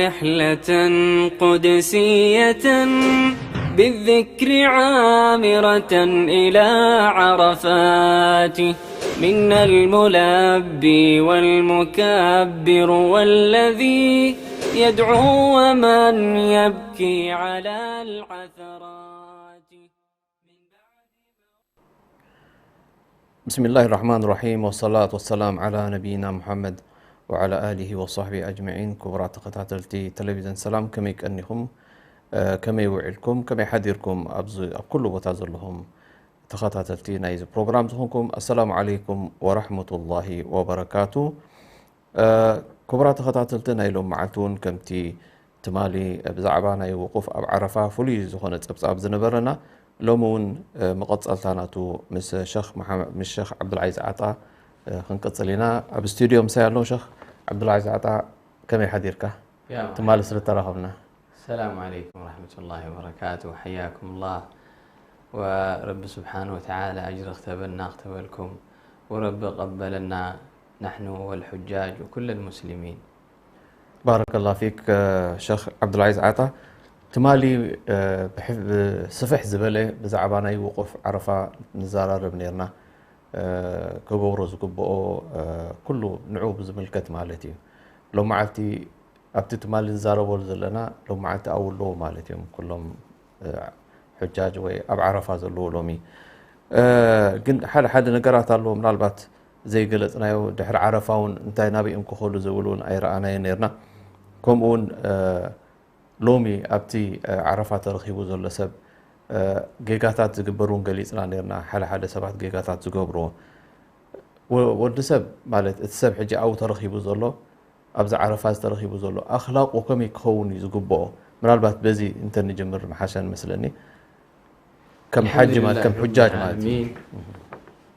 رحلة قدسية بالذكر عامرة إلى عرفات. منا الملبي والمكبر والذي يدعو ومن يبكي على العثرات. بسم الله الرحمن الرحيم، والصلاة والسلام على نبينا محمد وعلى آله وصحبه أجمعين. ክቡራት ተኸታተልቲ ቴሌቪዥን ሰላም፣ ከመይ ቀኒኹም? ከመይ ውዒልኩም? ከመይ ሓዲርኩም? ኣብ ኩሉ ቦታ ዘለኹም ተኸታተልቲ ናይዚ ፕሮግራም ዝኾንኩም፣ ኣሰላሙ ዓለይኩም ወራሕመቱላሂ ወበረካቱ። ክቡራት ተኸታተልቲ፣ ናይ ሎም መዓልቲ እውን ከምቲ ትማሊ ብዛዕባ ናይ ውቁፍ ኣብ ዓረፋ ፍሉይ ዝኾነ ጸብጻብ ዝነበረና፣ ሎሚ እውን መቐጸልታ ናቱ ምስ ሸኽ ዓብዱልዓዚዝ ዓጣ ክንቅጽል ኢና። ኣብ ስቱድዮ ምሳይ ኣሎ ሸኽ ዓብዱልዓዚዝ ዓጣ። ከመይ ሓዲርካ? ትማሊ ስለ ተራኸብና። السلام عليكم ورحمة الله وبركاته. حياكم الله. ورب سبحانه وتعالى أجر اختبنا اختبلكم، ورب قبلنا نحن والحجاج وكل المسلمين. ባረከላ ፊክ ሸኽ ዓብዱልዓዚዝ ዓጣ። ትማሊ ብስፍሕ ዝበለ ብዛዕባ ናይ ውቁፍ ዓረፋ ንዘራረብ ነርና። ክገብሮ ዝግብኦ ኩሉ ንዑ ብዝምልከት ማለት እዩ። ሎም መዓልቲ ኣብቲ ትማሊ ንዛረበሉ ዘለና ሎም መዓልቲ ኣብኡ ኣለዉ ማለት እዮም ኩሎም ሕጃጅ ወይ ኣብ ዓረፋ ዘለዉ ሎሚ። ግን ሓደ ሓደ ነገራት ኣለዎ ምናልባት ዘይገለጽናዮ፣ ድሕሪ ዓረፋ እውን እንታይ ናበይ እዮም ክኸዱ ዝብል እውን ኣይረኣናዮ ነርና። ከምኡ እውን ሎሚ ኣብቲ ዓረፋ ተረኺቡ ዘሎ ሰብ ጌጋታት ዝግበር እውን ገሊጽና ነርና። ሓደ ሓደ ሰባት ጌጋታት ዝገብርዎ ወዲ ሰብ ማለት እቲ ሰብ ሕጂ ኣብኡ ተረኺቡ ዘሎ ኣብዚ ዓረፋ ዝተረኺቡ ዘሎ ኣኽላቁ ከመይ ክኸውን እዩ ዝግብኦ? ምናልባት በዚ እንተንጅምር ምሓሸ ንመስለኒ። ከም ሓጂ ማለት ከም ሕጃጅ ማለት እዩ።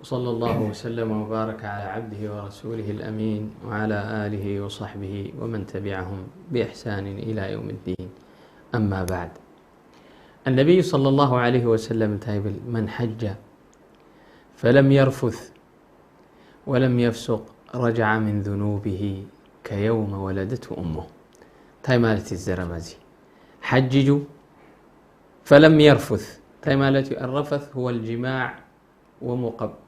وصلى الله وسلم وبارك على عبده ورسوله الأمين وعلى آله وصحبه ومن تبعهم بإحسان إلى يوم الدين. أما بعد. النبي صلى الله عليه وسلم እንታይ ይብል? من حج فلم يرفث ولم يفسق رجع من ذنوبه كيوم ولدته أمه. እንታይ ማለት እዩ ዘረባ እዚ? حجج فلم يرفث እንታይ ማለት እዩ? الرفث هو الجماع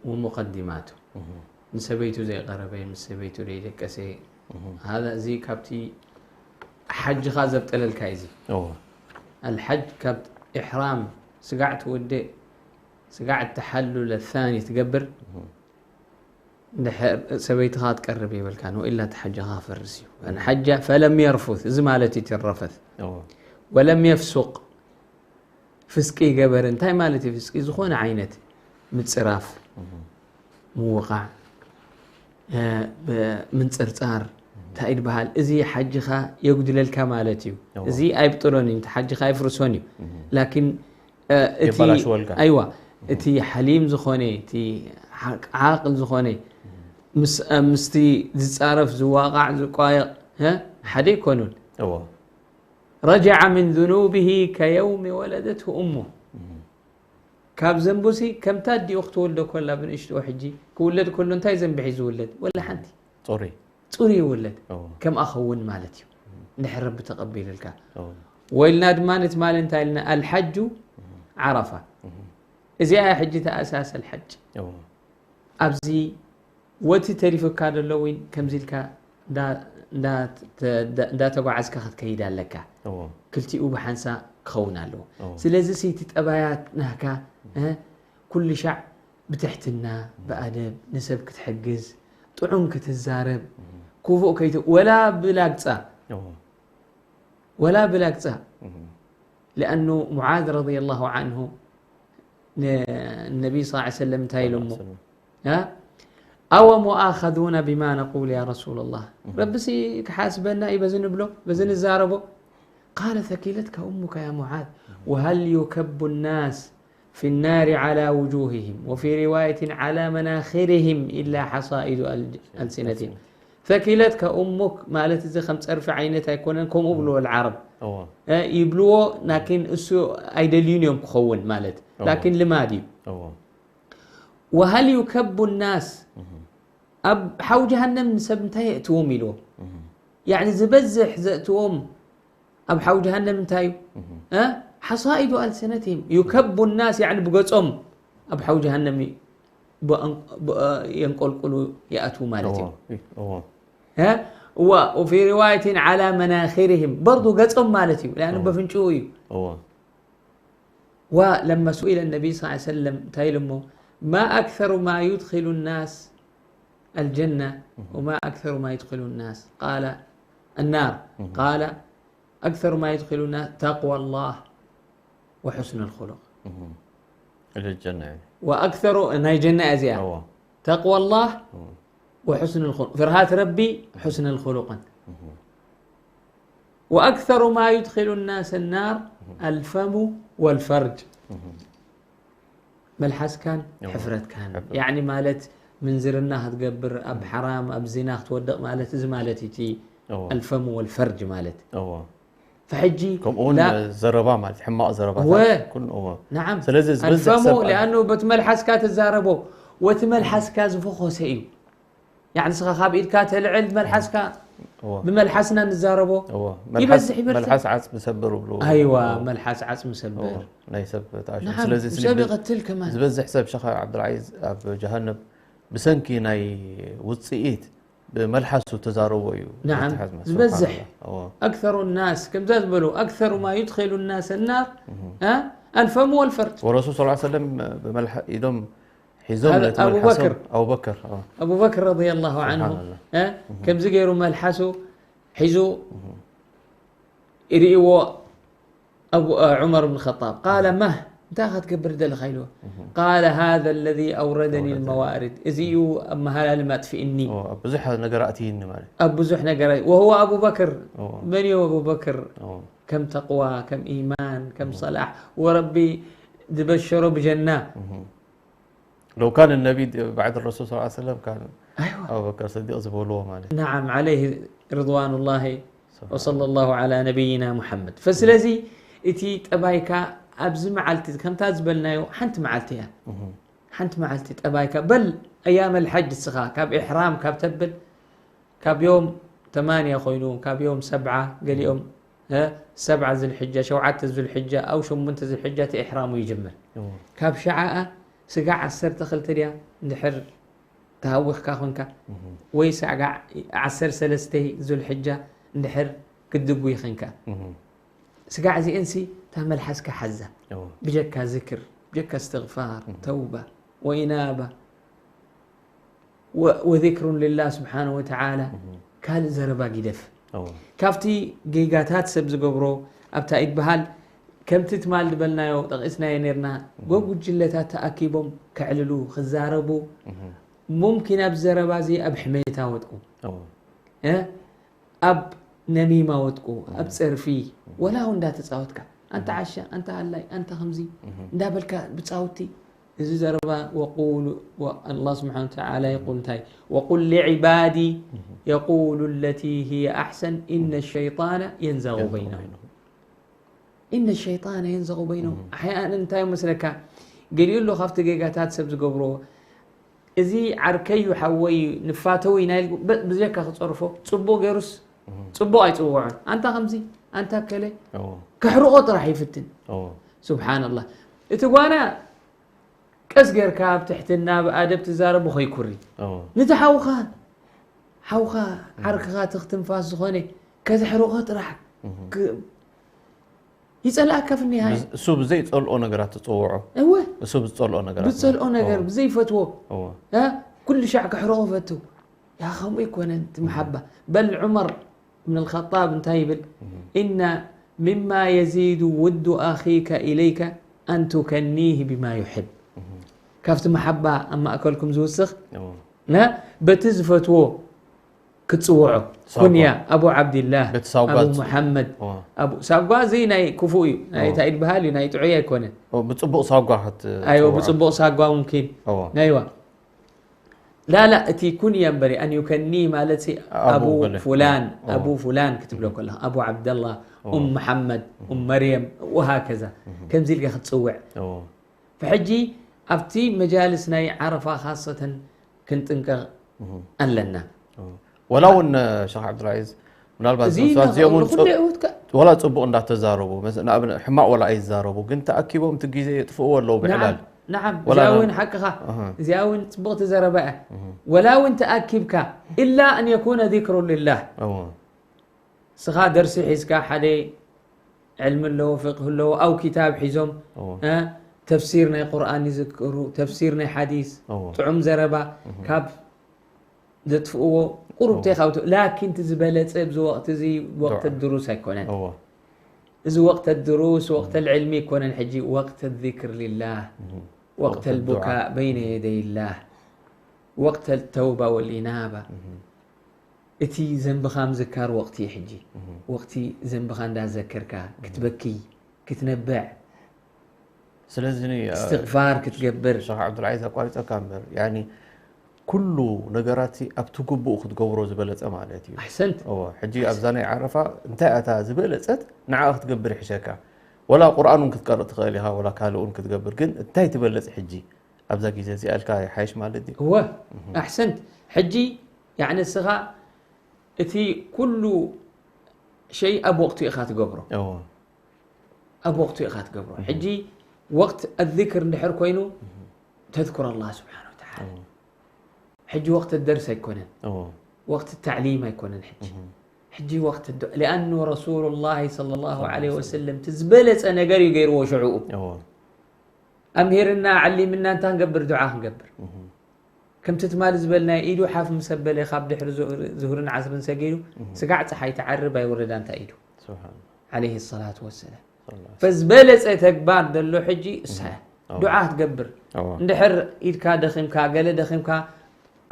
ومقدماته. ንሰበይቱ ዘይቀረበ፣ ምስ ሰበይቱ ዘይደቀሰ። هذا እዚ ካብቲ ሓጅኻ ዘብጠለልካ እዩ እዚ። الحج ካብ إحرام ስጋዕ ትውድእ ስጋዕ التحلل الثاني ትገብር። እንድሕር ሰበይትኻ ትቀርብ የብልካን ወኢላ እቲ ሓጅኻ ክፈርስ እዩ። من حج فلم يرفث እዚ ማለት እቲ ረፈት። ولم يفسق ፍስቂ ይገበር እንታይ ማለት እዩ ፍስቂ? ዝኾነ ዓይነት ምጽራፍ፣ ምውቓዕ፣ ምንጽርጻር እንታይ ይበሃል? እዚ ሓጅኻ የጉድለልካ ማለት እዩ። እዚ ኣይብጥሎን እዩ፣ ሓጅኻ ኣይፍርሶን እዩ። ላኪን እቲ የባላሽወልካ። ኣይዋ እቲ ሓሊም ዝኾነ እቲ ዓቅል ዝኾነ ምስቲ ዝጻረፍ ዝዋቃዕ ዝቋየቕ ሓደ ይኮኑን። رجع من ذنوبه كيوم ولدته أمه ካብ ዘንቡሲ ከምታ ኣዲኡ ክትወልዶ ኮላ ብንእሽትኡ ሕጂ ክውለድ ከሎ እንታይ ዘንቢ ሒዙ ዝውለድ? ወላ ሓንቲ። ጽሩይ። ጽሩይ ይውለድ። ከምኣ ኸውን ማለት እዩ። እንድሕር ረቢ ተቐቢልልካ። ወይልና ድማ ንትማሊ እንታይ ኢልና? الحج عرفة። እዚኣ እያ ሕጂ ተኣሳሰል ሓጅ። ኣብዚ ወቲ ተሪፉካ ደሎ እውን ከምዚ ኢልካ እንዳተጓዓዝካ ክትከይድ ኣለካ። ክልቲኡ ብሓንሳ ክኸውን ኣለዎ። ስለዚ እቲ ጠባያት ናህካ ኩሉ ሻዕ ብትሕትና ብኣደብ ንሰብ ክትሕግዝ ጥዑም ክትዛረብ ክፉእ ከይት ወላ ብላግፃ ወላ ብላግፃ لأنه معاذ رضي الله عنه ንነቢ صلى الله عليه وسلم እንታይ ኢሎሞ? أو مؤاخذون بما نقول يا رسول الله ረብሲ ክሓስበና እዩ በዚ ንብሎ በዚ ንዛረቦ قال ثكلتك أمك يا معاذ وهل يكب الناس في النار على وجوههم وفي رواية على مناخرهم إلا حصائد ألسنتهم ثكلتك أمك ማለት እዚ ከም ጸርፊ ዓይነት ኣይኮነን፣ ከምኡ ብልዎ ዓረብ። እዎ። እ፣ ይብልዎ፣ ላኪን እሱ ኣይደልዩን እዮም ክኸውን ማለት። እዎ። ላኪን ልማድ እዩ። እዎ። وهل يكب الناس እህ። ኣብ ሓው ጀሃነም ንሰብ እንታይ የእትዎም ኢልዎ? እህ። ያዕኒ ዝበዝሕ ዘእትዎም ኣብ ሓው ጀሃነም እንታይ እዩ? እህ። እ? حصائد ألسنتهم. يكب الناس ያዕኒ ብገጾም ኣብ ሓው ጀሃነም ይ-፣ ብኣን-፣ ብ-፣ የንቆልቁሉ ይኣትዉ ማለት እዩ። እዎ። እዎ። እ? و-، وفي رواية على مناخرهم. በርዱ ገጾም ማለት እዩ። لأنه እዎ። በፍንጭኡ እዩ። እዎ። ولما سئل النبي صلى الله عليه وسلم እንታይ ኢሎሞ? ما أكثر ما يدخل الناس الجنة وما أكثر ما يدخل الناس قال النار. قال أكثر ما يدخل الناس تقوى الله وحسن الخلق. እህ። إلى الجنة يعني. وأكثر ናይ ጀና እዚኣ እዎ። تقوى الله እዎ። وحسن الخلق. ፍርሃት ረቢ፣ حسن الخلق። እህ። وأكثر ما يدخل الناس النار الفم والفرج. እህ። መልሓስካን እዎ። ሕፍረትካን። ሕፍረት። ያዕኒ ማለት ምንዝርና ክትገብር፣ ኣብ ሓራም፣ ኣብ ዚና ክትወድቕ ማለት እዚ ማለት እዩ እቲ እዎ። الفم والفرج ማለት። እዎ። فሕጂ ከምኡ እውን ላ ዘረባ ማለት ሕማቕ ዘረባታት እወ። ኩሉ እዎ። نعم. ስለዚ ዝበዝሕ الفم ሰብ لأنه በቲ መልሓስካ ትዛረቦ፣ ወቲ መልሓስካ ዝፈኾሰ እዩ። ያዕኒ ንስኻ ካብ ኢድካ ተልዕል መልሓስካ እዎ። ብመልሓስና ንዛረቦ እዎ። ይበዝሕ መልሓስ፣ ይበርትዕ። መልሓስ ዓጽሚ ሰብር ይብሉ። ኣይዋ፣ እዎ። መልሓስ ዓጽሚ ሰብር። እዎ። ናይ ሰብ ተኣሽሙ። نعم، ስለዚ ስኒ ሰብ ብ-፣ ይቐትል ከማን። ዝበዝሕ ሰብ ሸኻ ዓብዱልዓዚዝ ኣብ ጀሃነም ብሰንኪ ናይ ውጽኢት ብመልሓሱ ተዛረቦ እዩ نعم፣ ዝተሓዝመ። ዝበዝሕ። ስብሓንላህ። እዎ። أكثر الناس ከምዛ ዝበሉ أكثر ما يدخل الناس النار እህ። እ? الفم والفرج. ወረሱል ሰለላሁ ዐለይሂ ወሰለም ብመልሓ-፣ ኢዶም ሒዞም هذا ነቲ أبو መልሓሶም بكر. ኣቡበከር፣ ኣዎ። أبو بكر رضي الله عنه، ስብሓንላህ። እ? እህ። ከምዚ ገይሩ መልሓሱ ሒዙ እህ። ይርእይዎ ኣቡ-፣ ዑመር ብን ኸጣብ። قال: ما؟ እንታይ ኢኻ ትገብር ዘለኻ ኢልዎ። እህ። قال: هذا الذي أوردني ኣውረደ። الموارد. እዚ እዩ ኣብ መሃላሊ ማጥፊእኒ። ኦ፣ ኣብ ብዙሕ ነገር ኣእትይኒ ማለት። ኣብ ብዙሕ ነገር ኣይ-፣ وهو أبو بكر. ኦ። መን እዩ ኣቡበክር? ኦ። ከም ተቕዋ፣ ከም ኢማን፣ ከም እህ። ሰላሕ፣ ወረቢ ዝበሸሮ ብጀና። እህ። لو كان النبي بعد الرسول صلى الله عليه وسلم كان ኣይዋ። أبو بكر الصديق ዝበልዎ ማለት። نعم، عليه رضوان الله ስብሓን وصلى الله على نبينا محمد. فስለዚ እቲ ጠባይካ ኣብዚ መዓልቲ ከምታ ዝበልናዮ ሓንቲ መዓልቲ እያ። እህ። ሓንቲ መዓልቲ ጠባይካ በል أيام الحج እስኻ ካብ ኢሕራም ካብ ተብል ካብ ዮም ተማንያ ኮይኑ ካብ ዮም ሰብዓ ገሊኦም እ፣ ሰብዓ ዝልሕጃ፣ ሸውዓተ ዝልሕጃ፣ ኣው ሸሞንተ ዝልሕጃ እቲ ኢሕራሙ ይጅምር። እዎ። ካብ ሸዓኣ ስጋዕ ዓሰርተ ክልተ ድያ እንድሕር ተሃዊኽካ ኮንካ፣ እህ። ወይ ሳጋዕ ዓሰርተ ሰለስተ ዙልሕጃ እንድሕር ክትድጉይ ኸንካ። እህ። ስጋዕ እዚኤንሲ እታ መልሓስካ ሓዛ። እዎ። ብጀካ ዝክር፣ ብጀካ እስትግፋር፣ እህ። ተውባ፣ ወኢናባ፣ ወ-፣ ወዚክሩን ልላህ ስብሓነ ወተዓላ፣ እህ። ካልእ ዘረባ ጊደፍ። እዎ። ካብቲ ጌጋታት ሰብ ዝገብሮ ኣብታ ኢድ በሃል፣ ከምቲ ትማል ዝበልናዮ፣ ጠቒስናዮ ነይርና፣ እህ። ጎጉጅለታት ተኣኪቦም ከዕልሉ፣ ክዛረቡ፣ እህ። ሙምኪን ኣብ ዘረባ እዚ ኣብ ሕሜታ ወድቁ። እዎ። እ? ኣብ ነሚማ ወድቁ፣ ኣብ እህ። ጸርፊ፣ እህ። ወላ እውን እንዳተጻወትካ፣ ኣንታ እህ። ዓሻ፣ ኣንታ ሃላይ፣ ኣንታ ከምዚ እህ። እንዳበልካ ብጻውቲ፣ እዚ ዘረባ ወቁሉ፣ ወ-፣ ኣላህ ስብሓነ ወተዓላ የቁል እንታይ? وقل لعبادي እህ። يقولوا التي هي أحسن إن እህ። الشيطان ينزغ ينزغ بينهم. بينهم. إن الشيطان ينزغ بينهم. እህ። ኣሕያናን እንታይ መስለካ? ገሊኡ ኣሎ ካብቲ ጌጋታት ሰብ ዝገብሮ፣ እዚ ዓርከይ እዩ፣ ሓወይ እዩ፣ ንፋተው ኢና ኢልኩ፣ በ-፣ ብጀካ ክጸርፎ፣ ጽቡቕ ገይሩስ፣ እህ። ጽቡቕ ኣይጽውዖን። ኣንታ ከምዚ፣ ኣንታ ከለ፣ እዎ። ከሕርቆ ጥራሕ ይፍትን። እዎ። ሱብሓነላህ። እቲ ጓና ቀስ ጌርካ፣ ኣብ ትሕትና፣ ብኣደብ ትዛረቦ ከይኩሪ። እዎ። ነቲ ሓውኻ፣ ሓውኻ፣ እህ። ዓርክኻ፣ እቲ ክትንፋስ ዝኾነ፣ ከዘሕርቆ ጥራሕ እህ። ክ-፣ ይጸልኣካ ፍኒሃ። ብዝ-፣ እሱ ብዘይጸልኦ ነገራት ትጽውዖ። እወ። እሱ ብዝጸልኦ ነገራት። ብዝጸልኦ ነገር፣ እዎ። ብዘይፈትዎ። እዎ። እ? ኩሉ ሻዕ ከሕርቆ ፈቱ። ያ ከምኡ ኣይኮነን እቲ እህ። መሓባ። በል ዑመር እብን ኣልኸጣብ እንታይ ይብል? እህ። إن مما يزيد ود أخيك إليك أن تكنيه بما يحب. እህ። ካብቲ መሓባ ኣብ ማእከልኩም ዝውስኽ እዎ። ና በቲ ዝፈትዎ ክትጽውዖ። ሳጓ። ኩንያ፣ ኣቡ ዓብድላህ፣ በቲ ሳጓ ኣቡ ዝጽ-፣ መሓመድ፣ እዎ። ኣቡ፣ ሳጓ እዚ ናይ ክፉእ እዩ። ናይ እዎ። እንታይ ይበሃል እዩ? ናይ ጥዑይ ኣይኮነን። እዎ፣ ብጽቡቕ ሳጓ ክት-፣ ኣይዎ፣ ጽውዖ። ብጽቡቕ ሳጓ ሙምኪን። እዎ። ናይዋ። ላላ እቲ ኩንያ እምበሪ ኣን ዩከኒ ማለት ሲ ኣቡ ኣቡ ገለ። ፉላን ኦ። ኣቡ ፉላን ክትብሎ ከለኻ ኣቡ ዓብደላ ኡም መሓመድ ኡም መርየም ወሃከዛ ከምዚ ኢልካ ክትፅውዕ ኦ። ብሕጂ ኣብቲ መጃልስ ናይ ዓረፋ ካሰተን ክንጥንቀቕ ኣለና ወላ እውን ሸኽ ዓብዱልዓዚዝ ምናልባት እዚ እዞም ሰባት እዚኦም እውን ኩሉ ፅ- ይውትካ ወላ ፅቡቕ እንዳተዛረቡ መስ- ንኣብነት ሕማቕ ወላ ኣይዛረቡ ግን ተኣኪቦም እቲ ግዜ የጥፍእዎ ኣለዉ ብዕላል ናዓም ወላ እዚኣ ናብ- እውን ሓቅኻ ኣሃ። እዚኣ እውን ፅቡቕቲ ዘረባ እያ ወላ እውን ተኣኪብካ ኢላ ኣን የኩነ ذكر لله እዎ ስኻ ደርሲ ሒዝካ ሓደ ዕልሚ ኣለዎ ፍቅህ ኣለዎ ኣው ክታብ ሒዞም እዎ እ፣ ተፍሲር ናይ ቁርኣን ይዝክሩ ተፍሲር ናይ ሓዲስ እዎ ጥዑም ዘረባ ካብ ዘጥፍእዎ ቁሩብ ተኻውቶ ላኪን እቲ ዝበለፀ ኣብዚ ወቅቲ እዚ ወቅት ድሩስ ኣይኮነን እዎ እዚ ወቅት ድሩስ ወቅት ልዕልሚ ኣይኮነን ሕጂ ወቅት ذكر لله ወቅት ወቅት ዱዓ። البكاء بين يدي الله ወቅት التوبة والإنابة እቲ ዘንብኻ ምዝካር ወቅቲ እዩ ሕጂ ወቅቲ ዘንብኻ እንዳዘከርካ ክትበኪ ክትነብዕ ስለዚ ኒ- እስትግፋር ክትገብር ሸኽ ዓብዱልዓዚዝ ኣቋሪፀካ እምበር ያኒ ኩሉ ነገራት ኣብቲ ግቡእ ክትገብሮ ዝበለፀ ማለት እዩ ኣሕሰንት እዎ ሕጂ ኣብዛ ናይ ዓረፋ እንታይ ኣታ ዝበለፀት ንዓ ክትገብር ይሕሸካ ወላ ቁርኣን እውን ክትቀርእ ትኽእል ኢኻ ወላ ካልእ እውን ክትገብር ግን እንታይ ትበለፅ ሕጂ ኣብዛ ግዜ እዚኣ ኢልካ ይሓይሽ ማለት እዩ እወ ኣሕሰንት ሕጂ ያዕኒ እስኻ እቲ ኩሉ ሸይ ኣብ ወቅቱ ኢኻ ትገብሮ እዎ ኣብ ወቅቱ ኢኻ ትገብሮ ሕጂ ወቅት الذكر እንድሕር ኮይኑ ተذكر الله سبحانه وتعالى ሕጂ ወቅት ደርስ ኣይኮነን እዎ ወቅት ተዕሊም ኣይኮነን ሕጂ ሕጂ ወቅት ዱ- لأنه رسول الله صلى الله عليه وسلم እቲ ዝበለፀ ነገር እዩ ገይርዎ ሽዕኡ እዎ ኣምሂርና ዓሊምና እንታይ ክንገብር ዱዓ ክንገብር ከምቲ ትማሊ ዝበልናዮ ኢዱ ሓፍ ምስ ኣበለ ካብ ድሕሪ ዙ- ዙሁርን ዓስርን ሰጊዱ ስጋዕ ፀሓይ ትዓርብ ኣይወረዳ እንታይ ኢዱ ስብሓን عليه الصلاة والسلام فዝበለፀ ተግባር ዘሎ ሕጂ እሳ እያ ዱዓ ክትገብር እዎ እንድሕር ኢድካ ደኺምካ ገለ ደኺምካ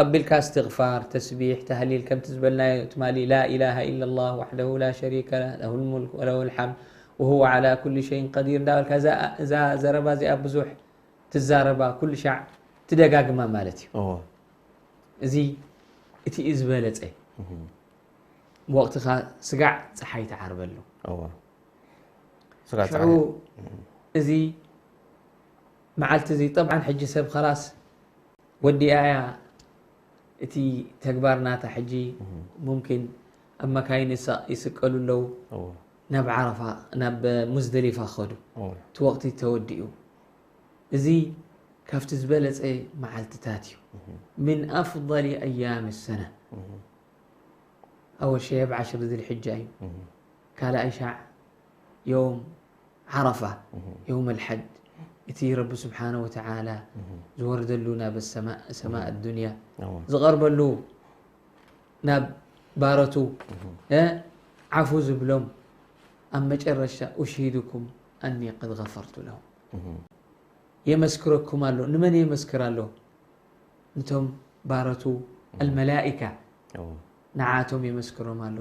ኣቢልካ እስትግፋር ተስቢሕ ተህሊል ከምቲ ዝበልናዮ ትማሊ لا إله إلا الله وحده لا شريك له له الملك وله الحمد وهو على كل شيء قدير እንዳበልካ እዛ- እዛ ዘረባ እዚኣ ብዙሕ ትዛረባ ኩሉ ሻዕ ትደጋግማ ማለት እዩ እዎ እዚ እቲ እዩ ዝበለፀ ወቅትኻ ስጋዕ ፀሓይ ትዓርበሉ እዎ ስጋዕ ሽዑ ፀሓይ እዚ መዓልቲ እዚ ጠብዓን ሕጂ ሰብ ኸላስ ወዲኣ እያ እቲ ተግባር ናታ ሕጂ ሙምኪን ኣብ መካይን ይሰ- ይስቀሉ ኣለዉ እዎ ናብ ዓረፋ ናብ ሙዝደሊፋ ክኸዱ እዎ እቲ ወቅቲ ተወዲኡ እዚ ካብቲ ዝበለፀ መዓልትታት እዩ من أفضل أيام السنة أول شيء بعشر ذي الحجة እዩ ካልኣይ ሻዕ يوم عرفة يوم الحج እቲ ረቢ ስብሓነ ወተዓላ ዝወርደሉ ናብ ሰማእ ሰማእ ኣዱንያ እዎ ዝቐርበሉ ናብ ባረቱ እ፣ ዓፉ ዝብሎም ኣብ መጨረሻ أشهدكم أني قد غفرت لهم የመስክረኩም ኣሎ ንመን የመስክር ኣሎ ንቶም ባረቱ الملائكة እዎ ንዓቶም የመስክሮም ኣሎ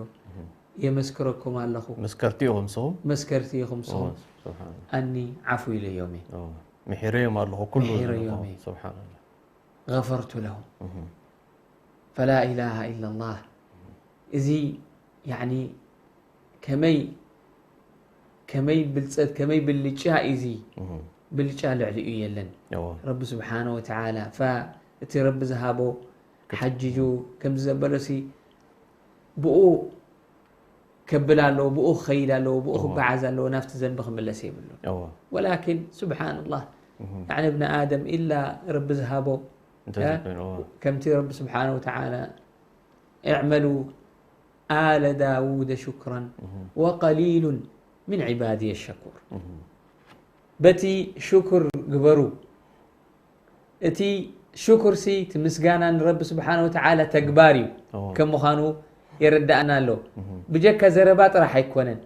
የመስክረኩም ኣለኹ መስከርቲ ኢኹም ንስኹም መስከርቲ ኢኹም እዎ ስኹም ስብሓን ኣኒ ዓፉ ኢለዮም እየ እዎ ምሒረዮም ኣለኹ ኩሉ ምሒረዮም ዝንኹም እየ። ስብሓንላ غفرت لهم فلا إله إلا الله እዚ يعني ከመይ ከመይ ብልፀት ከመይ ብልጫ እዩ እዚ ብልጫ ልዕሊኡ የለን እዎ ረቢ ስብሓነ ወተዓላ ፋ እቲ ረቢ ዝሃቦ ሓጅጁ ከምዚ ዘበሎሲ ብኡ ከብል ኣለዎ ብኡ ክኸይድ ኣለዎ ብኡ ክበዓዝ ኣለዎ ናብቲ ዘንቢ ክምለስ የብሉን እዎ ወላኪን ስብሓንላህ يعني ابن آدم إلا ረቢ ዝሃቦ እንተዘይኮይኑ እዎ ከምቲ ረቢ ስብሓነ ወተዓላ اعملوا آل داود شكرا وقليل من عبادي الشكور በቲ ሽኩር ግበሩ እቲ ሽኩር ሲ እቲ ምስጋና ንረቢ ስብሓን ወተዓላ ተግባር እዩ እዎ ከም ምዃኑ የረዳእና ኣሎ ብጀካ ዘረባ ጥራሕ ኣይኮነን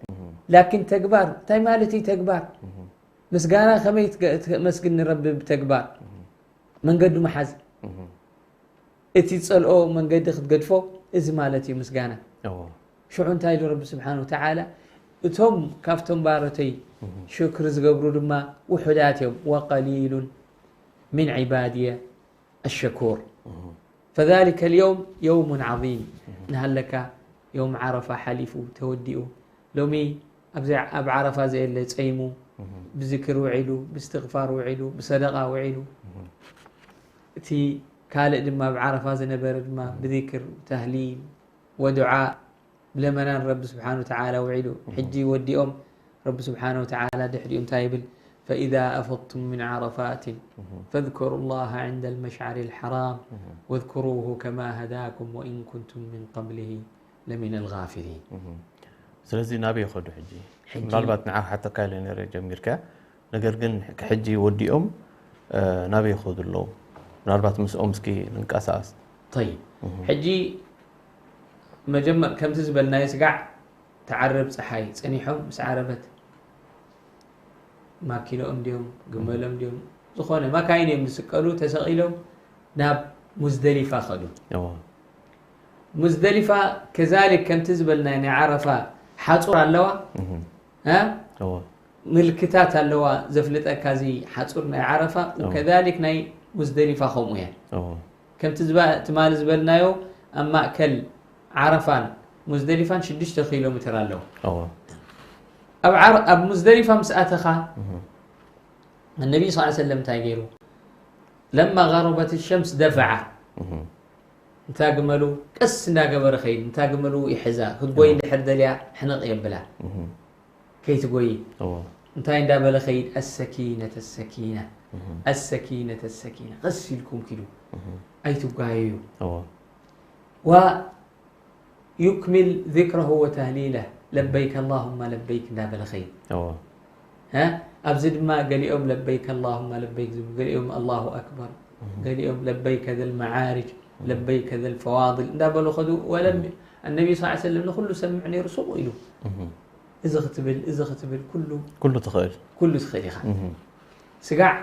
ላኪን ተግባር እንታይ ማለት እዩ ተግባር ምስጋና ከመይ ትገ- ትመስግን ንረቢ ብተግባር መንገዱ መሓዝ እቲ ጸልኦ መንገዲ ክትገድፎ እዚ ማለት እዩ ምስጋና እዎ ሽዑ እንታይ ኢሉ ረቢ ስብሓን ወተዓላ እቶም ካብቶም ባሮተይ ሽክሪ ዝገብሩ ድማ ውሑዳት እዮም وقليل من عبادي الشكور فذلك اليوم يوم عظيم. ንሃለካ ዮም ዓረፋ ሓሊፉ ተወዲኡ። ሎሚ ኣብዚ ኣብ ዓረፋ ዘየለ ጸይሙ፣ ብዝክር ውዒሉ፣ ብእስትግፋር ውዒሉ፣ ብሰደቓ ውዒሉ። እቲ ካልእ ድማ ኣብ ዓረፋ ዝነበረ ድማ ብዚክር፣ ተህሊል ወዱዓ ብለመናን ረቢ ስብሓነ ወተዓላ ውዒሉ። ሕጂ ወዲኦም ረቢ ስብሓነ ወተዓላ ድሕሪኡ እንታይ ይብል? فإذا أفضتم من عرفات فاذكروا الله عند المشعر الحرام واذكروه كما هداكم وإن كنتم من قبله لمن الغافلين. ስለዚ ናበይ ይኸዱ ሕጂ? ሕጂ- ምናልባት ንዓ ሓተካ ኢለ ነረ ጀሚርካ፣ ነገር ግን ሕጂ ወዲኦም እ፣ ናበይ ይኸዱ ኣለዉ? ምናልባት ምስኦም እስኪ ንንቀሳቀስ። طيب ሕጂ መጀመር ከምቲ ዝበልናዮ ስጋዕ ትዓርብ ፀሓይ ጸኒሖም ምስ ዓረበት ማኪኖኦም ድዮም ግመሎም ድዮም ዝኾነ ማካይን እዮም ዝስቀሉ ተሰቒሎም ናብ ሙዝደሊፋ ከዱ። እዎ። ሙዝደሊፋ ከዛሊክ ከምቲ ዝበልናዮ ናይ ዓረፋ ሓፁር ኣለዋ። እህ። እ? እዎ። ምልክታት ኣለዋ ዘፍልጠካ እዚ ሓፁር ናይ ዓረፋ። እዎ። ከዛሊክ ናይ ሙዝደሊፋ ከምኡ እያ። እዎ። ከምቲ ዝባ- ትማሊ ዝበልናዮ ኣብ ማእከል ዓረፋን ሙዝደሊፋን ሽዱሽተ ኪሎ ሜትር ኣለዎ። እዎ። ኣብ ዓረ- ኣብ ሙዝደሊፋ ምስ ኣተኻ እህ። النبي صلى الله عليه وسلم እንታይ ገይሩ? لما غربت الشمس دفع እህ። እንታ ግመሉ ቀስ እንዳገበረ ኸይድ። እንታ ግመሉ ይሕዛ ክጎይ እንድሕር ደልያ ሕንቕ የብላ። እህ። ከይትጎይ እዎ። እንታይ እንዳበለ ኸይድ? السكينة السكينة السكينة السكينة ቀስ ኢልኩም ኪዱ ኣይትጓየዩ። እዎ። ويكمل ذكره وتهليله لبيك اللهم لبيك እንዳበለ ኸይድ። እዎ። ها؟ ኣብዚ ድማ ገሊኦም ለበይከ اللهم لبيك ዝብሉ ገሊኦም الله أكبر ገሊኦም ለበይከ ذا المعارج لبيك ذا الفواضل እንዳበሉ ኸዱ። ወለም النبي صلى الله عليه وسلم ንኹሉ ሰምዕ ነይሩ ሱቕ ኢሉ እህ። እዚ ክትብል እዚ ክትብል ኩሉ ኩሉ ትኽእል። ኩሉ ትኽእል ኢኻ። እህ። ስጋዕ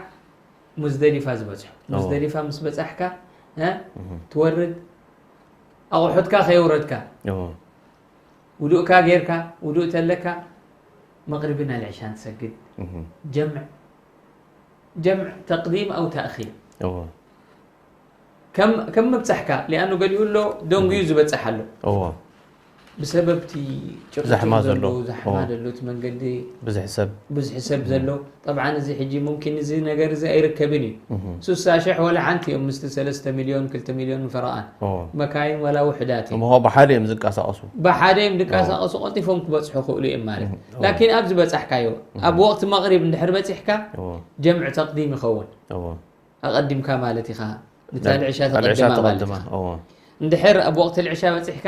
ሙዝደሊፋ ዝበፅሑ። ሙዝደሊፋ ምስ በፃሕካ እ? እህ። ትወርድ ኣቑሑትካ ከየውረድካ እዎ። ውዱእካ ጌርካ ውዱእ ተለካ መቕሪብን ኣልዕሻን ትሰግድ። እህ። ጀምዕ ጀምዕ ተቅዲም ኣው ተእኺር እዎ። ከም ከም ምብፃሕካ ሊኣኑ ገሊኡ ኣሎ ደንጉዩ ዝበፅሕ ኣሎ እዎ። ብሰበብቲ ጭቕጭቕ ዛሕማ ዘሎ ዘሎ። ዛሕማ እዎ። ዘሎ እቲ መንገዲ ብዙሕ ሰብ ብዙሕ ሰብ ዘሎ ጠብዓን እዚ ሕጂ ሙምኪን እዚ ነገር እዚ ኣይርከብን እዩ እህ። ስሳ ሽሕ ወላ ሓንቲ እዮም ምስቲ ሰለስተ ሚልዮን ክልተ ሚልዮን ፈረቓን እዎ። መካይን ወላ ውሕዳት እዩ እሞ ብሓደ እዮም ዝንቀሳቐሱ። ብሓደ እዮም ድቃሳቐሱ ቀልጢፎም ክበፅሑ ክእሉ እዮም ማለት እዎ። ላኪን ኣብዚ በፃሕካዮ ኣብ ወቅቲ መቕሪብ እንድሕር በፂሕካ እዎ። ጀምዕ ተቅዲም ይኸውን እዎ። ኣቐዲምካ ማለት ኢኻ ንታ ናይ- ልዕሻ ኣልዕሻ ተቐድማ ማለት ተቐድማ። ኢኻ እዎ። እንድሕር ኣብ ወቅቲ ልዕሻ በፂሕካ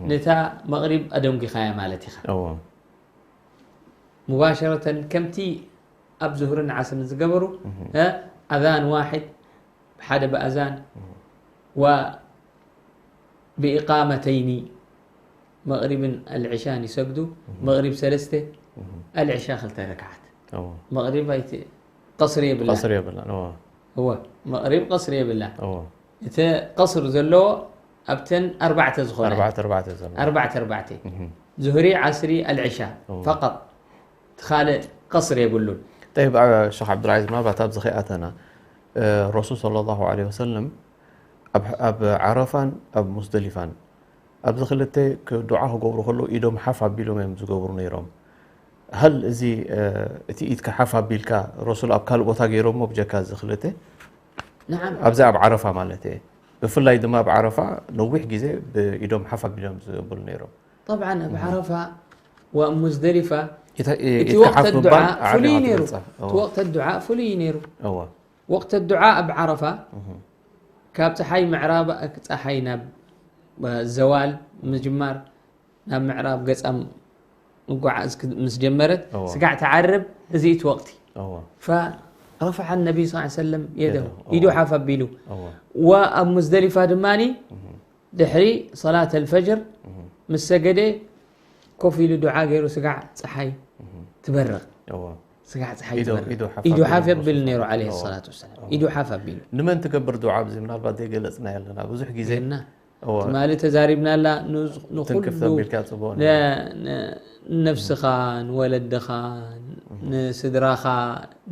ነታ መቕሪብ ኣደንጒኻያ ማለት ኢኻ እዎ። ሙባሸረተን ከምቲ ኣብ ዙሁርን ዓስርን ዝገበሩ እ፣ ኣዛን ዋሒድ ሓደ ብኣዛን ዋ ብኢቃመተይኒ መቕሪብን ኣልዕሻን ይሰግዱ መቕሪብ ሰለስተ ኣልዕሻ ክልተ ረክዓት እዎ። መቕሪብ ኣይቲ ቀስሪ የብላ ቀስሪ የብላን። እዎ። እወ መቕሪብ ቀስሪ የብላ እዎ። እቲ ቀስር ዘለዎ ኣብተን ኣርባዕተ ዝኾነ ኣርባዕተ ኣርባዕተ ዘሎ። ኣርባዕተ ኣርባዕተ እህ። ዙህሪ ዓስሪ ኣልዕሻ እዎ። ፈቐጥ እቲ ካልእ ቀስር የብሉን ጠይብ አ- ሸኽ ዓብዱልዓዚዝ ምናልባት ኣብዚ ከይኣተና እ፣ ረሱል صلى الله عليه وسلم ኣብ ኣብ ዓረፋን ኣብ ሙዝደሊፋን ኣብዚ ክልተ ክ- ዱዓ ክገብሩ ከለዉ ኢዶም ሓፍ ኣቢሎም እዮም ዝገብሩ ነይሮም። ሃል እዚ እ፣ እቲ ኢድካ ሓፍ ኣቢልካ ረሱል ኣብ ካልእ ቦታ ገይሮሞ ብጀካ እዚ ክልተ ንዓም ኣብዚ ኣብ ዓረፋ ማለት እየ። ብፍላይ ድማ ኣብ ዓረፋ ነዊሕ ግዜ ብኢዶም ሓፍ ኣቢሎም ዝብሉ ነይሮም። طبعا ኣብ ዓረፋ ወሙዝደሊፋ ኢታ- እቲ ኢትካ ሓፍ ወቅት ምባል ዱዓ ፍሉይ ኣዕሊኻ ነይሩ ትገልጻ። እቲ ወቅት ዱዓ ፍሉይ ነይሩ እወ። ወቅት ዱዓ ኣብ ዓረፋ ካብ ፀሓይ ምዕራብ ፀሓይ ናብ ዘዋል ምጅማር ናብ ምዕራብ ገፃ ምጓዓዝ ክ- ምስ ጀመረት እወ። ስጋዕ ትዓርብ እዚ እቲ ወቅቲ እወ። فرفع النبي صلى الله عليه وسلم يده يده. ኢዱ እወ። ሓፍ ኣቢሉ እወ። ወኣብ ሙዝደሊፋ ድማኒ ድሕሪ ሰላት ኣልፈጅር ምስ ሰገደ ኮፍ ኢሉ ዱዓ ገይሩ ስጋዕ ፀሓይ ትበርቕ እወ። ስጋዕ ፀሓይ ኢዱ- ትበርቕ ኢዱ ሓፍ ኢዱ ሓፍ ኣቢሉ የብል ነይሩ ረሱል ዓለይሂ ሰለላሁ ሰላቱ ወሰላም ኢዱ ሓፍ ኣቢሉ ንመን ትገብር ዱዓ ኣብዚ ምናልባት ዘይገለፅና ኣለና ብዙሕ ግዜ ዜና እወ። ትማሊ ተዛሪብናላ ንዝ- ንኹሉ ትንክፍ ተቢልካ ፅቡቅ ነ- ነ- ነፍስኻ ንወለድኻ ንስድራኻ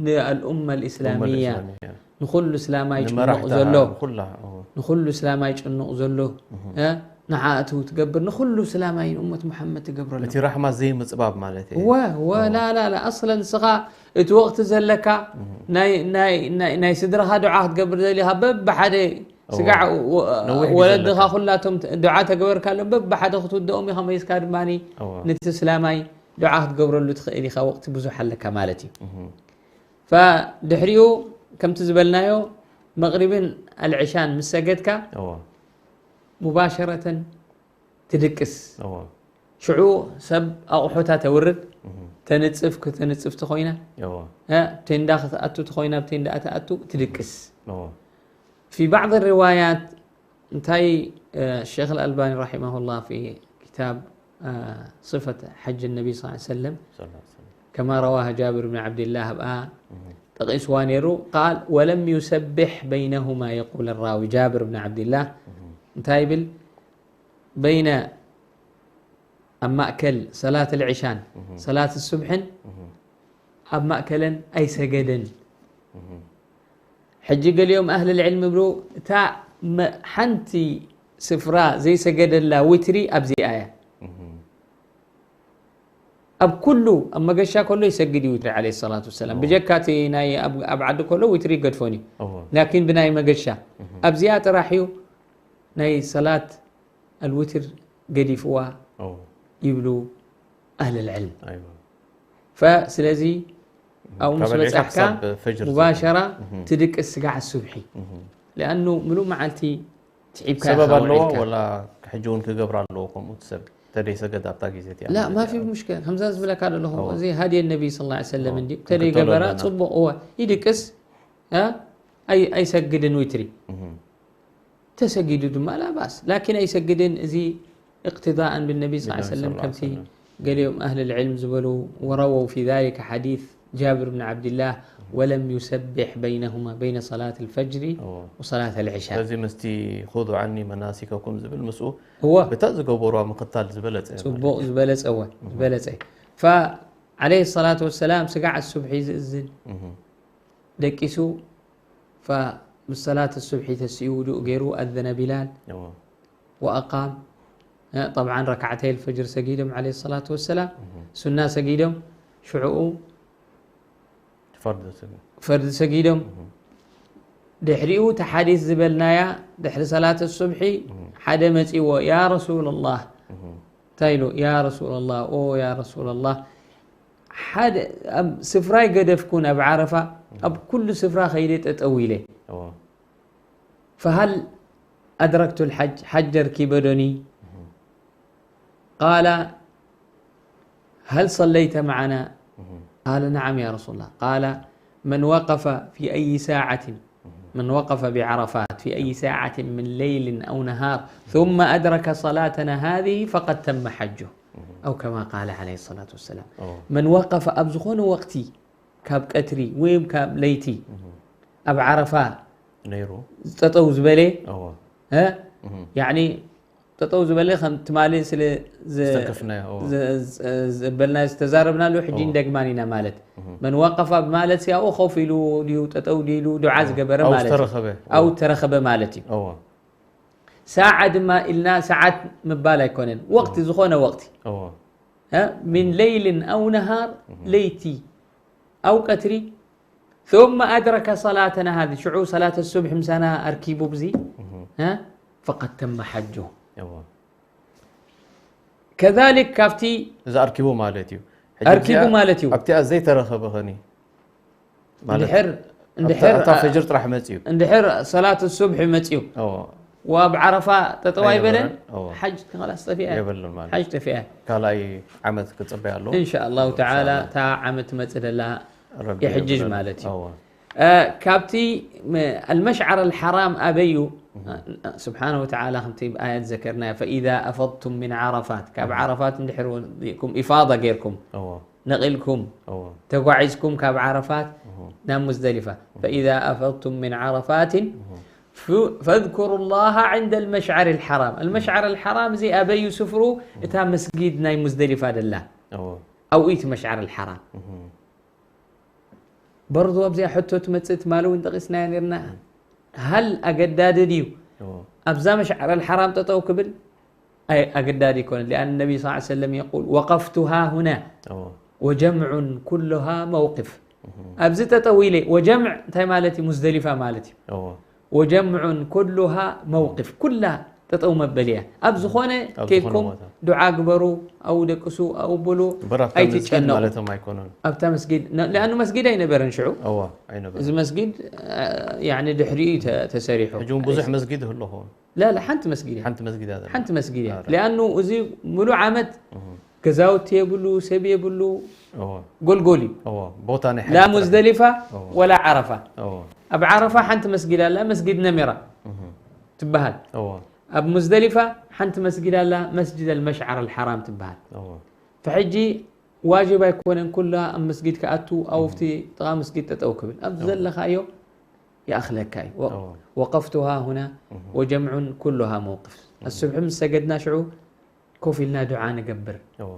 ንኣልኡመ ኡመ ልእስላምያ ልእስላምያ። ንኹሉ እስላማይ ጭሙቕ ንመራሕታ ዘሎ ንኩላ እወ። ንኹሉ እስላማይ ጭኑቕ ዘሎ ንዓእቱ ትገብር፣ ንኹሉ እስላማይ ንእመት ሙሓመድ ትገብረሉ። እቲ ራሕማ ዘይምፅባብ ማለት እዩ። ወ ወ ላ ላ ላ ኣስለን ንስኻ እቲ ወቕቲ ዘለካ ናይ ስድራኻ ዱዓ ክትገብር ዘሊኻ በብሓደ ስጋዕ ወለድኻ ኩላቶም ዱዓ ተግበርካሎም በብሓደ ክትውደኦም ኢኻ መይስካ ድማ ንቲ እስላማይ ዱዓ ክትገብረሉ ትኽእል ኢኻ። ወቕቲ ብዙሕ ኣለካ ማለት እዩ። ፈድሕሪኡ ከምቲ ዝበልናዮ መቕሪብን ኣልዕሻን ምስ ሰገድካ ሙባሸረተን ትድቅስ። ሽዑ ሰብ ኣቑሑታ ተውርድ፣ ተንጽፍ፣ ተንጽፍ ተኾይና፣ ቴንዳ ክትኣቱ ተኾይና፣ ኣብ ቴንዳ ኣትኣቱ ትድቅስ። في بعض الروايات እንታይ ሸይኽ ኣልኣልባኒ ረሒመሁላህ في كتاب صفة حج النبي صلى الله عليه وسلم كما رواه جابر بن عبد الله ኣብኣ ጠቒስዋ ነይሩ ቃል ولم يسبح بينهما يقول الراوي جابر بن عبد الله እንታይ ይብል بين ኣብ ማእከል ሰላት العشاءን ሰላት الصبحን ኣብ ማእከለን ኣይሰገደን ሕጂ ገሊኦም ኣህል العلم ይብሉ እታ ሓንቲ ስፍራ ዘይሰገደላ ዊትሪ ኣብዚኣ እያ ኣብ ኩሉ ኣብ መገሻ ከሎ ይሰግድ እዩ ዊትሪ عليه الصلاة والسلام ብጀካ እቲ ናይ ኣብ ዓዲ ከሎ ዊትሪ ይገድፎን እዩ ላኪን ብናይ መገሻ ኣብዚኣ ጥራሕ እዩ ናይ ሰላት الوتر ገዲፍዋ ይብሉ ኣህል العلم ስለዚ ኣብኡ ምስ በፃሕካ ሙባሸራ ትድቅስ ስጋዕ ሱብሒ لأنه ምሉእ መዓልቲ ትዒብካ ሰበብ ኣለዎ ወላ ሕጂ እውን ክገብር ኣለዎ ከምኡ ሰብ ተደይሰገድ ኣብታ ግዜ እቲኣ لا ما في مشكلة ከምዛ ዝብለካ ዘለኹ እዚ ሃድየ ነቢ صلى الله عليه وسلم እንዲ ተደይገበራ ፅቡቕ እወ ይድቅስ ኣይሰግድን ዊትሪ ተሰጊዱ ድማ لا بأس لكن ኣይሰግድን እዚ اقتداء بالنبي صلى الله عليه وسلم ከምቲ ገሊኦም أهل العلم ዝበሉ ورووا في ذلك حديث جابر بن عبد الله ولم يسبح بينهما بين صلاة الفجر وصلاة العشاء ስለዚ ምስቲ خذوا عني مناسككم ዝብል ምስኡ እወ ብታ ዝገበሩዋ ምኽታል ዝበለፀ ፅቡቕ ዝበለፀ እወ ዝበለፀ فعليه الصلاة والسلام ስጋዕ الصبح ዝእዝን ደቂሱ فمس صلاة الصبح ተሲኡ ውዱእ ገይሩ أذن بلال وأقام طبعا ركعتي الفجر ሰጊዶም عليه الصلاة والسلام ሱና ሰጊዶም ሽዑኡ ፈርዲ ሰጊዶም ድሕሪኡ እቲ ሓዲስ ዝበልናያ ድሕሪ ሰላት الصبح ሓደ መፂዎ يا رسول الله እንታይ ኢሉ يا رسول الله ኦ يا رسول الله ሓደ ስፍራ ይገደፍኩን ኣብ ዓረፋ ኣብ ኩሉ ስፍራ ከይደ ጠጠው ኢለ فهل أدركت الحج حج ርኪበ ዶኒ قال هل صليت معنا قال نعم يا رسول الله قال من وقف في أي ساعة من وقف بعرفات في أي ساعة من ليل أو نهار ثم أدرك صلاتنا هذه فقد تم حجه أو كما قال عليه الصلاة والسلام من وقف ኣብ ዝኾነ ወቅቲ ካብ ቀትሪ ወይም ካብ ለይቲ ኣብ ዓረፋ ጠጠው ዝበለ ጠጠው ዝበለ ከም ትማሊ ስለ ዘበልና ዝተዛረብናሉ ሕጂ እንደግማን ኢና ማለት መን ወቀፋ ብማለት ያኡ ከፍ ኢሉ ድዩ ጠጠው ድሉ ዱዓ ዝገበረ ማለት ኣው ተረኸበ ማለት እዩ ሰዓ ድማ ኢልና ሰዓት ምባል ኣይኮነን ወቅቲ ዝኾነ ወቅቲ من ليل أو نهار ለይቲ أو ቀትሪ ثم أدرك صلاتنا هذه ሽዑ صلاة الصبح ምሳና ኣርኪቡ ብዚ فقد تم حجه كذلك ካብቲ እዚ ኣርኪቡ ማለት እዩ ሕጂ ኣርኪቡ እዚኣ- ማለት እዩ ኣብቲኣ ዘይተረኸበ ኸኒ ማለት እንድሕር ኣብታ- እንድሕር ኣብታ ፈጅር ጥራሕ መፅዩ እንድሕር ሰላት ሱብሒ መፅዩ እዎ ወኣብ ዓረፋ ጠጠው ኣይበለን ኣይነበረን። እዎ። ሓጅ ከላስ ጠፊኣ እያ። የብሉን ማለት ሓጅ ጠፊኣ እያ። ካልኣይ ዓመት ክፅበያ ኣለዎ እንሻ ኣላሁ ተዓላ እታ ዓመት ትመፅእ ደላ ረቢ ይሕጅጅ የብለና። ማለት እዩ። እዎ። እ፣ ካብቲ ም- ኣልመሽዓር ኣልሓራም ኣበዩ ስብሓነ ወተዓላ ከምቲ ኣያት ዘከርናዮ ፈኢዛ ኣፈድቱም ምን ዓረፋት ካብ ዓረፋት እንድሕር ወዲእኩም ኢፋዳ ገይርኩም እዎ። ነቒልኩም እዎ። ተጓዒዝኩም ካብ ዓረፋት ናብ ሙዝደሊፋ ፈኢዛ ኣፈድቱም ምን ዓረፋትን ፈذكروا الله عند المشعر الحرام المشعر الحرام እዚ ኣበዩ ስፍሩ እታ መስጊድ ናይ ሙዝደሊፋ ደላ እዎ። ኣብኡ እቲ መሽዓር الحرام برضو ኣብዚኣ ሕቶ ትመፅእ ትማሊ እውን ጠቂስናያ ነርና هل ኣገዳዲ ድዩ ኣብዛ መሽዓር ኣልሓራም ጠጠው ክብል ኣይ- ኣገዳዲ ኣይኮነን። لأن النبي صلى الله عليه وسلم يقول: وقفتها هنا وجمع كلها موقف. ኣብዚ ጠጠው ኢለ፣ ወጀምዕ እንታይ ማለት እዩ? ሙዝደሊፋ ማለት እዩ። وجمع كلها موقف، ኩላ ጠጠው መበል እያ። ኣብ ዝኾነ ኣብ ዝኾነ ኬድኩም ቦታ። ዱዓ ግበሩ፣ ኣብኡ ደቅሱ፣ ኣብኡ ብሉ፣ እምበር ኣብታ መስጊድ ኣይትጨነቑ። ማለቶም ኣይኮኑን። ኣብታ መስጊድ ነ- لأنه መስጊድ ኣይነበረን ሽዑ። እዋ ኣይነበረ። እዚ መስጊድ ያኒ ድሕሪኡ እዩ ተ- ተሰሪሑ። ሕጂ እውን ብዙሕ መስጊድ ይህሉ ኸውን። لا لا ሓንቲ መስጊድ እያ። ሓንቲ መስጊድ እያ ዘላ። ሓንቲ መስጊድ እያ። لا لا። لأنه እዚ ሙሉእ ዓመት ገዛውቲ የብሉ፣ ሰብ የብሉ፣ እዎ። ጎልጎል እዩ። እዎ፣ ቦታ ናይ ላ ሓጅ ጥራሕ። ሙዝደሊፋ እዎ። ወላ ዓረፋ። እዎ። ኣብ ዓረፋ ሓንቲ መስጊድ ኣላ፣ መስጊድ ነሚራ እህ። ትበሃል። እዎ። ኣብ ሙዝደሊፋ ሓንቲ መስጊድ ኣላ፣ መስጅድ ኣልመሽዓር ኣልሓራም ትበሃል። እዎ። ፈሕጂ ዋጅብ ኣይኮነን ኩላ ኣብ መስጊድ ክኣቱ፣ ኣብቲ ጥቓ መስጊድ ጠጠው ክብል። ኣብዚ እዎ። ዘለኻዮ ይኣኽለካ እዩ። ወ- እዎ። ወቀፍቱሃ ሁና እህ። ወጀምዑን ኩሉሃ መውቅፍ። እህ። ኣስብሒ ምስ ሰገድና ሽዑ ኮፍ ኢልና ዱዓ ንገብር። እዎ።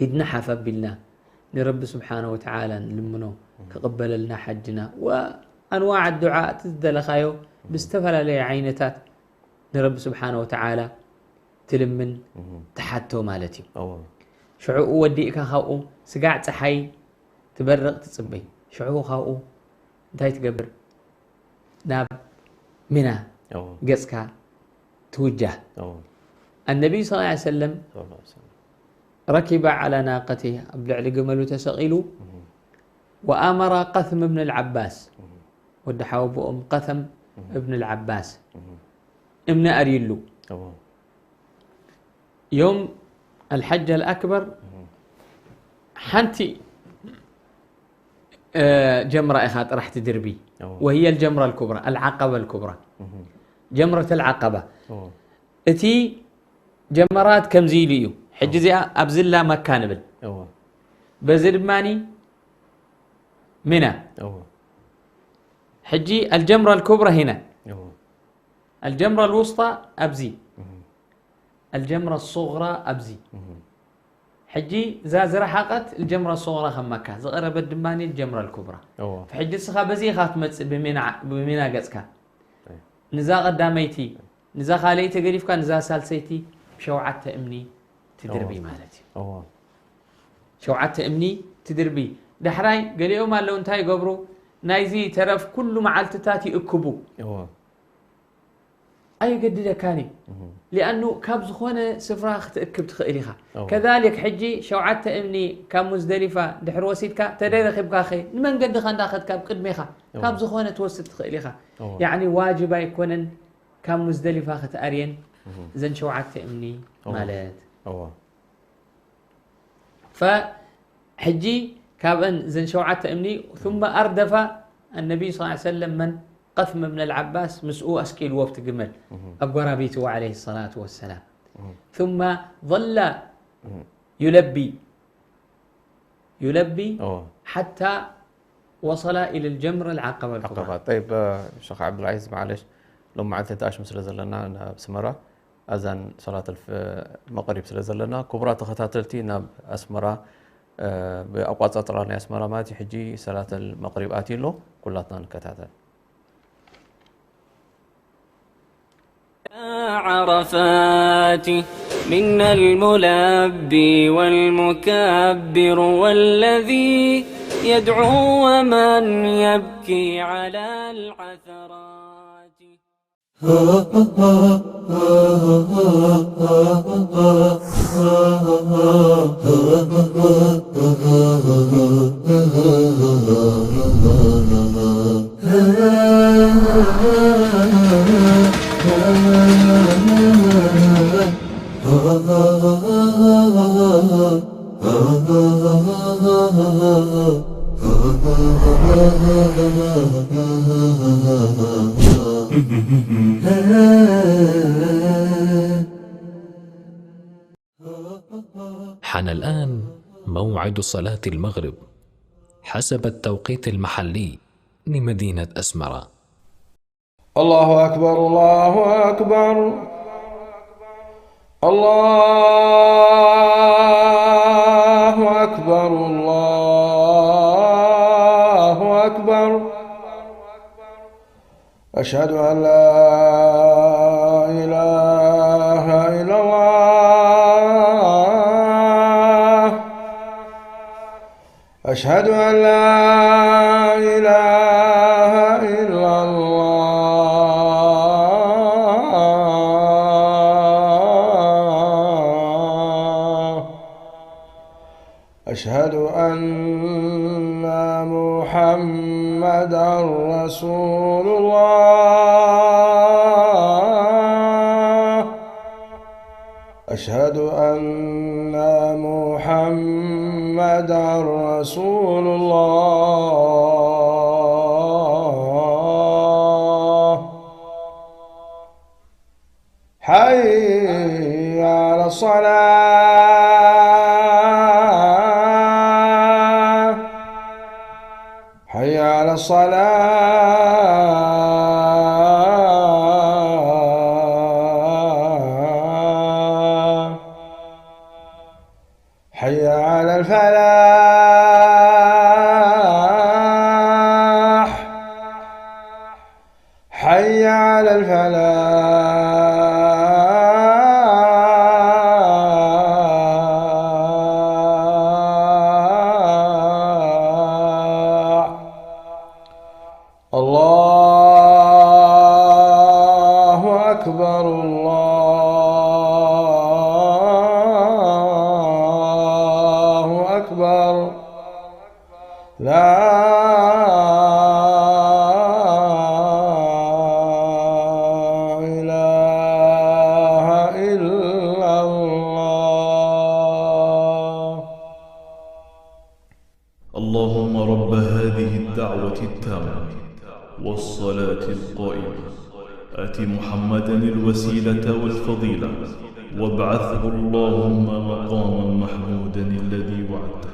ኢድና ሓፍ ኣቢልና ንረቢ ስብሓነ ወተዓላ ንልምኖ፣ እህ። ክቕበለልና ሓጅና። ወኣንዋዕ ዱዓ እቲ ዝደለኻዮ እህ። ብዝተፈላለየ ዓይነታት ንረቢ ስብሓነ ወተዓላ ትልምን እህ። ትሓቶ ማለት እዩ። እዎ። ሽዑኡ ወዲእካ ካብኡ ስጋዕ ፀሓይ ትበርቕ ትፅበይ። ሽዑ ካብኡ እንታይ ትገብር? ናብ ሚና እዎ። ገፅካ ትውጃህ። እዎ። النبي صلى الله عليه وسلم ሰለላሁ ዐለይሂ ወሰለም። ركب على ناقته ኣብ ልዕሊ ግመሉ ተሰቒሉ እህ። وأمر قثم بن العباس እህ። ወዲ ሓወቦኦም ቀተም እህ። እብን العباس እህ። እምኒ ኣርዩሉ። እዎ። يوم الحج الأكبر እህ። ሓንቲ ጀምራ ኢኻ ጥራሕ ትድርቢ። እዎ። وهي الجمرة الكبرى، العقبة الكبرى. እህ። جمرة العقبة. እዎ። እቲ ጀመራት ከምዚ ኢሉ እዩ። ሕጂ እዎ። እዚኣ ኣብዝላ መካ ንብል። እዎ። በዚ ድማኒ ሚና። እዎ። ሕጂ الجمرة الكبرى هنا. እዎ። الجمرة الوسطى ኣብዚ። እህ። الجمرة الصغرى ኣብዚ። እህ። ሕጂ እዛ ዝረሓቐት الجمرة الصغرى ከም መካ፣ ዝቐረበት ድማ الجمرة الكبرى። እዎ። ሕጂ እስኻ በዚ ኢኻ ትመጽእ ብሚና፣ ብሚና ገጽካ። እይ። ንዛ ቀዳመይቲ፣ ንዛ ካልኣይቲ ገዲፍካ፣ ንዛ ሳልሰይቲ ብሸውዓተ እምኒ ትድርቢ እዎ። ማለት እዩ። እዎ። ሸውዓተ እምኒ ትድርቢ። ዳሕራይ ገሊኦም ኣለዉ እንታይ ይገብሩ? ናይዚ ተረፍ ኩሉ መዓልትታት ይእክቡ። እዎ። ኣየገድደካን እዩ። እህ። ሊኣኑ ካብ ዝኾነ ስፍራ ክትእክብ ትኽእል ኢኻ። እዎ። ከዛሊክ ሕጂ ሸውዓተ እምኒ ካብ ሙዝደሊፋ ድሕሪ ወሲድካ፣ ተደይ ረኺብካ ኸ ንመንገድኻ እንዳኸድካ ኣብ ቅድሜኻ እዎ። ካብ ዝኾነ ትወስድ ትኽእል ኢኻ። እዎ። ያዕኒ ዋጅብ ኣይኮነን ካብ ሙዝደሊፋ ክትኣርየን እህ። እዘን ሸውዓተ እምኒ እዎ። ማለት። እዎ። ፈሕጂ ካብአን እዘን ሸውዓተ እምኒ ثم أردف النبي صلى الله عليه وسلم من قثم بن العباس ምስኡ ኣስቂልዎ ኣብቲ ግመል እህ። ኣጓራቢትዎ عليه الصلاة والسلام እህ። ثم ظل እህ። يلبي يلبي እዎ። حتى وصل إلى الجمرة العقبة الكبرى. ዓቀባ። ጠይብ፣ ሸኽ ዓብዱልዓዚዝ፣ ማዕለሽ፣ ሎም መዓልቲ ተኣሽም ስለ ዘለና ናብ ኣስመራ፣ ኣዛን ሰላት ኣልፍ-፣ መቕሪብ ስለ ዘለና፣ ክቡራት ተኸታተልቲ፣ ናብ ኣስመራ፣ እ፣ ብኣቋጻጽራ ናይ ኣስመራ ማለት እዩ፣ ሕጂ ሰላት ኣልመቕሪብ ኣትዩ ኣሎ። ኩላትና ንከታተል። عرفات، منا الملبي والمكبر والذي يدعو ومن يبكي على العثرات. حان الآن موعد صلاة المغرب حسب التوقيت المحلي لمدينة أسمرة. الله أكبر، الله أكبر، الله أكبر، الله أكبر. أشهد أن لا إله إلا الله. أشهد أن لا إله إلا الله. أشهد أن محمدا رسول الله. أشهد أن محمدا رسول الله. حي على الصلاة. حي على الصلاة. حي على الفلاح. حي على الفلاح. الله أكبر، الله أكبر. لا إله إلا الله. اللهم رب هذه الدعوة التامة والصلاة القائمة، آت محمدا الوسيلة والفضيلة، وابعثه اللهم مقاما محمودا الذي وعدته.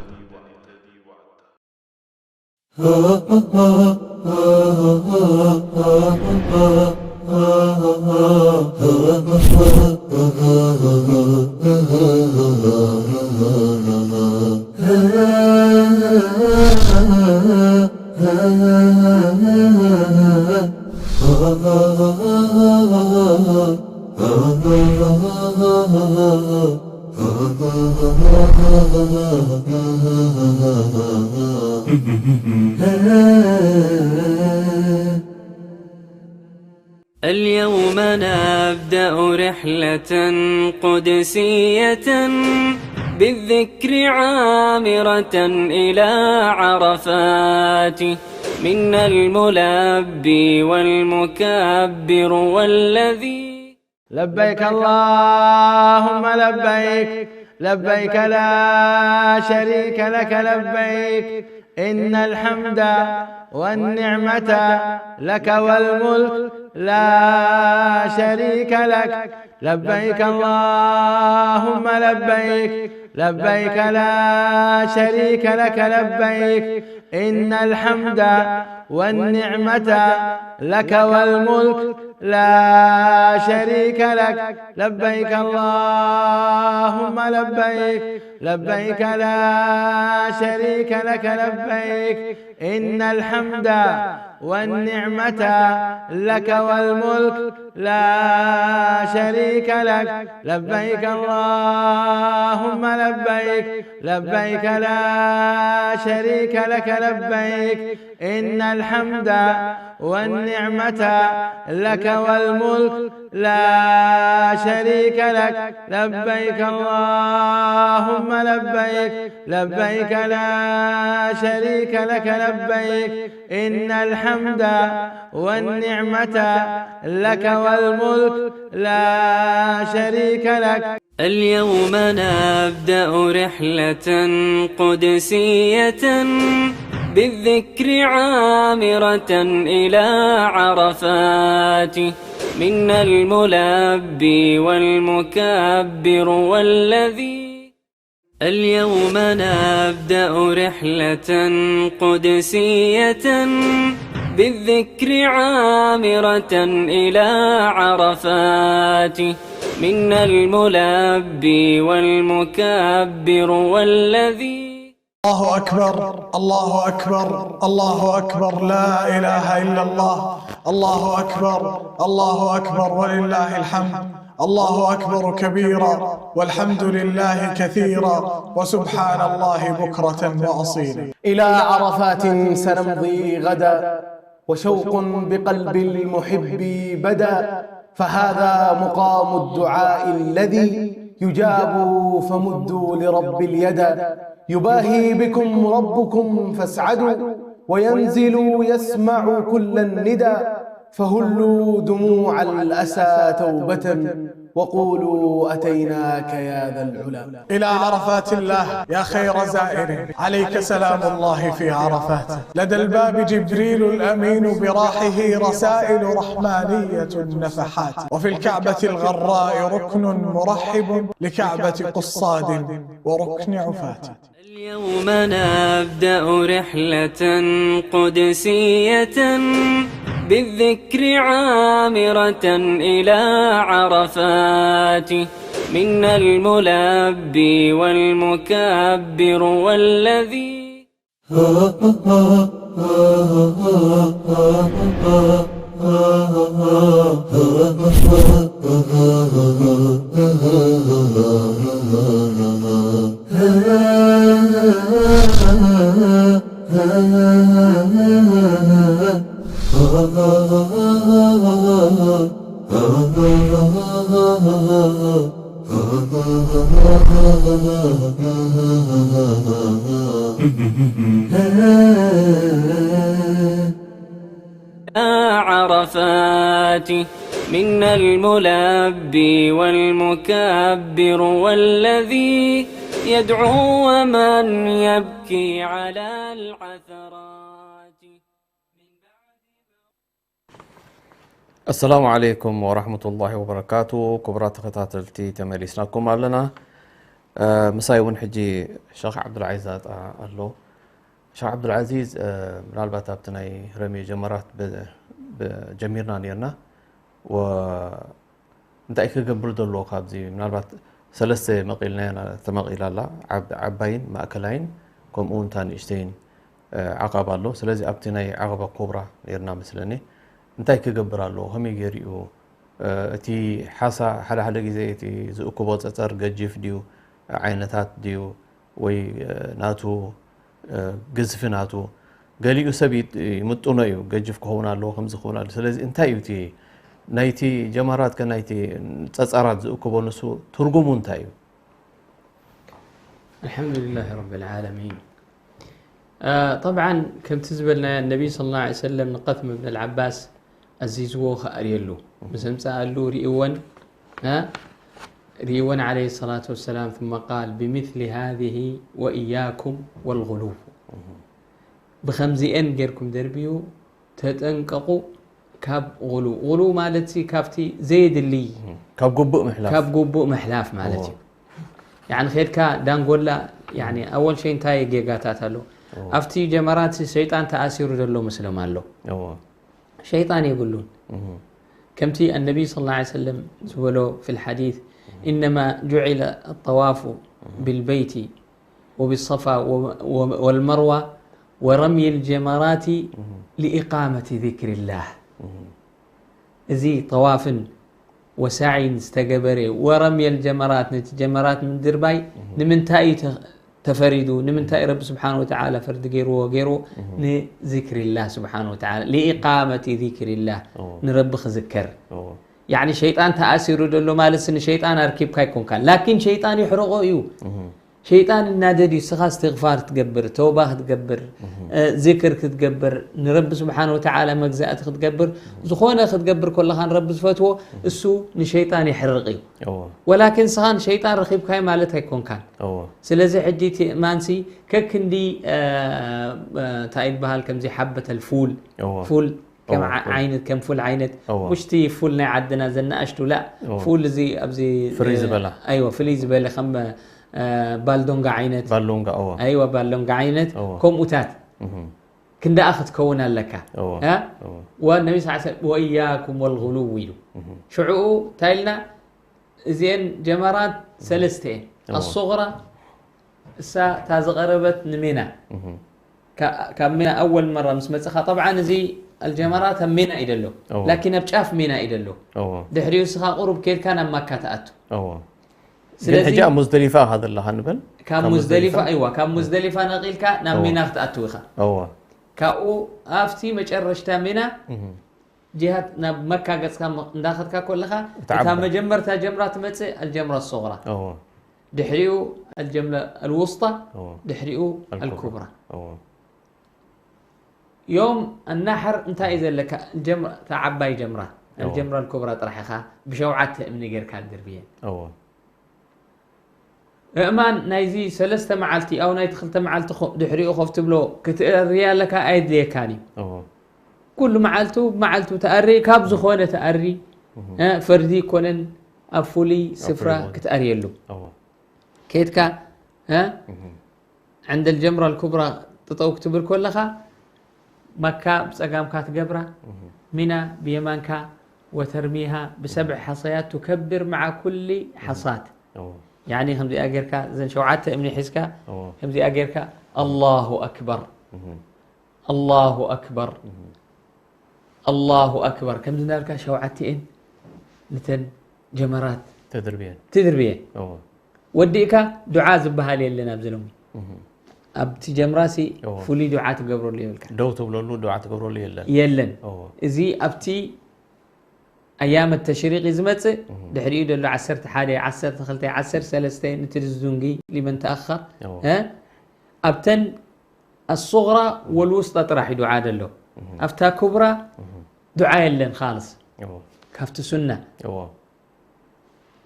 اليوم نبدأ رحلة قدسية بالذكر عامرة إلى عرفات، منا الملبي والمكبر والذي لبيك اللهم لبيك، لبيك لا شريك لك لبيك، إن الحمد والنعمة لك والملك لا شريك لك، لبيك اللهم لبيك، لبيك لا شريك لك لبيك، إن الحمد والنعمة لك والملك لا شريك لك، لبيك اللهم لبيك، لبيك لا شريك لك لبيك، إن الحمد والنعمة لك والملك لا شريك لك، لبيك اللهم لبيك، لبيك لا شريك لك لبيك، إن الحمد والنعمة لك والملك لا شريك لك، لبيك اللهم لبيك، لبيك لا شريك لك لبيك، إن الحمد والنعمة لك والملك لا شريك لك. اليوم نبدأ رحلة قدسية بالذكر عامرة إلى عرفات، منا الملبي والمكبر والذي اليوم نبدأ رحلة قدسية بالذكر عامرة إلى عرفات، منا الملبي والمكبر والذي الله أكبر، الله أكبر، الله أكبر، لا إله إلا الله. الله أكبر، الله أكبر ولله الحمد. الله أكبر كبيرا والحمد لله كثيرا وسبحان الله بكرة وأصيلا. إلى عرفات سنمضي غدا وشوق بقلب المحب بدا، فهذا مقام الدعاء الذي يجاب، فمدوا لرب اليدا. يباهي بكم ربكم فاسعدوا، وينزل يسمع كل الندى، فهلوا دموع الأسى توبة، وقولوا أتيناك يا ذا العلا. إلى عرفات الله يا خير زائر، عليك سلام الله في عرفات. لدى الباب جبريل الأمين براحه رسائل رحمانية نفحات، وفي الكعبة الغراء ركن مرحب لكعبة قصاد وركن عفاة. اليوم نبدأ رحلة قدسية بالذكر عامرة إلى عرفات، منا الملبي والمكبر والذي عرفات، منا الملبي والمكبر والذي يدعو ومن يبكي على العثرات. السلام عليكم ورحمة الله وبركاته. ክቡራት ተኸታተልቲ፣ ተመሊስናኩም ኣለና። እ፣ ምሳይ እውን ሕጂ ሸኽ ዓብዱልዓዚዝ ኣጣ ኣሎ። ሸኽ ዓብዱልዓዚዝ፣ እ፣ ምናልባት ኣብቲ ናይ ረምየ ጀመራት ብ-፣ ብ-፣ ጀሚርና ነርና። ወ-፣ እንታይ ክገብር ዘለዎ ካብዚ፣ ምናልባት ሰለስተ መቒልናያ፣ ተመቒላ ኣላ፣ ዓብ-፣ ዓባይን ማእከላይን ከምኡ እውን እታ ንእሽተይን፣ እ፣ ዓቐባ ኣሎ። ስለዚ ኣብቲ ናይ ዓቐባ ኮብራ ነርና መስለኒ። እንታይ ክገብር ኣለዎ? ከመይ ገይሩ እዩ፣ እ፣ እቲ ሓሳ ሓደ ሓደ ግዜ እቲ ዝእክቦ ጸጸር ገጂፍ ድዩ? ዓይነታት ድዩ? ወይ፣ እ፣ ናቱ፣ እ፣ ግዝፊ ናቱ፣ ገሊኡ ሰብ ይጥ-፣ ይምጥኖ እዩ፣ ገጅፍ ክኸውን ኣለዎ፣ ከምዚ ክኸውን ኣለዎ። ስለዚ እንታይ እዩ እቲ ናይቲ ጀማራት ከ ናይቲ ጸጸራት ዝእክቦ ንሱ ትርጉሙ እንታይ እዩ? الحمد لله رب العالمين. እ፣ ጠብዓን ከምቲ ዝበልናዮ ነቢ ሰለላሁ ዐለይሂ ወሰለም ንቀትም እብን ኣልዓባስ ኣዚዝዎ ክኣርየሉ ምስ ኣምጽኣሉ ርእይወን፣ እ፣ ርእይወን عليه الصلاة والسلام ثم قال بمثل هذه وإياكم والغلو. ብኸምዚኤን ጌርኩም ደርብዩ ተጠንቀቑ ካብ غلو። غلو ማለት ሲ ካብቲ ዘየድሊ ካብ ግቡእ ምሕላፍ። ካብ ግቡእ ምሕላፍ ማለት እዎ። እዩ። ያኒ ኸድካ ዳንጎላ፣ ያኒ ኣወል ሸይ እንታይ ጌጋታት ኣሎ? እዎ። ኣብቲ ጀመራት ሲ ሸይጣን ተኣሲሩ ዘሎ ምስሎም ኣሎ። እዎ። ሸይጣን የብሉን። እህ። ከምቲ ኣነቢ ሰለላሁ ዐለይሂ ወሰለም ዝበሎ ፊል ሐዲስ፣ እህ። إنما جعل الطواف እህ። بالبيت وبالصفا و-، و-، والمروة ورمي الجمرات እህ። لإقامة ذكر الله። እህ። እዚ ጠዋፍን ወሳዒን ዝተገበረ ወረምየል ጀመራት፣ ነቲ ጀመራት ምድርባይ እህ። ንምንታይ እዩ ተ-፣ ተፈሪዱ? ንምንታይ ረቢ ስብሓን ወተዓላ ፈርዲ ገይርዎ? ገይርዎ እህ። ንዚክሪላህ ስብሓን ወተዓላ፣ ሊኢቃመቲ ዚክሪላህ፣ እዎ። ንረቢ ክዝከር። እዎ። ያዕኒ ሸይጣን ተኣሲሩ ደሎ ማለት ንሸይጣን ኣርኪብካ ኣይኮንካን፣ ላኪን ሸይጣን ይሕርቆ እዩ። እህ። ሸይጣን እናደድ እዩ። እስኻ እስትግፋር ክትገብር፣ ተውባ ክትገብር፣ እህ። እ፣ ዚክር ክትገብር፣ ንረቢ ስብሓን ወተዓላ መግዛእቲ ክትገብር፣ ዝኾነ ክትገብር ከለኻ ንረቢ ዝፈትዎ፣ እሱ ንሸይጣን የሕርቕ እዩ። እዎ። ወላኪን ስኻን ሸይጣን ረኺብካይ ማለት ኣይኮንካን። እዎ። ስለዚ ሕጂ እቲ እማንሲ ከክንዲ፣ እ፣ እ፣ እንታይ ይበሃል፣ ከምዚ ሓበተል ፉል፣ እዎ። ፉል ከም እዎ፣ ዓ-፣ ፉል። ዓይነት፣ ከም ፉል ዓይነት፣ እዎ። ሙሽቲ ፉል ናይ ዓድና ዘናእሽቱ ላ፣ እዎ። ፉል እዚ ኣብዚ፣ ፍርይ እ፣ ዝበላ። ኣይወ፣ ፍልይ ዝበለ ከም፣ እ፣ ባልዶንጋ ዓይነት። ባልዶንጋ፣ እዎ። ኣይወ፣ ባልዶንጋ ዓይነት፣ እዎ። ከምኡታት። እህ። ክንደኣ ክትከውን ኣለካ። እዎ፣ እ? እዎ። ወነቢ ስ-፣ ሰ-፣ "ወእያኩም ወልጉሉው" ኢሉ። እህ። ሽዑኡ እንታይ ኢልና? እዚአን ጀመራት እህ። ሰለስተ እየን። እዎ። ኣሱግራ፣ እሳ እታ ዝቐረበት ንሜና። እህ። ካ-፣ ካብ ሜና ኣወል መራ ምስ መጽኻ፣ ጠብዓን እዚ ኣልጀመራት ኣብ ሚና እዩ ዘሎ። እዎ። ላኪን ኣብ ጫፍ ሚና እዩ ዘሎ። እዎ ድሕሪኡ እስኻ ቁሩብ ኬድካ ናብ መካ ትኣቱ። እዎ ግን ስለዚ ሕጂ ኣብ ሙዝደሊፋ ኢኻ ዘለኻ ንበል። ካብ ካብ ሙዝደሊፋ ሙዝደሊፋ። እዋ ካብ ሙዝደሊፋ ነቒልካ ናብ እዎ። ሚና ክትኣቱ ኢኻ። እዎ ካብኡ ኣብቲ መጨረሽታ ሚና እህ ጅሃድ ናብ መካ ገጽካ ም- እንዳኸድካ ከለኻ እቲ እታ ዓባይ። መጀመርታ ጀምራ ትመጽእ ኣልጀምራ ሶግራ፣ እዎ ድሕሪኡ ኣልጀምራ ኣልውስጣ፣ እዎ ድሕሪኡ ኣልኩብራ። ኣልኩብራ። እዎ ዮም ኣናሕር እንታይ እዩ ዘለካ? ጀምራ፣ እታ ዓባይ ጀምራ እዎ። ኣልጀምራ ኣልኩብራ ጥራሕ ኢኻ ብሸውዓተ እምኒ ጌርካ ድርብየን። እዎ እእማን ናይዚ ሰለስተ መዓልቲ ኣው ናይቲ ክልተ መዓልቲ ኾ- ድሕሪኡ ኮፍ ትብሎ ክትእርያ ኣለካ ኣየድልየካን እዩ። እዎ ኩሉ መዓልቱ መዓልቱ ተኣሪ ካብ ዝኾነ ተኣሪ እህ እ፣ ፈርዲ ይኮነን ኣብ ፍሉይ ስፍራ ፍሉይ ቦታ። ክትኣርየሉ እዎ ከይድካ እ፣ እህ عند الجمرة الكبرى ጠጠው ክትብል ከለኻ መካ ብፀጋምካ ትገብራ እህ ሚና ብየማንካ وترميها بسبع حصيات تكبر مع كل حصاة እዎ يعني ከምዚኣ ጌርካ እዘን ሸውዓተ እምኒ ሒዝካ እዎ ከምዚኣ ጌርካ الله أكبر እህ الله أكبر እህ الله أكبر ከምዚ እንዳልካ ሸውዓቲኤን ንተን ጀመራት ተድርብየን ትድርብየን እዎ ወዲእካ ዱዓ ዝበሃል የለን ኣብዚ ሎሚ እህ ኣብቲ ጀምራሲ እዎ። ፍሉይ ዱዓ ትገብረሉ የብልካ ደው ትብለሉ ዱዓ ትገብረሉ የለን የለን እዎ እዚ ኣብቲ ኣያመ ተሽሪቅ እዩ ዝመፅእ እህ ድሕሪኡ ዘሎ ዓሰርተ ሓደ ዓሰርተ ክልተ ዓሰርተ ሰለስተ ንትድዝዱንጊ ሊመን ተኣኸር እዎ እ ኣብተን ኣሱግራ ወልውስጣ ጥራሕ እዩ ዱዓ ደሎ እህ ኣብታ ኩብራ እህ ዱዓ የለን ካልስ እዎ ካብቲ ሱና እዎ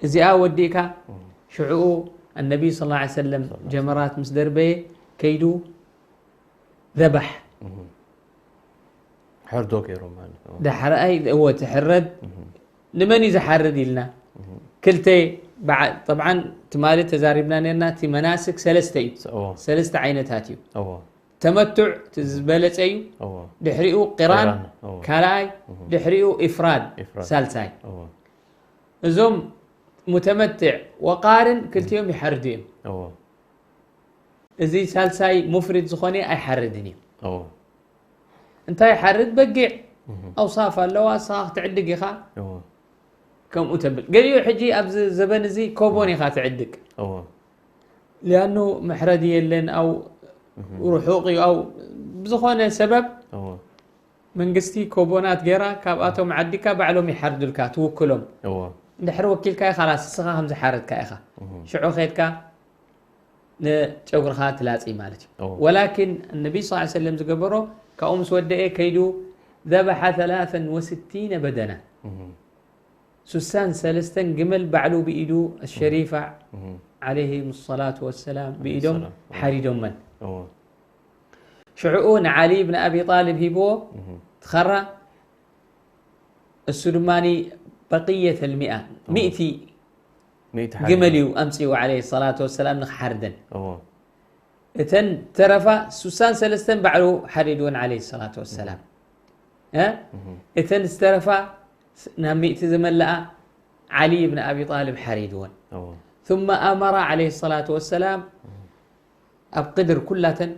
እዚኣ ወዲእካ እህ ሽዕኡ ኣነቢ ስ ላ ሰለም ጀመራት ምስ ደርበየ ከይዱ ዘባሕ እህ ሕርዶ ገይሮም ማለት ነው ዳሕረኣይ እወ ትሕረድ እህ ንመን እዩ ዝሓርድ ኢልና እህ ክልተ በዓ- ጠብዓን ትማሊ ተዛሪብና ነርና እቲ መናስክ ሰለስተ እዩ እዎ ሰለስተ ዓይነታት እዩ እዎ ተመቱዕ እቲ ዝበለፀ እዩ እዎ ድሕሪኡ ቅራን ቅራን፣ እዎ። ካልኣይ እህ ድሕሪኡ ኢፍራድ ኢፍራድ። ሳልሳይ እዎ እዞም ሙተመትዕ ወቃርን ክልቲኦም ይሓርዱ እዮም እዎ እዚ ሳልሳይ ሙፍሪድ ዝኾነ ኣይሓርድን እዩ እዎ እንታይ ይሓርድ በጊዕ እህ ኣውሳፍ ኣለዋ እስኻ ክትዕድግ ኢኻ እዎ ከምኡ ተብል ገሊኡ ሕጂ ኣብዚ ዘበን እዚ ኮቦን ኢኻ ትዕድግ እዎ ሊኣኑ መሕረዲ የለን ኣው ርሑቕ እዩ ኣው ብዝኾነ ሰበብ እዎ መንግስቲ ኮቦናት ገይራ ካብኣቶም ዓዲካ ባዕሎም ይሓርዱልካ ትውክሎም እዎ እንድሕር ወኪልካ ካላስ እስኻ ከም ዝሓረድካ ኢኻ እህ ሽዑ ከድካ ንጨጉርኻ ትላፂ ማለት እዩ እዎ ወላኪን ነቢ ስ ሰለም ዝገበሮ ካብኡ ምስ ወደአ ከይዱ ዘበሓ ثلاثا وستين بدنة እህ ሱሳን ሰለስተን ግመል ባዕሉ ብኢዱ ሸሪፋ እህ عليهم الصلاة والسلام ብኢዶም ሰላም። ሓሪዶመን እዎ ሽዕኡ ንዓሊ ብን ኣቢ ጣልብ ሂብዎ እህ ትኸራ እሱ ድማ በቅየት ልሚኣ ሚእቲ ሚእቲ ሓሪዱ። ግመል እዩ ኣምፅኡ عليه الصلاة والسلام ንክሓርደን እዎ እተን ተረፋ ሱሳን ሰለስተን ባዕሉ ሓሪድወን عليه الصلاة والسلام እ? እህ እተን ዝተረፋ ናብ ሚእቲ ዝመልኣ ዓሊ ብን ኣቢ ጣልብ ሓሪድወን እዎ ثم أمر عليه الصلاة والسلام ኣብ ቅድር ኩላተን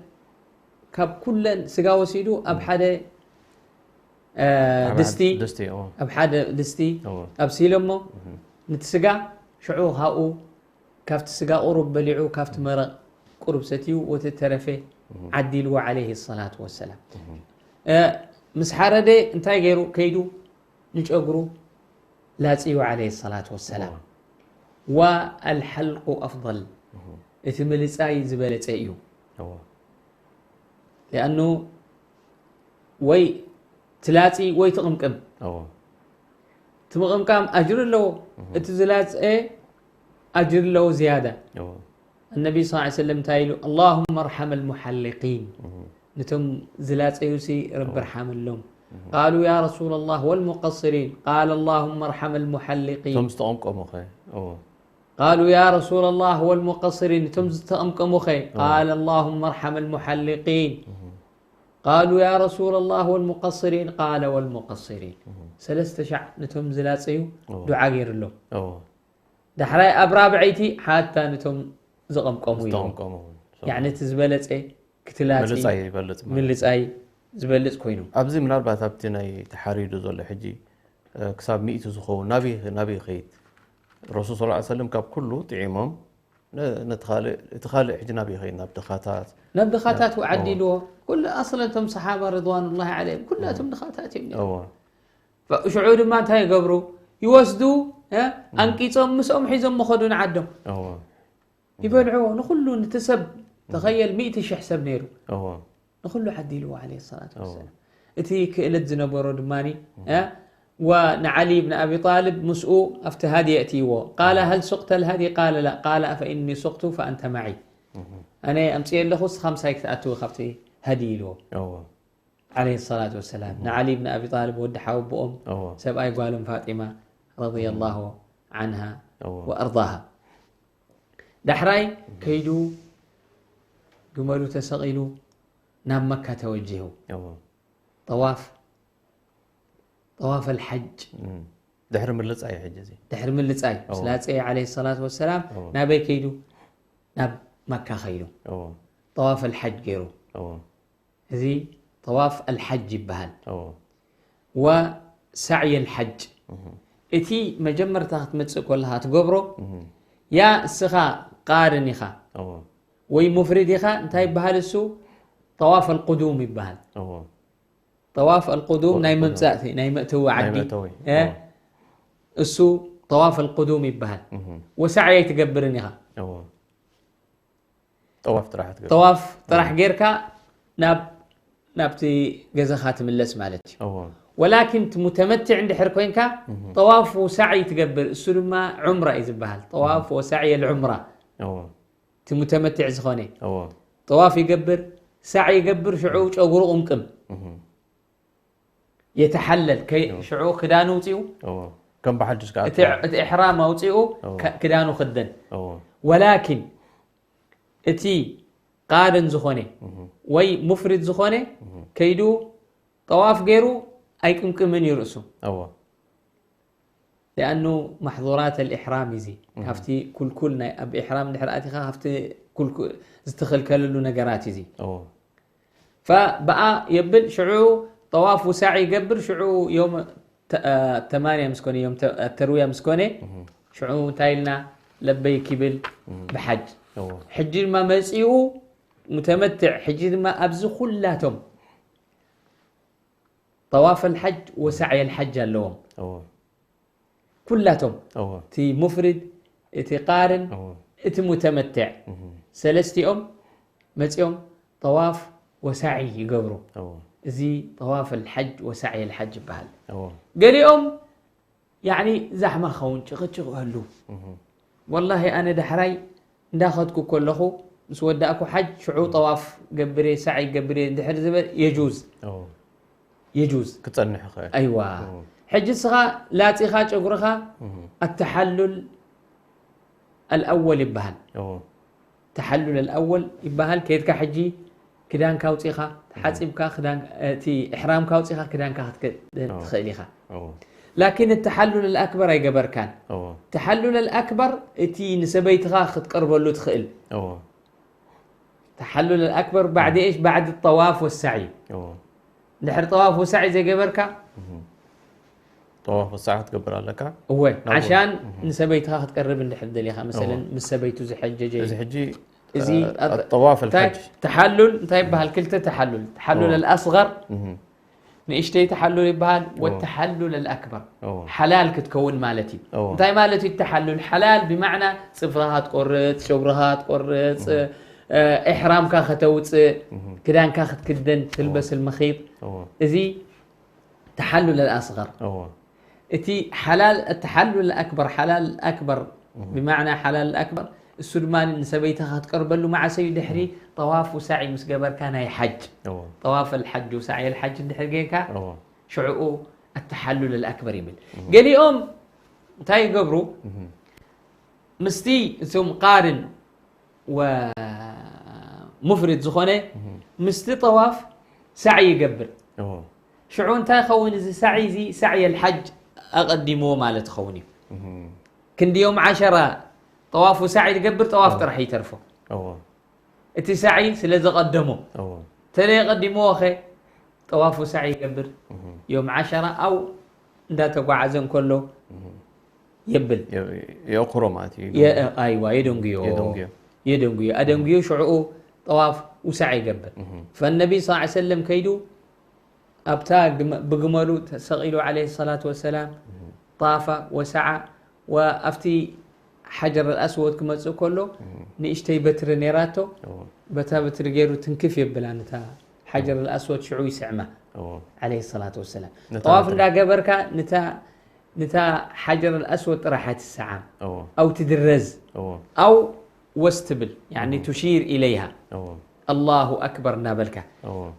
ካብ ኩለን ስጋ ወሲዱ ኣብ ሓደ እ፣ ኣብ ድስቲ ድስቲ እዎ ኣብ ሓደ ድስቲ እዎ ኣብሲሎሞ ነቲ ስጋ ሽዑ ካብኡ ካብቲ ስጋ ቁሩብ በሊዑ ካብቲ መረቕ ቁሩብ ሰትዩ ወተተረፈ ዓዲልዎ عليه الصلاة والسلام እ፣ ምስ ሓረደ እንታይ ገይሩ ከይዱ ንጨጉሩ ላፅዩ عليه الصلاة والسلام እዎ والحلق أفضل እቲ ምልፃይ ዝበለፀ እዩ እዎ لأنه ወይ ትላፂ ወይ ትቕምቅም እዎ እቲ ምቕምቃም ኣጅሪ ኣለዎ እቲ ዝላፀ ኣጅሪ ኣለዎ ዝያዳ እዎ النبي صلى الله عليه وسلم እንታይ ኢሉ اللهم ارحم المحلقين እህ ነቶም ዝላፀዩሲ ረቢ ርሓመሎም قالوا يا رسول الله والمقصرين قال اللهم ارحم المحلقين እቶም ዝተቐምቀሙ ኸ እዎ قالوا يا رسول الله والمقصرين እቶም ዝተቐምቀሙ ኸ قال اللهم ارحم المحلقين قالوا يا رسول الله والمقصرين قال والمقصرين ሰለስተ ሻዕ ነቶም ዝላፀዩ እዎ ዱዓ ገይርሎም እዎ ዳሕራይ ኣብ ራብዐይቲ ሓታ ነቶም ዝቐምቀሙ እዮም ዝተቐምቀሙ እውን ያዕኒ እቲ ዝበለፀ ክትላፂ ምልፃይ ይበልፅ ማለት ምልፃይ ዝበልጽ ኮይኑ። ኣብዚ ምናልባት ኣብቲ ናይ ተሓሪዱ ዘሎ ሕጂ እ፣ ክሳብ ሚእቲ ዝኸውን ናበይ ናበይ ይኸይድ? ረሱል ሰለላሁ ዐለይሂ ወሰለም ካብ ኩሉ ጥዒሞም ነ- ነቲ ካልእ እቲ ካልእ ሕጂ ናበይ ይኸይድ? ናብ ድኻታት ናብ ድኻታት ዓዲልዎ። ኩሉ ኣስለን እቶም ሰሓባ ርድዋኑላሂ ዓለይሂም ኩላቶም ድኻታት እዮም ነይሮም። እወ ሽዑ ድማ እንታይ ይገብሩ? ይወስዱ፣ እ፣ ኣንቂጾም ምስኦም ሒዞም መኸዱ ንዓዶም። እወ ይበልዕዎ ንኹሉ፣ ንቲ ሰብ ተኸየል ሚእቲ ሽሕ ሰብ ነይሩ። እወ ንኹሉ ዓዲልዎ ዓለይሂ ሰላቱ ወሰላም። እቲ ክእለት ዝነበሮ ድማ ንዓሊ ብን ኣቢ ጣልብ ምስኡ ኣብቲ ሃዲ የእትይዎ። ቃለ ሀል ሱቅተ ልሃዲ ቃለ ላ ቃለ ፈኢኒ ሱቅቱ ፈኣንተ መዒ። ኣነ ኣምፅየ ኣለኹ እስኻ ምሳይ ክትኣትዊ ካብቲ ሃዲ ኢልዎ። ዓለይሂ ሰላቱ ወሰላም ንዓሊ ብን ኣቢ ጣልብ ወዲ ሓወቦኦም ሰብኣይ ጓሎም ፋጢማ ረዲየላሁ ዓንሃ ወኣርዳሃ። ዳሕራይ ከይዱ ግመሉ ተሰቒሉ ናብ መካ ተወጂሁ። ጠዋፍ ጠዋፍ ኣልሓጅ ድሕሪ ምልፃይ ሕጂ እዚ ድሕሪ ምልፃይ ስላፀየ ዓለይሂ ሰላቱ ወሰላም ናበይ ከይዱ? ናብ መካ ከይዱ ጠዋፍ ኣልሓጅ ገይሩ። እዚ ጠዋፍ ኣልሓጅ ይበሃል። ወሳዕይ ኣልሓጅ እቲ መጀመርታ ክትመፅእ ከለኻ ትገብሮ ያ እስኻ ቃርን ኢኻ ወይ ሙፍሪድ ኢኻ እንታይ ይበሃል እሱ ጠዋፍ ኣልቁዱም ይበሃል። ጠዋፍ ኣልቁዱም ናይ መምፃእቲ ናይ መእተዊ ዓዲ እሱ ጠዋፍ ኣልቁዱም ይበሃል። ወሳዕይ ኣይትገብርን ኢኻ ጠዋፍ ጥራሕ ትገብር። ጠዋፍ ጥራሕ ጌርካ ናብ ናብቲ ገዛኻ ትምለስ ማለት እዩ። እዎ። ወላኪን እቲ ሙተመትዕ እንድሕር ኮይንካ እህ። ጠዋፍ ወሳዒ ትገብር፣ እሱ ድማ ዑምራ እዩ ዝበሃል። ጠዋፍ ወሳዒ የልዑምራ እዎ። እቲ ሙተመትዕ ዝኾነ እዎ። ጠዋፍ ይገብር፣ ሳዒ ይገብር፣ ሽዑ ጨጉሩ ቁምቅም እህ። የተሓለል ከይ- እዎ። ሽዑ ክዳኑ ውፅኡ እዎ። ከም ብሓድሽ ከኣ እቲ እቲ ኢሕራም ኣውፂኡ እዎ። ከ- ክዳኑ ክደን እዎ። ወላኪን እቲ ቃርን ዝኾነ ወይ ሙፍሪድ ዝኾነ ከይዱ ጠዋፍ ገይሩ ኣይቅምቅምን እዩ ርእሱ። እዎ። لأنه محظورات الإحرام እዩ እዚ። ካብቲ ኩልኩል ናይ ኣብ ኢሕራም ድሕሪ ኣቲኻ ካብቲ ኩልኩ- ዝተኸልከለሉ ነገራት እዩ እዚ። እዎ። فبقى يبل ሽዑ ጠዋፍ ውሳዕ ይገብር ሽዑ يوم ተማንያ ምስ ኮነ ዮም ተርውያ ምስ ኮነ ሽዑ እንታይ ኢልና ለበይክ ይብል ብሓጅ ሕጂ ድማ መፂኡ ሙተመትዕ ሕጂ ድማ ኣብዚ ኩላቶም ጠዋፍ ኣልሓጅ ወሳዕይ ኣልሓጅ ኣለዎም ኩላቶም እቲ ሙፍሪድ እቲ ቃርን እቲ ሙተመትዕ ሰለስቲኦም መፂኦም ጠዋፍ ወሳዒ ይገብሩ እዚ ጠዋፍ ኣልሓጅ ወሳዕይ ኣልሓጅ ይበሃል ገሊኦም ያዕኒ ዛሕማ ኸውን ጭቕጭቕ ይህሉ ወላሂ ኣነ ዳሕራይ እንዳኸድኩ ከለኹ ምስ ወዳእኩ ሓጅ ሽዑ ጠዋፍ ገብር እየ ሳዒ ገብር እየ እንድሕር ዝበል የጁዝ የጁዝ ክጸንሕ ይኽእል ኣይዋ ሕጂ እስኻ ላጺኻ ጨጉርኻ ኣተሓሉል ኣልኣወል ይበሃል ተሓሉል ኣልኣወል ይበሃል ከይድካ ሕጂ ክዳንካ ኣውፂኻ ተሓፂብካ ክዳን እቲ እሕራምካ ኣውፂኻ ክዳንካ ክትክደን ትኽእል ኢኻ ላኪን ተሓሉል ኣልኣክበር ኣይገበርካን ተሓሉል ኣልኣክበር እቲ ንሰበይትኻ ክትቀርበሉ ትኽእል ተሓሉል ኣልኣክበር ባዕዲ እሽ ባዕዲ ጠዋፍ ወሳዒ ድሕሪ ጠዋፍ ወሳዒ ዘይገበርካ ጠዋፍ ወሳዒ ክትገብር ኣለካ እወ ዓሻን ንሰበይትኻ ክትቀርብ እንድሕር ደሊኻ መሰለን ምስ ሰበይቱ ዝሐጀጀ እዚ ሕጂ ጠዋፍ ኣልሐጅ ተሓሉል እንታይ ይበሃል ክልተ ተሓሉል ተሓሉል ኣልኣስغር ንእሽተይ ተሓሉል ይበሃል ወተሓሉል ኣልኣክበር ሓላል ክትከውን ማለት እዩ እንታይ ማለት እዩ ተሓሉል ሓላል ብማዕና ፅፍርኻ ትቆርፅ ጨጉርኻ ትቆርፅ እሕራምካ ከተውፅእ ክዳንካ ክትክደን ትልበስ ልመኺጥ እዚ ተሓሉል ኣልኣስغር እቲ ሓላል ተሓሉል ኣክበር ሓላል ኣክበር ብማዕና ሓላል ኣክበር እሱ ድማ ንሰበይትኻ ክትቀርበሉ መዓሰ እዩ ድሕሪ ጠዋፍ ውሳዒ ምስ ገበርካ ናይ ሓጅ ጠዋፍ ኣልሓጅ ውሳዒ ኣልሓጅ እንድሕር ጌርካ ሽዕኡ ኣተሓሉል ኣልኣክበር ይብል ገሊኦም እንታይ ይገብሩ ምስቲ እቶም ቃርን ሙፍሪድ ዝኾነ ምስቲ ጠዋፍ ሳዒ ይገብር ሽዑ እንታይ ኸውን እዚ ሳዒ እዚ ሳዒ ኣልሓጅ ኣቐዲምዎ ማለት ይኸውን እዩ ክንድዮም ዓሸራ ጠዋፍ ውሳዒ ዝገብር ጠዋፍ ጥራሕ ይተርፎ እቲ ሳዒ ስለ ዘቐደሞ ተለይ ቀዲምዎ ኸ ጠዋፍ ወሳዕ ይገብር። ዮም ዓሸራ ኣው እንዳተጓዓዘ እንከሎ የብል። የእኽሮ ማለት እዩ። ኣይዋ፣ የደንጉዮ። የደንጉዮ። የደንጉዮ። ኣደንጉዮ ሽዕኡ ጠዋፍ ውሳዕ ይገብር። ፈነቢ ስ ሰለም ከይዱ ኣብታ ብግመሉ ተሰቒሉ ዓለይሂ ሰላቱ ወሰላም ጣፈ ወሰዓ ወኣብቲ ሓጀር ኣስወድ ክመጽእ ከሎ ንእሽተይ በትሪ ነይራቶ። በታ በትሪ ገይሩ ትንክፍ የብላ ነታ ሓጀር ኣስወድ፣ ሽዑ ይስዕማ ዓለይሂ ሰላቱ ወሰላም። ጠዋፍ እንዳገበርካ ንታ ሓጀር ኣስወድ ጥራሕ ኣይትሰዓም። ኣው ትድረዝ ኣው ወስ ትብል፣ ያኒ ቱሺር ኢለይሃ ኣላሁ ኣክበር እናበልካ።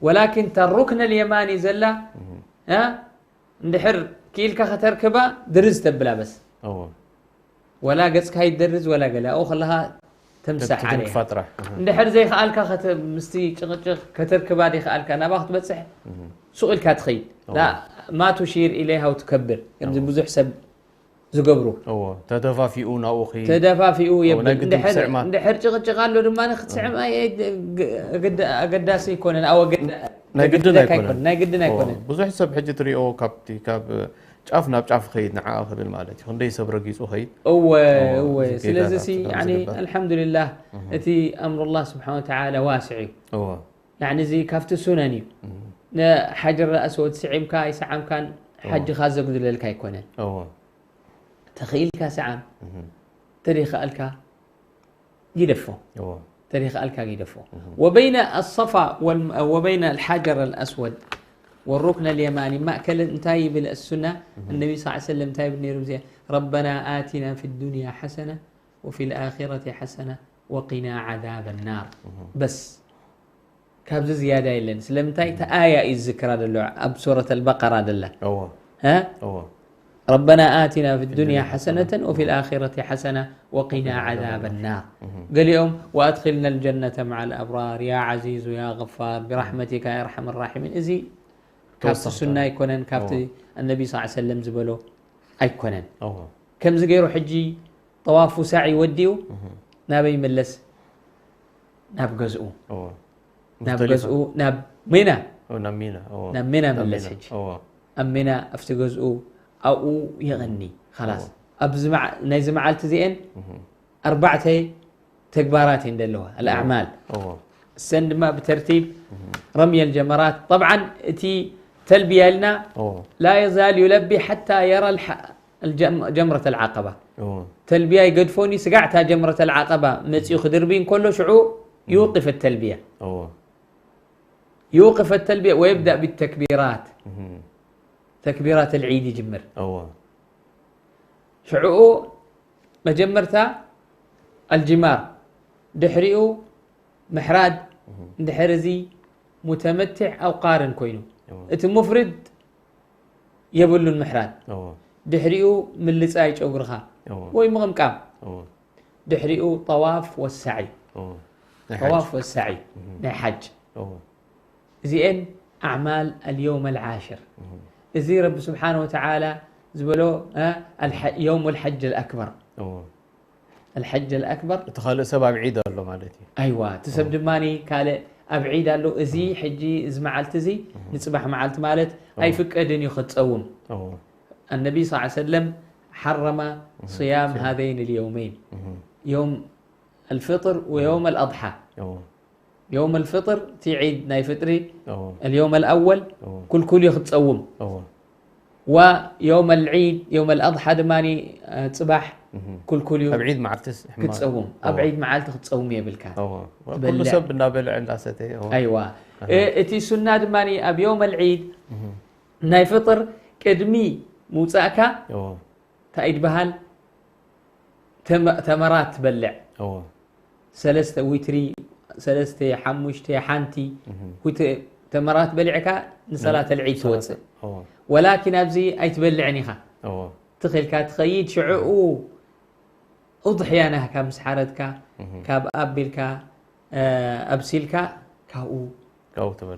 ወላኪን እታ ሩክነ ልየማኒ ዘላ እንድሕር ክኢልካ ከተርክባ ድርዝ ተብላ በስ። ወላ ገጽካ ይደርዝ ወላ ገለ ኣብኡ ከለኻ ተምሳሕ ዓለይሃ። እንድሕር ዘይከኣልካ ምስቲ ጭቕጭቕ ከተርክባ ዘይከኣልካ ናባ ክትበጽሕ ሱቕ ኢልካ ትኸይድ። ማ ቱሺር ኢለይሃ ትከብር ከምዚ ብዙሕ ሰብ ዝገብሩ። ተደፋፊኡ ናብኡ ተደፋፊኡ የብል። እንድሕር ጭቕጭቕ ኣሎ ድማ ክትስዕም ኣገዳሲ ኣይኮነን። ኣወገዳ ናይ ግድን ኣይኮነን። ናይ ግድን ኣይኮነን። ብዙሕ ሰብ ሕጂ ትሪኦ ካብቲ ካብ ጫፍ ናብ ጫፍ ኸይድ ንዓ ክብል ማለት እዩ። ክንደይ ሰብ ረጊጹ ኸይድ። እወ እወ። ስለዚ ሲ ኣልሓምዱሊላህ እቲ ኣምሩላህ ስብሓን ወተዓላ ዋስዕ እዩ። ያኒ እዚ ካብቲ ሱነን እዩ። ንሓጀር ኣስወድ ስዒምካ ኣይሰዓምካን ሓጅኻ ዘጉድለልካ ኣይኮነን። ተኽኢልካ ሰዓም፣ ተደይከኣልካ ግደፎ። ተደይከኣልካ ግደፎ። وبين الصفا وال- وبين الحجر الأسود والركن اليماني ማእከል እንታይ ይብል السنة؟ النبي صلى الله عليه وسلم እንታይ ይብል ነይሩ? ربنا آتنا في الدنيا حسنة وفي الآخرة حسنة وقنا عذاب النار. በስ ካብዚ ዝያዳ የለን። ስለምንታይ? እታ ኣያ እዩ ዝዝክራ ዘሎ ኣብ ሱረት ኣልበቀራ ደላ። ረበና ኣቲና ፊ ዱንያ ሓሰነተን ወፊ ልኣኺረቲ ሓሰና ወቂና ዓዛበ ናር። ገሊኦም ወኣድኪልና ልጀነተ መዓ ልኣብራር ያ ዓዚዙ ያ ገፋር ብራሕመቲካ ያ ኣርሓመ ራሒሚን። እዚ ካብቲ ሱና ኣይኮነን፣ ካብቲ ኣነቢ ስ ሰለም ዝበሎ ኣይኮነን። ከምዚ ገይሩ ሕጂ ጠዋፍ ውሳዒ ወዲኡ ናበይ ይምለስ? ናብ ገዝኡ። ናብ ገዝኡ ናብ ሚና ናብ ሚና ምለስ። ሕጂ ኣብ ሚና ኣብቲ ገዝኡ ኣብኡ ይቕኒ። ላስ ናይዚ መዓልቲ እዚአን ኣርባዕተ ተግባራት እየን ዘለዋ ኣልኣዕማል። እሰን ድማ ብተርቲብ ረምየ ልጀመራት። ጠብዓን እቲ ተልብያ ኢልና ላ የዛል ዩለቢ ሓታ የራ ጀምረት ኣልዓቀባ። ተልብያ ይገድፎኒ ስጋዕታ ጀምረት ኣልዓቀባ መፂኡ ክድርቢ እንከሎ ሽዑ ይውቅፍ ተልብያ። ይውቅፍ ተልብያ ወየብዳእ ብተክቢራት ተክቢራት ልዒድ ይጅምር። ሽዑኡ መጀመርታ ኣልጅማር ድሕሪኡ ምሕራድ። እንድሕር እዚ ሙተመትዕ ኣው ቃርን ኮይኑ እቲ ሙፍርድ የብሉን ምሕራድ። ድሕሪኡ ምልፃይ ጨጉርኻ ወይ ምቕምቃም። ድሕሪኡ ጠዋፍ ወሳዒ ጠዋፍ ወሳዒ ናይ ሓጅ። እዚኤን ኣዕማል ኣልየውም ኣልዓሽር። እዚ ረቢ ስብሓን ወተዓላ ዝበሎ የውም ልሓጅ ኣልኣክበር። ኣልሓጅ ኣልኣክበር እቲ ካልእ ሰብ ኣብ ዒድ ኣሎ ማለት እዩ። ኣይዋ እቲ ሰብ ድማ ካልእ ኣብ ዒድ ኣሎ። እዚ ሕጂ እዚ መዓልቲ እዚ ንፅባሕ መዓልቲ ማለት ኣይፍቀድን እዩ ክትፀውም። ኣነቢ ስ ሰለም ሓረማ صيام هذين اليومين يوم الفطر ويوم الأضحى. يوم الفطر እቲ ዒድ ናይ ፍጥሪ اليوم الأول ኩልኩል እዩ ክትፀውም። ويوم العيد يوم الأضحى ድማ ፅባሕ ኩልኩል እዩ ክትፀውም። ኣብ ዒድ መዓልቲ ክትፀውም የብልካ። ኩሉ ሰብ እናበልዐ እንዳሰተ። ኣይዋ እቲ ሱና ድማ ኣብ يوم العيد ናይ ፍጥር ቅድሚ ምውፃእካ እንታይ ይድበሃል? ተመራት ትበልዕ። ሰለስተ ዊትሪ፣ ሰለስተ፣ ሓሙሽተ፣ ሓንቲ ተመራት በሊዕካ ንሰላት ልዒድ ትወፅእ። ወላኪን ኣብዚ ኣይትበልዕን ኢኻ። ትኽልካ ትኸይድ ሽዕኡ እضሕያ ናህካ ምስ ሓረድካ ካብ ኣቢልካ ኣብሲልካ ካብኡ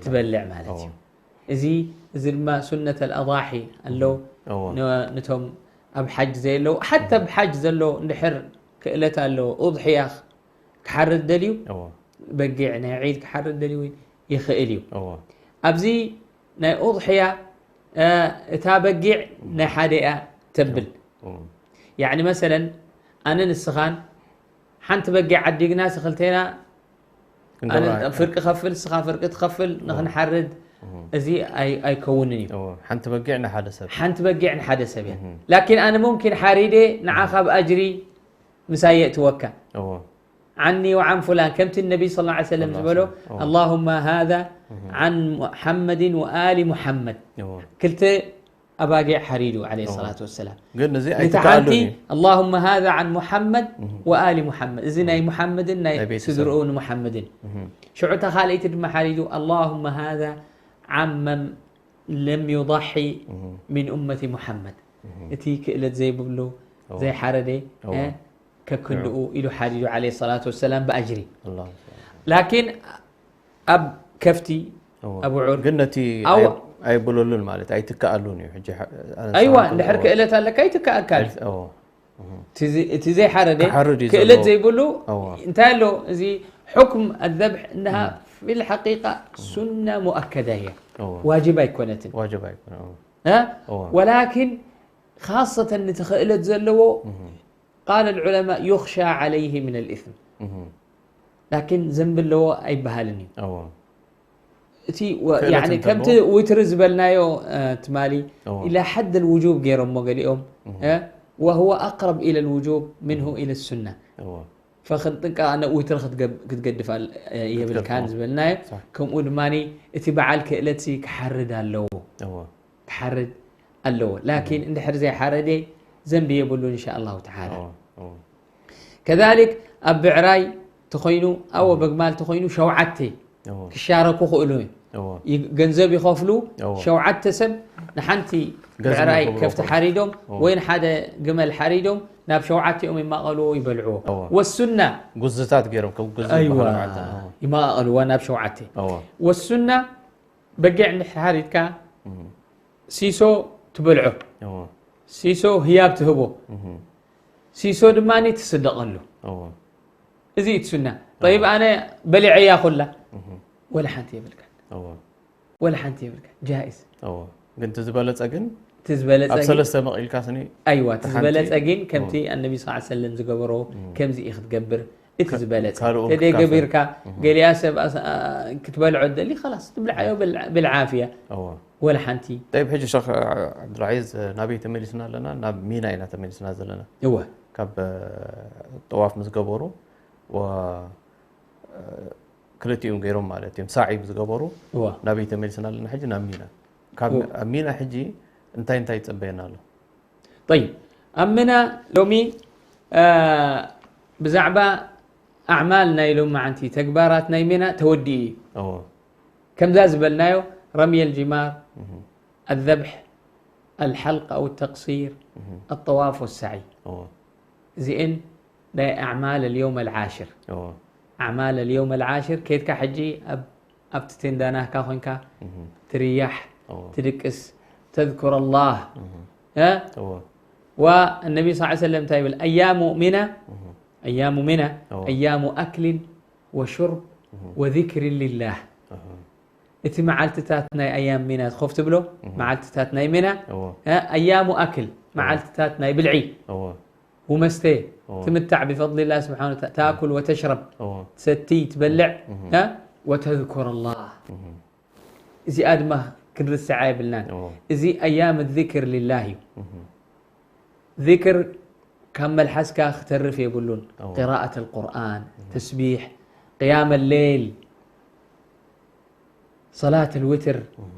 ትበልዕ ማለት እዩ። እዚ እዚ ድማ ሱነት ኣልኣضሒ ኣሎ። ነቶም ኣብ ሓጅ ዘየለዉ ሓታ ኣብ ሓጅ ዘሎ እንድሕር ክእለት ኣለዎ እضሕያ ክሓርድ ደልዩ በጊዕ ናይ ዒድ ክሓርድ ደልዩ ይኽእል እዩ። ኣብዚ ናይ ኡድሕያ፣ እ፣ እታ በጊዕ ናይ ሓደ እያ ተብል። እዎ። ያዕኒ መሰለን ኣነ ንስኻን ሓንቲ በጊዕ ዓዲግና ስኽልቴና ኣነ ክንገብራ ፍርቂ ከፍል፣ ንስኻ ፍርቂ ትኸፍል፣ ንኽንሓርድ፣ እህ። እዚ ኣይ-፣ ኣይከውንን እዩ። እዎ፣ ሓንቲ በጊዕ ንሓደ ሰብ። ሓንቲ በጊዕ ንሓደ ሰብ እያ። እህ። ላኪን ኣነ ሙምኪን ሓሪደ ንዓኻ ብኣጅሪ ምሳይ የእትወካ። እዎ። ዓኒ ወዓን ፉላን፣ ከምቲ ነቢ ሰለላሁ ዐለይሂ ወሰለም ሰለላሁ ዝበሎ፣ ዐለይሂ ወሰለም። እዎ። ኣላሁመ ሃዛ እህ። ዓን ሙሐመድን ወኣሊ ሙሐመድ። እዎ። ክልተ ኣባጊዕ ሓሪዱ፣ ዓለይሂ እዎ። ሰላቱ ወሰላም። ግን እዚ ነታ ሓንቲ፣ ኣይትከኣሉን እዩ። ኣላሁመ ሃዛ ዓን ሙሐመድ እህ። ወኣሊ ሙሐመድ። እዚ ናይ እህ። ሙሐመድን ናይ ናይ ቤተሰቡ። ስድርኡ ንሙሐመድን። እህ። ሽዑ እታ ካልኣይቲ ድማ ሓሪዱ፣ ኣላሁመ ሃዛ ዓመን ለም ዩضሒ እህ። ሚን ኡመቲ ሙሐመድ። እህ። እቲ ክእለት ዘይብሉ፣ እዎ። ዘይሓረደ፣ እዎ። እ፣ ከክንድኡ እዎ። ኢሉ ሓሪዱ፣ ዓለይሂ ሰላቱ ወሰላም፣ ብኣጅሪ። ኣላሁ ኣክበር። ላኪን ኣብ ከፍቲ፣ እዎ። ኣብ ውዑር፣ ግን ነቲ ኣዋ። ኣይ-፣ ኣይብለሉን ማለት ኣይትከኣሉን እዩ። ሕጂ ሓ-፣ ኣነ ኣይዋ፣ ዝሰማዕኩ እንድሕር እዎ። ክእለት ኣለካ፣ ኣይትከኣካን። ኣይ-፣ እዎ። እህ። እቲ ዘ-፣ እቲ ዘይሓረደ፣ ክሓርድ እዩ ክእለት ዘለዎ። ዘይብሉ፣ እዎ። እንታይ ኣሎ፣ እዚ ሕክም ኣዘብሕ እንሃ እህ። ፊል ሓቂቃ እህ። ሱና ሙኣከዳ እያ። እዎ። ዋጅብ ኣይኮነትን። ዋጅብ ኣይኮነ፣ እዎ። እ? እዎ። ወላኪን ካሰተን ነቲ ክእለት ዘለዎ፣ እህ። ቃለ ልዑለማ ዩኽሻ ዓለይሂ ሚነል ኢስም። እህ። ላኪን ዘንቢ ኣለዎ ኣይበሃልን እዩ። እዎ። እቲ ወ-፣ ክእለት ያዕኒ እንተለዎ። ከምቲ ዊትሪ ዝበልናዮ፣ እ፣ ትማሊ እዎ። ኢላ ሐድ ልውጁብ ገይሮሞ ገሊኦም፣ እህ። እ፣ ወሁወ ኣቅረብ ኢለ ልውጁብ ምንሁ እህ። ኢለ ሱና። እዎ። ፈክንጥንቀቕ፣ ኣነ ዊትሪ ክትገብ-፣ ክትገድፍ ኣል-፣ እ፣ የብልካን ክትገድፎ። ዝበልናዮ። ሳሕ። ከምኡ ድማ እቲ በዓል ክእለት ሲ ክሓርድ ኣለዎ። እዎ። ክሓርድ ኣለዎ። ላኪን እም። እንድሕር ዘይሓረደ ዘንቢ የብሉን፣ እንሻ ኣላሁ ተዓላ። እዎ፣ እዎ። ከዛሊክ ኣብ ብዕራይ ተኾይኑ፣ ኣዎ፣ እም። በግማል ተኾይኑ ሸውዓተ እዎ። ክሻረኩ ክእሉ እዮም። እዎ። ይ-፣ ገንዘብ ይኸፍሉ፣ እዎ። ሸውዓተ ሰብ ንሓንቲ ገንዘብ ብዕራይ ይኸፍሉ ከፍቲ እኮ። ሓሪዶም እዎ። ወይ ንሓደ ግመል ሓሪዶም ናብ ሸውዓቲኦም ይማቐልዎ፣ ይበልዕዎ። እዎ። ወሱና ጉዝታት ገይሮም፣ ከም ጉዝ ኣይዋ፣ ዝበሃሉ ማለት ነው። እዎ። ይማቐልዋ ናብ ሸውዓተ። እዎ። ወሱና በጊዕ እንድሕር ሓሪድካ፣ እም። ሲሶ ትበልዖ። እዎ። ሲሶ ህያብ ትህቦ። እህ። ሲሶ ድማ ትስደቐሉ። እዎ። እዚ እዩ እቲ ሱና። እዎ። ጠይብ፣ ኣነ በሊዐያ ኩላ። እህ። ወላ ሓንቲ የብልካ። እዎ። ወላ ሓንቲ የብልካ። ጃኢዝ። እዎ። ግን እቲ ዝበለጸ ግን እቲ ዝበለጸ ኣብ ግን ሰለስተ መቒልካ ስኒ ኣይዋ፣ እቲ ሓንቲ ዝበለጸ ግን ከምቲ እዎ። ኣነቢ ሰለላሁ ዐለይሂ ወሰለም ዝገበሮ እም። ከምዚ እዩ ክትገብር። እቲ ከ-፣ ዝበለጸ። ካልኡ ተደይ ክትካፈል። ገቢርካ፣ እህ። ገሊኣ ሰብ ኣስ-፣ ኣ-፣ ክትበልዖ ትደሊ፣ ኸላስ፣ ትብልዓዮ እህ። ብልዓ-፣ ብልዓፍያ። እዎ። ወላ ሓንቲ። ጠይብ፣ ሕጂ ሸኽ ዓብዱልዓዚዝ፣ ናበይ ተመሊስና ኣለና? ናብ ሚና ኢና ተመሊስና ዘለና። እወ። ካብ፣ እ፣ ጠዋፍ ምስ ገበሩ፣ ወ-፣ እ፣ ክልቲኦም ገይሮም ማለት እዮም፣ ሳዒ ምስ ገበሩ፣ እወ። ናበይ ተመሊስና ኣለና? ሕጂ ናብ ሚና። ካብ፣ እወ። ኣብ ሚና ሕጂ እንታይ እንታይ ይጸበየና ኣሎ? ጠይብ፣ ኣብ ሚና ሎሚ፣ እ፣ ብዛዕባ ኣዕማል ናይ ሎማዓንቲ፣ ተግባራት ናይ ሚና ተወዲኡ እዩ። እዎ። ከምዛ ዝበልናዮ፣ ረምየል ጅማር፣ እህ። ኣዘብሕ፣ ኣልሐልቅ ኣው ተቅሲር፣ እህ። ኣጠዋፍ ወሳዒ። እዎ። እዚኤን ናይ ኣዕማል ኣልየውም ኣልዓሽር። እዎ። ኣዕማል ኣልየውም ኣልዓሽር፣ ኬድካ ሕጂ ኣብ ኣብቲ ቴንዳ ናህካ ኮይንካ እህ። ትርያሕ፣ እዎ። ትድቅስ፣ ተዝኩር ኣላህ። እህ። እ? እዎ። ወነቢ ሰለላሁ ዐለይሂ ወሰለም እንታይ ይብል? ኣያሙ ሚና፣ እህ። ኣያሙ ሚና፣ እዎ። ኣያሙ ኣክሊን ወሹርብ እህ። ወዚክሪን ሊላህ። እህ። እቲ መዓልትታት ናይ ኣያም ሚና ኮፍ ትብሎ፣ እህ። መዓልትታት ናይ ሚና፣ እዎ። እ፣ ኣያሙ ኣክል፣ እዎ። መዓልትታት ናይ ብልዒ። እዎ። ወመስተ፣ እዎ። ትምታዕ ብፈድሊላህ ስብሓነ ወተዓላ፣ ተኣኩል ወተሽረብ፣ እዎ። ትሰቲ፣ ትበልዕ፣ እህ። እ፣ ወተዝኩር ኣላህ። እህ። እዚኣ ድማ ክንርስዓ የብልናን። እዎ። እዚ ኣያም ዚክር ሊላህ እዩ። እህ። ዚክር ካብ መልሓስካ ክተርፍ የብሉን። እዎ። ቅራኣት ኣልቁርኣን፣ እህ። ተስቢሕ፣ ቅያም ሌይል፣ ሰላት ኣልውትር፣ እህ።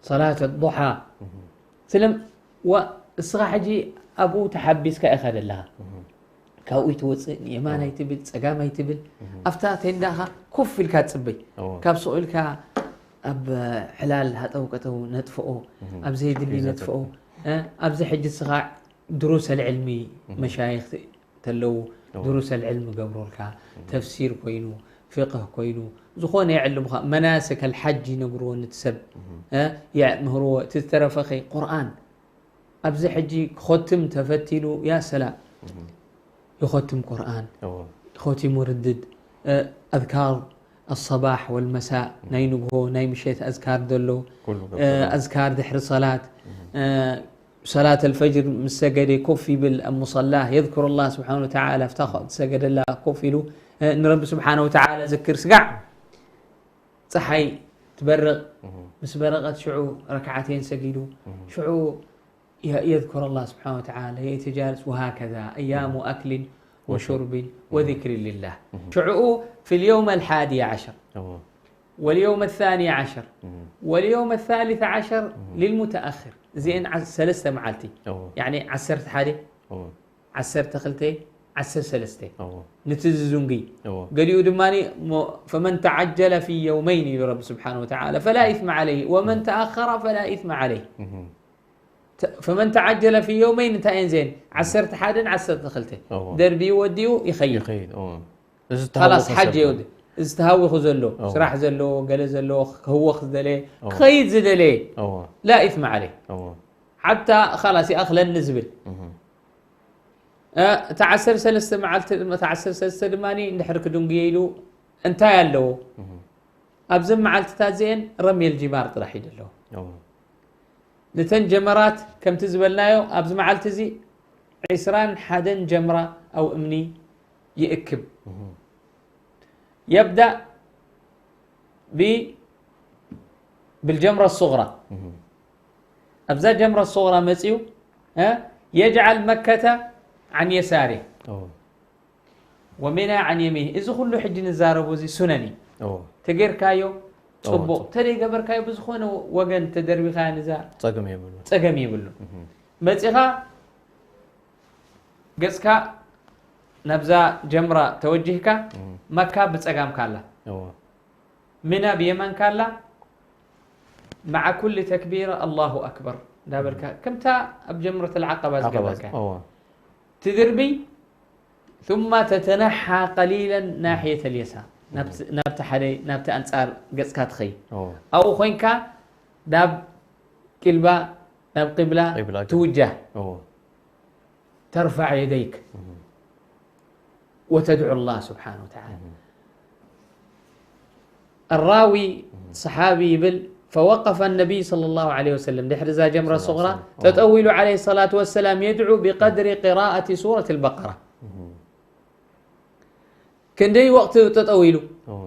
ሰላት ኣዱሓ። እህ። ስለም፣ ዋ፣ እስኻ ሕጂ ኣብኡ ተሓቢስካ ኢኻ ዘለኻ። እህ። ካብኡ ይትወፅእ፣ ንየማን እዎ። ኣይትብል፣ ፀጋም ኣይትብል። እህ። ኣብታ ቴንዳኻ ኮፍ ኢልካ ትፅበይ። እዎ። ካብ ሱቕ ኢልካ ኣብ ዕላል ሃጠው ቀጠው ነጥፍኦ፣ እህ። ኣብ ዘየድሊ ሒዘ ነጥፍኦ። ተጥፍኦ። እ፣ ኣብዚ ሕጂ እስኻ ድሩስ ኣልዕልሚ እህ። መሻይኽ ተለዉ እዎ። ድሩስ ኣልዕልም ገብሮልካ፣ እህ። ተፍሲር ኮይኑ፣ ፍቅህ ኮይኑ፣ ዝኾነ የዕልምኻ፣ መናስክ ኣልሓጅ ይነግርዎ ነቲ ሰብ፣ እህ። እ፣ የምህርዎ። እቲ ዝተረፈኸ ቁርኣን፣ ኣብዚ ሕጂ ክኸትም ተፈቲኑ፣ ያ ሰላም። እህ። ይኸትም ቁርኣን፣ እዎ። ኸቲሙ ርድድ፣ እ፣ ኣዝካር፣ الصباح والمساء، ናይ ንግሆ ናይ ምሸት ኣዝካር ዘሎ፣ ኩሉ ገብር። ኣዝካር ድሕሪ ሰላት፣ ሰላት ኣልፈጅር ምስ ሰገደ ኮፍ ይብል ኣብ ሙሰላህ፣ የዝኩሩ ላህ ስብሓነ ወተዓላ፣ ኣብታ ዝሰገደላ ኮፍ ኢሉ ንረቢ ስብሓነ ወተዓላ ዝክር። ስጋዕ ፀሓይ ትበርቕ፣ ምስ በረቐት ሽዑ ረክዓተይን ሰጊዱ፣ ሽዑ የዝኩር ላህ ስብሓነ ወተዓላ፣ የተጃልስ፣ ወሃከዛ ኣያሙ ኣክሊን ወሹርቢን ወዚክሪ ሊላህ። ሽዑኡ في اليوم الحادي عشر واليوم الثاني عشر واليوم الثالث عشر للمتأخر። እዚአን ሰለስተ መዓልቲ፣ ያኒ ዓሰርተ ሓደ፣ ዓሰርተ ክልተ፣ ዓሰርተ ሰለስተ፣ ነቲ ዝዝንጉ። ገሊኡ ድማ فمن تعجل في يومين ይብል ረቢ ስብሓነ ወተዓላ فلا إثم عليه ومن تأخر فلا إثم عليه. فمن تعجل في يومين እንታይ እየን እዚአን? ዓሰርተ ሓደን ዓሰርተ ክልተን ደርቢዩ ወዲኡ ይኸይድ። ይኸይድ። እዎ። እዚ ኻላስ ተሃዊኹ ሓጅ ሰብ የውድ-፣ እዚ ተሃዊኹ ዘሎ፣ እዎ። ስራሕ ዘለዎ፣ ገለ ዘለዎ፣ ክህወኽ ዝደለየ፣ እዎ። ክኸይድ ዝደለየ፣ እዎ። لا إثم عليه። እዎ። ሓታ ኻላስ ይኣኽለኒ ዝብል። እህ። እ፣ እታ ዓሰርተ ሰለስተ መዓልቲ፣ እታ ዓሰርተ ሰለስተ ድማ እንድሕር ክድንጉየ ኢሉ እንታይ ኣለዎ? እህ። ኣብዘን መዓልትታት እዚአን ረምየል ጂማር ጥራሕ እዩ ዘለዎ። እዎ። ነተን ጀመራት ከምቲ ዝበልናዮ ኣብዚ መዓልቲ እዚ ዒስራን ሓደን ጀምራ ኣብ እምኒ ይእክብ። እህ። يبدأ ب-، بالجمرة الصغرى. እህ። ኣብዛ ጀምራ ሱግራ መፅዩ፣ እ፣ يجعل مكة عن يساره. እዎ። ومنى عن يمينه። እዚ ኩሉ ሕጂ ንዛረቦ እዚ ሱነን እዩ። እዎ። ተጌርካዮ እዎ፣ ፅቡቕ፣ ጽቡቕ። ተደይገበርካዮ ብዝኾነ ወገን ተደርቢኻያ ንዛ ጸገም የብሉ። ጸገም የብሉ። እህ። መጺኻ ገጽካ ናብዛ ጀምራ ተወጂህካ እህ። መካ ብጸጋምካ ኣላ። እዎ። ሚና ብየማንካ ኣላ። مع كل تكبيرة الله أكبر እንዳበልካ እህ። ከምታ ኣብ ጀምረት العقبة ዓቀባ፣ ዝገበርካ። እዎ። ትድርቢ ثم تتنحى قليلا ناحية اليسار። ናብቲ፣ ናብቲ ሓደ፣ ናብቲ ኣንጻር ገጽካ ትኸይድ። እዎ። ኣብኡ ኮይንካ ናብ ቂልባ፣ ናብ ቂብላ ቂብላ ትውጃህ። እዎ። ترفع يديك እህ። وتدعو الله سبحانه وتعالى. እህ። الراوي እህ። ሰሓቢ ይብል، فوقف النبي صلى الله عليه وسلم ድሕሪ እዛ ጀምራ صلى الله ሱግራ عليه وسلم. እዎ። ጠጠው ኢሉ عليه الصلاة والسلام يدعو بقدر قراءة سورة البقرة. እህ። ክንደይ ወቕቲ ጠጠው ኢሉ? እዎ።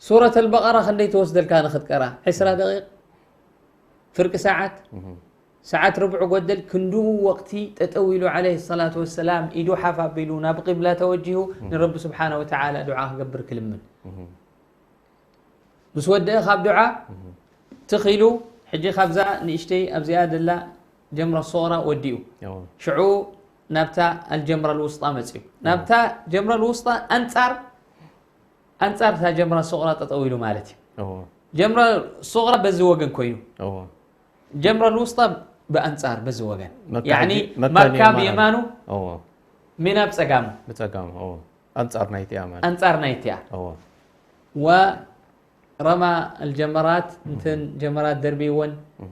ሱረት ኣልበቐራ ክንደይ ትወስደልካ ንኽትቀራ? ዕስራ እህ። ደቂቕ? ፍርቂ ሰዓት? እህ። ሰዓት ርብዑ ጎደል ክንድኡ ወቕቲ ጠጠው ኢሉ عليه الصلاة والسلام ኢዱ ሓፍ ኣቢሉ ናብ ቂብላ ተወጂሁ እህ። ንረቢ ስብሓነ ወተዓላ ዱዓ ክገብር ክልምን። እህ። ምስ ወደአ ካብ ዱዓ እህ። ትኽ ኢሉ፣ ሕጂ ካብዛ ንእሽተይ ኣብዚኣ ደላ ጀምራ ሱቕራ ወዲኡ። እዎ። ሽዑ ናብታ ኣልጀምራ ልውስጣ መጺኡ። እዎ። ናብታ ጀምራ ልውስጣ ኣንጻር፣ ኣንጻር እታ ጀምራ ሱቕራ ጠጠው ኢሉ ማለት እዩ። እዎ። ጀምራ ሱቕራ በዚ ወገን ኮይኑ። እዎ። ጀምራ ልውስጣ ብኣንጻር በዚ ወገን። መካ ያዕኒ ሕጂ፣ መካ መካ ንየማና። ብየማኑ፣ እዎ። ሚና ብጸጋሙ። ብጸጋሙ፣ እዎ። ኣንጻር ናይቲኣ ማለት። ኣንጻር ናይቲኣ። እዎ። ወረማ ኣልጀመራት፣ እተን ጀመራት ደርቢወን፣ እህ።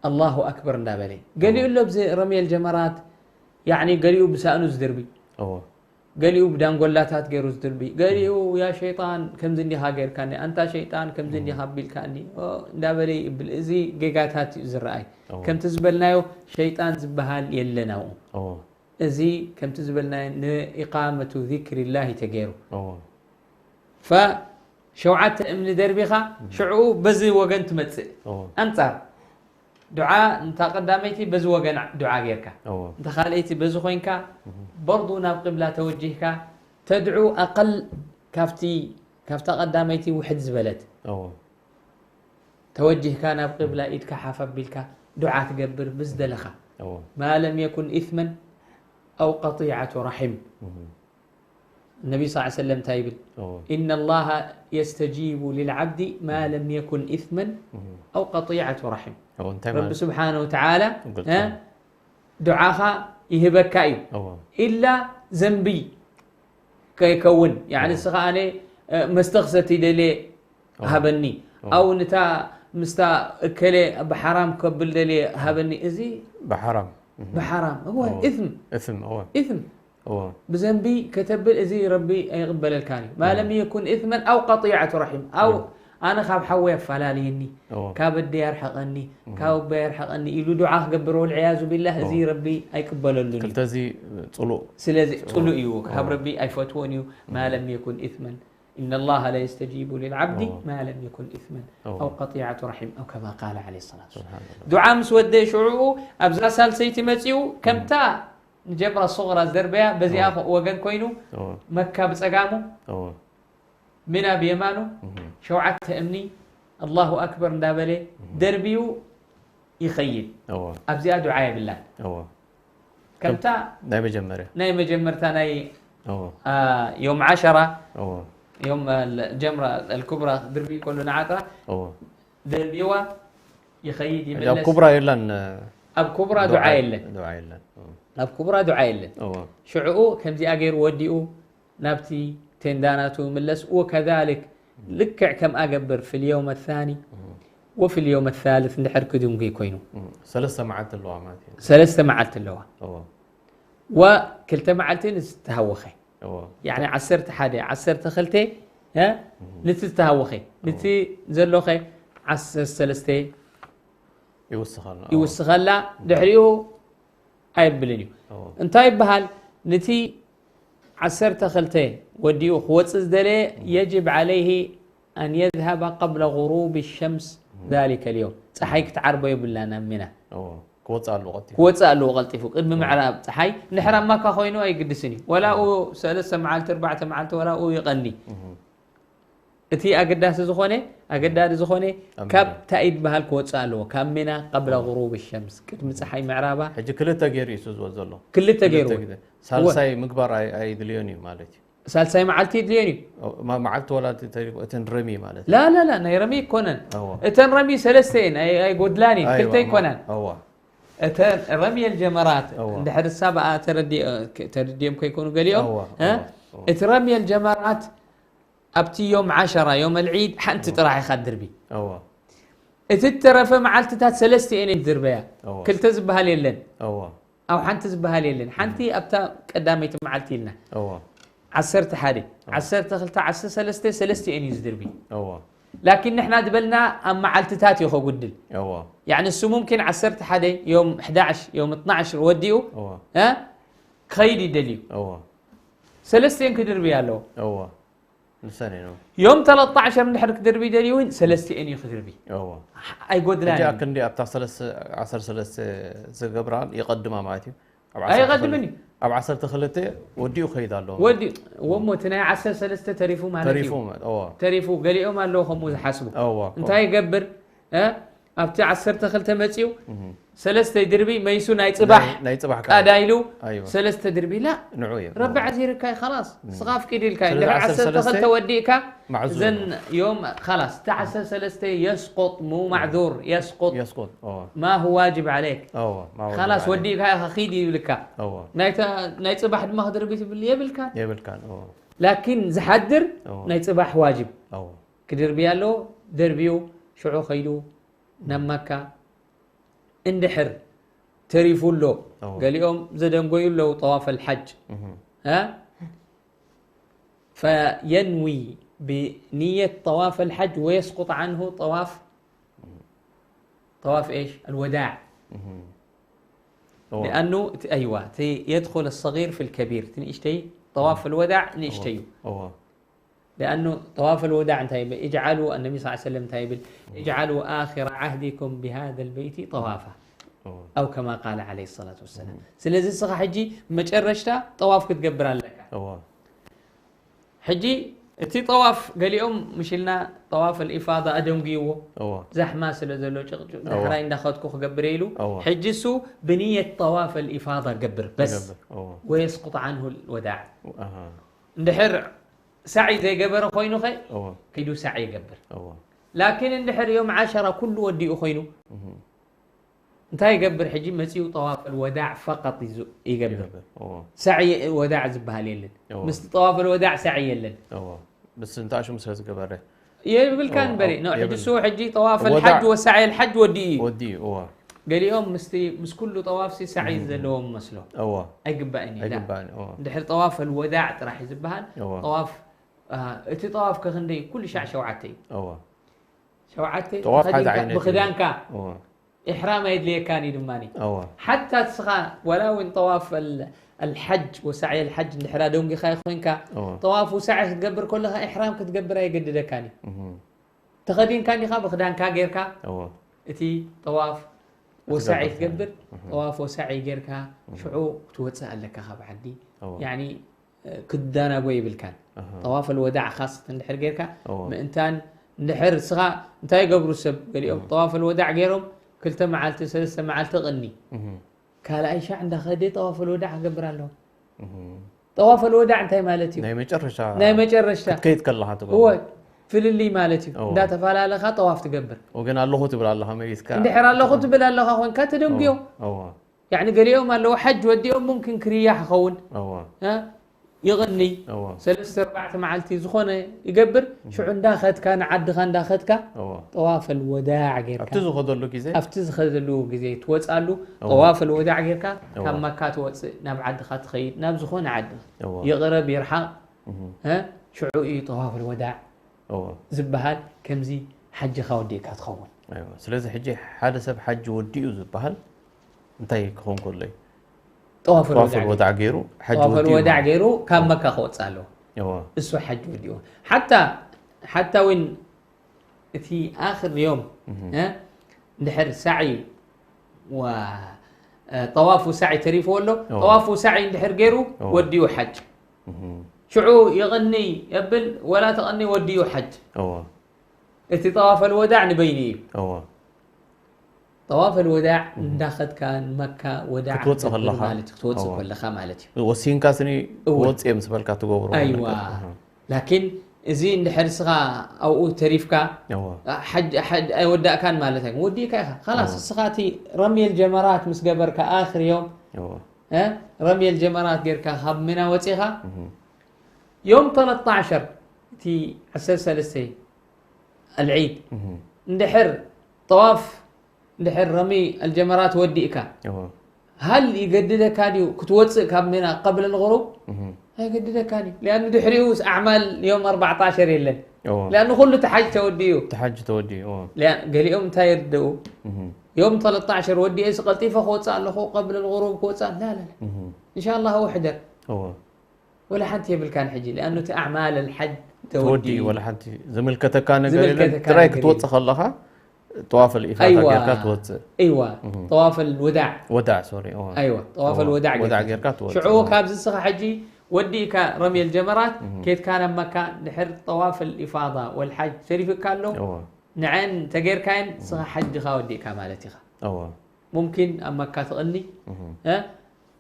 ኣላሁ ኣክበር እንዳበለ። ገሊኡ እዎ። ኣሎ ብዚ ረምየል ጀመራት፣ ያዕኒ ገሊኡ ብሳእኑ ዝድርቢ። እዎ። ገሊኡ ብዳንጎላታት ገይሩ ዝድርቢ። ገሊኡ፣ እህ። ያ ሸይጣን ከምዚ እንዲኻ ገይርካኒ፣ ኣንታ ሸይጣን ከምዚ እህ። እንዲኻ ኣቢልካኒ፣ ኦ፣ እንዳበለ ይብል። እዚ ጌጋታት እዩ ዝረኣይ። እዎ። ከምቲ ዝበልናዮ ሸይጣን ዝበሃል የለን ኣብኡ። እዎ። እዚ ከምቲ ዝበልናዮ ንኢቃመቱ ዚክሪላሂ ተገይሩ። እዎ። ፈ-፣ ሸውዓተ እምኒ ደርቢኻ፣ እህ። ሽዑ በዚ ወገን ትመጽእ። እዎ። ኣንጻር ዱዓ፣ እንታ ቀዳመይቲ በዚ ወገን ዱዓ ጌርካ። እዎ። እንታ ካልኣይቲ በዚ ኮይንካ፣ እህ። በርዱ ናብ ቂብላ ተወጂህካ፣ ተድዑ ኣቀል ካብቲ፣ ካብታ ቀዳመይቲ ውሕድ ዝበለት። እዎ። ተወጂህካ ናብ ቂብላ ኢድካ ሓፍ ኣቢልካ ዱዓ ትገብር ብዝደለኻ። እዎ። ما لم يكن إثما أو قطيعة رحم. እህ። ነቢ صلى الله عليه وسلم እንታይ ይብል? እዎ። إن الله يستجيب للعبد ما لم يكن إثما እህ። أو قطيعة رحم. እዎ፣ እንታይ ረቢ ማለት? ስብሓነ ወተዓላ፣ ግልጽ እ፣ ነው። ዱዓኻ ይህበካ እዩ። እዎ። ኢላ ዘንቢ ከይከውን፣ ያዕኒ እዎ። ንስኻ ኣነ፣ እ፣ መስተ ክሰቲ ደልየ እዎ። ሃበኒ። እዎ። ኣው ንታ ምስታ እከለ ብሓራም ከብል ደልየ ሃበኒ። እዚ ብሓራም። እህ። ብሓራም። እዎ፣ እዎ። ኢስም። ኢስም፣ እዎ። ኢስም። እዎ ብዘንቢ ከተብል እዚ ረቢ ኣይቕበለልካን እዩ። ما لم يكن إثما أو قطيعة رحم أو ኣነ ካብ ሓወይ ኣፈላልየኒ፣ ካብ ኣደይ ኣርሕቐኒ፣ ካብ ኣቦይ ኣርሕቐኒ ኢሉ ዱዓ ክገብር ወልዕያዙ ቢላህ እዚ ረቢ ኣይቅበለሉን እዩ። ክልተ እዚ ፅሉእ ስለዚ ፅሉእ እዩ፣ ካብ ረቢ ኣይፈትዎን እዩ። ما لم يكن إثما إن الله ليستجيب للعبد ما لم يكن إثما أو قطيعة رحم أو كما قال عليه الصلاة والسلام. ዱዓ ምስ ወደ ሽዑኡ ኣብዛ ሳልሰይቲ መፂኡ ከምታ ንጀምራ ሶغራ ዝደርበያ በዚኣ ወገን ኮይኑ መካ ብፀጋሙ ሚና ብየማኑ ሸውዓተ እምኒ ኣላሁ ኣክበር እንዳበለ ደርቢዩ ይኸይድ። ኣብዚኣ ዱዓ የብላን። ከምታ ናይ መጀመርያ ናይ መጀመርታ ናይ እዎ ዮም ዓሸራ እዎ ዮም ጀምራ ኣልኩብራ ድርቢ ከሎ ንዓጥራ እዎ ደርቢዋ ይኸይድ ኣብ ይምለስ። ኩብራ የላን ኣብ ኩብራ ዱዓ የለን። ዱዓ የለን እዎ ኣብ ኩብራ ዱዓ የለን። እዎ ሽዕኡ ከምዚኣ ገይሩ ወዲኡ ናብቲ ቴንዳ ናቱ ይምለስ። ወከዛሊክ ልክዕ ከምኣ ገብር في اليوم الثاني وفي اليوم الثالث እንድሕር ክድንጉ ኮይኑ እም፣ ሰለስተ መዓልቲ ኣለዋ ማለት እዩ ሰለስተ መዓልቲ ኣለዋ። እዎ ወክልተ መዓልቲ ንዝተሃወኸ እዎ ያኒ ዓሰርተ ሓደ ዓሰርተ ክልተ እ ንቲ ዝተሃወኸ ንቲ ዘሎኸ ዓሰርተ ሰለስተ ይውስኸልና ይውስኸላ ድሕሪኡ ኣይብልን እዩ። እዎ እንታይ ይበሃል? ንቲ ዓሰርተ ክልተ ወዲኡ ክወፅእ ዝደለየ يجب عليه أن يذهب قبل غروب الشمس ذلك اليوم ፀሓይ ክትዓርቦ የብላና ሚና እዎ ክወፅእ ኣለዎ ቀልጢፉ ክወፅእ ኣለዎ ቀልጢፉ ቅድሚ ምዕራብ ፀሓይ። ንሕራማካ ኮይኑ ኣይግድስን እዩ ወላኡ ሰለስተ መዓልቲ ኣርባዕተ መዓልቲ ወላኡ ይቐኒ። እቲ ኣገዳሲ ዝኾነ ኣገዳዲ ዝኾነ ካብ ታይድ በሃል ክወፅእ ኣለዎ ካብ ሚና قبل غروب الشمس ቅድሚ ፀሓይ ምዕራባ ሕጂ ክልተ ገይሩ እዩ ዝወ ዘሎ ክልተ ገይሩ ግዜ። ሳልሳይ ምግባር ኣይ- ኣይድልዮን እዩ ማለት እዩ ሳልሳይ መዓልቲ ይድልዮን እዩ። ማ- መዓልቲ ወላ እቲ ተሪፉ እተን ረሚ ማለት እዩ ላላላ ናይ ረሚ ይኮነን እዎ እተን ረሚ ሰለስተ እየን ኣይ- ኣይጎድላን እዩ ኣይዋ፣ ክልተ ይኮነን። እዎ እተን ረሚ الجمرات እዎ። እንድሕር ሳብ ተረዲኦም ከይኮኑ ገሊኦም እዎ፣ እ? እዎ፣ እዎ። እቲ ረሚ الجمرات ኣብቲ ዮም ዓሸራ ዮም العيد ሓንቲ ጥራሕ ኢኻ ድርቢ። እዎ እቲ እተረፈ መዓልትታት ሰለስተ እየን ድርበያ እዎ ክልተ ዝበሃል የለን። እዎ ኣብ ሓንቲ ዝበሃል የለን። ሓንቲ ኣብታ ቀዳመይቲ መዓልቲ ኢልና እዎ ዓሰርተ ሓደ ዓሰርተ ክልተ ዓሰርተ ሰለስተ ሰለስተ እየን እዩ ዝድርቢ። እዎ ላኪን ንሕና ዝበልና ኣብ መዓልትታት እዩ ከጉድል። እዎ ያኒ እሱ ሙምኪን ዓሰርተ ሓደ ዮም ሕዳሽ ዮም እትናዕሽ ወዲኡ እዎ እ? ክኸይድ ይደልዩ እዎ ሰለስተ እየን ክድርቢ ኣለዎ። እዎ ንሰን ነው ዮም ተለጣዕሸር እንድሕር ክድርቢ ደልዩ እውን ሰለስተ እየን እዩ ክድርቢ እዎ ኣይጎድላን ሕጂ እዩ። ኣክንዲ ኣብታ ሰለስተ ዓሰርተ ሰለስተ ዝገብራን ይቐድማ ማለት እዩ ኣብ ኣይቐድምን እዩ። ኣብ ዓሰርተ ክልተ ወዲኡ ከይድ ኣለዎ ወዲ ወሞ እቲ ናይ ዓሰርተ ሰለስተ ተሪፉ ማለት ተሪፉ እዩ። ማለት እዎ ተሪፉ ገሊኦም ኣለዉ ከምኡ ዝሓስቡ እዎ እንታይ ይገብር እ? ኣብቲ ዓሰርተ ክልተ መፅዩ ሰለስተ ድርቢ መይሱ ናይ ፅባሕ ናይ- ናይ ፅባሕ ቃዳ ኢሉ ኣይዋ ሰለስተ ድርቢ ላ ንዑ እዩ ረቢ ዓዚርካ እዩ خلاص ስኻ ኣፍቂድ ኢልካ እዩ ስለዚ ድሕሪ ዓሰርተ ዓሰርተ ሰለስተ ክልተ ወዲእካ ማዕዙ ዘን ዮም خلاص እቲ ዓሰርተ ሰለስተ يسقط مو معذور يسقط የስቆት እዎ ما هو واجب عليك እዎ ማወ خلاص ወዲእካ ኢኻ ኺድ ይብልካ እዎ ናይታ ናይ ፅባሕ ድማ ክድርቢ ትብል የብልካ የብልካን እዎ ላኪን ዝሓድር እዎ ናይ ፅባሕ ዋጅብ እዎ ክድርቢ ኣለዎ ደርብዩ ሽዑ ከይዱ ናብ መካ እንድሕር ተሪፉ ኣሎ እዎ ገሊኦም ዘደንጎዩ ኣለዉ طواف الحج እህ ها فينوي بنية طواف الحج ويسقط عنه طواف طواف ايش الوداع እህ እዎ لأنه ت- أيوة ت- يدخل الصغير في الكبير ትንእሽተይ طواف الوداع ንእሽተዩ እዎ لأنه طواف الوداع እንታይ ይብል اجعلوا النبي صلى الله عليه وسلم እንታይ ይብል اجعلوا آخر عهدكم بهذا البيت طوافا እዎ أو كما قال عليه الصلاة والسلام ስለዚ እስኻ ሕጂ መጨረሽታ ጠዋፍ ክትገብር ኣለካ እዎ ሕጂ እቲ ጠዋፍ ገሊኦም ምሽልና ጠዋፍ الإفاضة ኣደንጉይዎ እዎ ዛሕማ ስለ ዘሎ ጭቕጭቕ ዳሕራይ እንዳኸድኩ ክገብር ኢሉ እዎ። ሕጂ እሱ ብንየት ጠዋፍ الإفاضة ገብር በስ ይገብር እዎ ويسقط عنه الوداع ኣሃ እንድሕር ሳዒ ዘይገበረ ኮይኑ ኸ እዎ ኪዱ ሳዒ ይገብር እዎ ላኪን እንድሕር ዮም ዓሸራ ኩሉ ወዲኡ ኮይኑ እህ እንታይ ይገብር ሕጂ መፂኡ ጠዋፍ الوداع فقط ይዙ- ይገብር ይገብር እዎ ሳዒ ወዳዕ ዝበሃል የለን እዎ ምስቲ ጠዋፍ الوداع ሳዒ የለን እዎ ምስ እንታሹም ስለ ዝገበረ የብልካን እዎ፣ በሪ እዎ፣ ኖ ሕጂ የብል- እሱ ሕጂ ጠዋፍ ወዳዕ- الحج وسعي الحج ወዲኡ እዩ ወዲ እዎ ገሊኦም ምስቲ ምስ ኩሉ ጠዋፍሲ ሳዒ ዘለዎም መስሎ። እወ ኣይግባእን እዩ ላ። ኣይግባእን እወ እንድሕር ጠዋፍ ኣልወዳዕ ጥራሕ እዩ ዝበሃል። እወ ጠዋፍ አ፣ እቲ ጠዋፍ ከክንደይ ኩሉ ሻዕ ሸውዓተ እዩ። እወ ሸውዓተ ጠዋፍ ሓደ ተኸዲንካ ዓይነት እዩ። ብክዳንካ እወ ኢሕራም ኣየድልየካን እዩ ድማኒ። እወ ሓታ እስኻ ወላ እውን ጠዋፍ ኣል- ኣልሓጅ ወሳዒ ኣልሓጅ እንድሕራ ደንጊኻ ኮይንካ እወ ጠዋፍ ውሳዒ ክትገብር ከለኻ ኢሕራም ክትገብር ኣየገድደካን እዩ። እህ ተኸዲንካ እንዲኻ ብክዳንካ ጌርካ እወ እቲ ጠዋፍ ወሳዒ ክትገብር ትገብር። ጠዋፍ ወሳዒ ጌርካ ሽዑ ክትወፅእ ኣለካ ካብ ዓዲ። እወ ያኒ ክዳናጎ የብልካን። እህ ጠዋፍ ኣልወዳዕ ካስት እንድሕር ጌርካ እወ ምእንታን እንድሕር እስኻ እንታይ ይገብሩ ሰብ ገሊኦም ጠዋፍ ኣልወዳዕ ገይሮም ክልተ መዓልቲ ሰለስተ መዓልቲ ቅኒ እህ ካልኣይ ሻዕ እንዳኸደ ጠዋፍ ኣልወዳዕ ክገብር ኣለዎ። እህ ጠዋፍ ኣልወዳዕ እንታይ ማለት እዩ? ናይ መጨረሻ ናይ መጨረሻ ክትከይድ ከለኻ ትገብሮ እወ ፍልልይ ማለት እዩ። እወ። እንዳተፈላለኻ ጠዋፍ ትገብር ወገን ኣለኹ ትብል ኣለኻ መሊስካ እንድሕር ኣለኹ ትብል ኣለኻ ኮንካ ተደንጉዮ። እወ ያኒ ገሊኦም ኣለዉ ሓጅ ወዲኦም ሙምኪን ክርያሕ ይኸውን እወ እ? ይቕኒ እወ ሰለስተ ኣርባዕተ መዓልቲ ዝኾነ ይገብር። ሽዑ እንዳኸድካ ንዓድኻ እንዳኸድካ እወ ጠዋፍ ኣልወዳዕ ጌርካ ኣብቲ ዝኸደሉ ግዜ ኣብቲ ዝኸደሉ ግዜ ትወፅኣሉ እወ ጠዋፍ ኣልወዳዕ ጌርካ እወ ካብ መካ ትወፅእ ናብ ዓድኻ ትኸይድ ናብ ዝኾነ ዓዲ እወ ይቕረብ ይርሓቕ እህ እ? ሽዑ እዩ ጠዋፍ ኣልወዳዕ እወ ዝበሃል። ከምዚ ሓጅኻ ወዲእካ ትኸውን። ኣይዋ ስለዚ ሕጂ ሓደ ሰብ ሓጂ ወዲኡ ዝበሃል እንታይ ክኸውን ከሎ እዩ? ጠዋፍ ጠዋፍ ኣልወዳዕ ወዳዕ ገይሩ ሓጂ ጠዋፍ ወዲኡ ኣልወዳዕ ማለት ገይሩ ካብ መካ ክወፅእ ኣለዎ። እወ እሱ ሓጅ ወዲኡ ሓታ ሓታ እውን እቲ ኣኽር ዮም እህ እ? እንድሕር ሳዒ ወ- እ፣ ጠዋፍ ውሳዒ ተሪፍዎ ኣሎ። እወ ጠዋፍ ውሳዒ እንድሕር ገይሩ እወ ወዲኡ ሓጅ እህ ሽዑ ይቕኒ የብል ወላ ተቐኒ ወዲኡ ሓጅ። እወ እቲ ጠዋፍ ኣልወዳዕ ንበይኑ እዩ። እወ ጠዋፍ ኣልወዳዕ እንዳኸድካ ንመካ ወዳዕ ክትወፅእ ክትገብር ከለኻ። ማለት እዩ ክትወፅእ እወ። ከለኻ ማለት እዩ። ወሲንካስ ኒ እወ። ወፅእ ምስ በልካ ትገብሮ ኣይዋ ነገር። እህ ላኪን እዚ እንድሕር ስኻ ኣብኡ ተሪፍካ እወ ሓጅ ሓጅ ኣይወዳእካን ማለት ኣይኮን ወዲእካ ኢኻ ኻላስ እወ። እስኻ እቲ ረምየል ጀመራት ምስ ገበርካ ኣኽር ዮም እወ እ? ረምየል ጀመራት ጌርካ ካብ ሚና ወፂኻ እህ ዮም ተለታዓሸር እቲ ዓሰርተ ሰለስተ ኣልዒድ እህ እንድሕር ጠዋፍ እንድሕር ረሚ ኣልጀመራት ወዲእካ እወ ሃል ይገድደካ ድዩ ክትወፅእ ካብ ሚና ቀብለ ልغሩብ? እህ ኣይገድደካን እዩ። ሊኣኑ ድሕሪኡ ኣዕማል ዮም ኣርባዕተ ዓሸር የለን። እወ ሊኣኑ ኩሉ እቲ ሓጅ ተወዲኡ እዩ። እቲ ሓጅ ተወዲኡ እወ ሊኣ- ገሊኦም እንታይ ይርድኡ እህ ዮም ተለታዓሸር ወዲኤ ሲ ቀልጢፈ ክወፅእ ኣለኹ ቀብለ ልغሩብ ክወፅእ ላላላ እህ እንሻላ እሕደር እወ ወላ ሓንቲ የብልካን ሕጂ ሊኣኑ እቲ ኣዕማል ኣልሓጅ ተወዲኡ ተወዲኡ እዩ። ወላ ሓንቲ ዝምልከተካ ነገር የለን ዝምልከተካ ጥራይ ነገር ክትወፅእ የለን። ከለኻ ጠዋፍ ልኢፋታ ኣይዋ። ጌርካ ትወፅእ እዋ እህ ጠዋፍ ኣልወዳዕ ወዳዕ ሶሪ እወ ኣይዋ ጠዋፍ እወ። ኣልወዳዕ ወዳዕ ጌርካ ጌርካ ትወፅእ ሽዑ እወ። ካብዚ እስኻ ሕጂ ወዲእካ ረምየል ጀመራት እህ ኬድካ ናብ መካ ድሕር ጠዋፍ ኣልኢፋዳ ወልሓጅ ተሪፍካ ኣሎ እወ ንዐን ተጌርካየን እስኻ ሓጅኻ ወዲእካ ማለት ኢኻ። እወ ሙምኪን ኣብ መካ ትቕኒ እህ እ?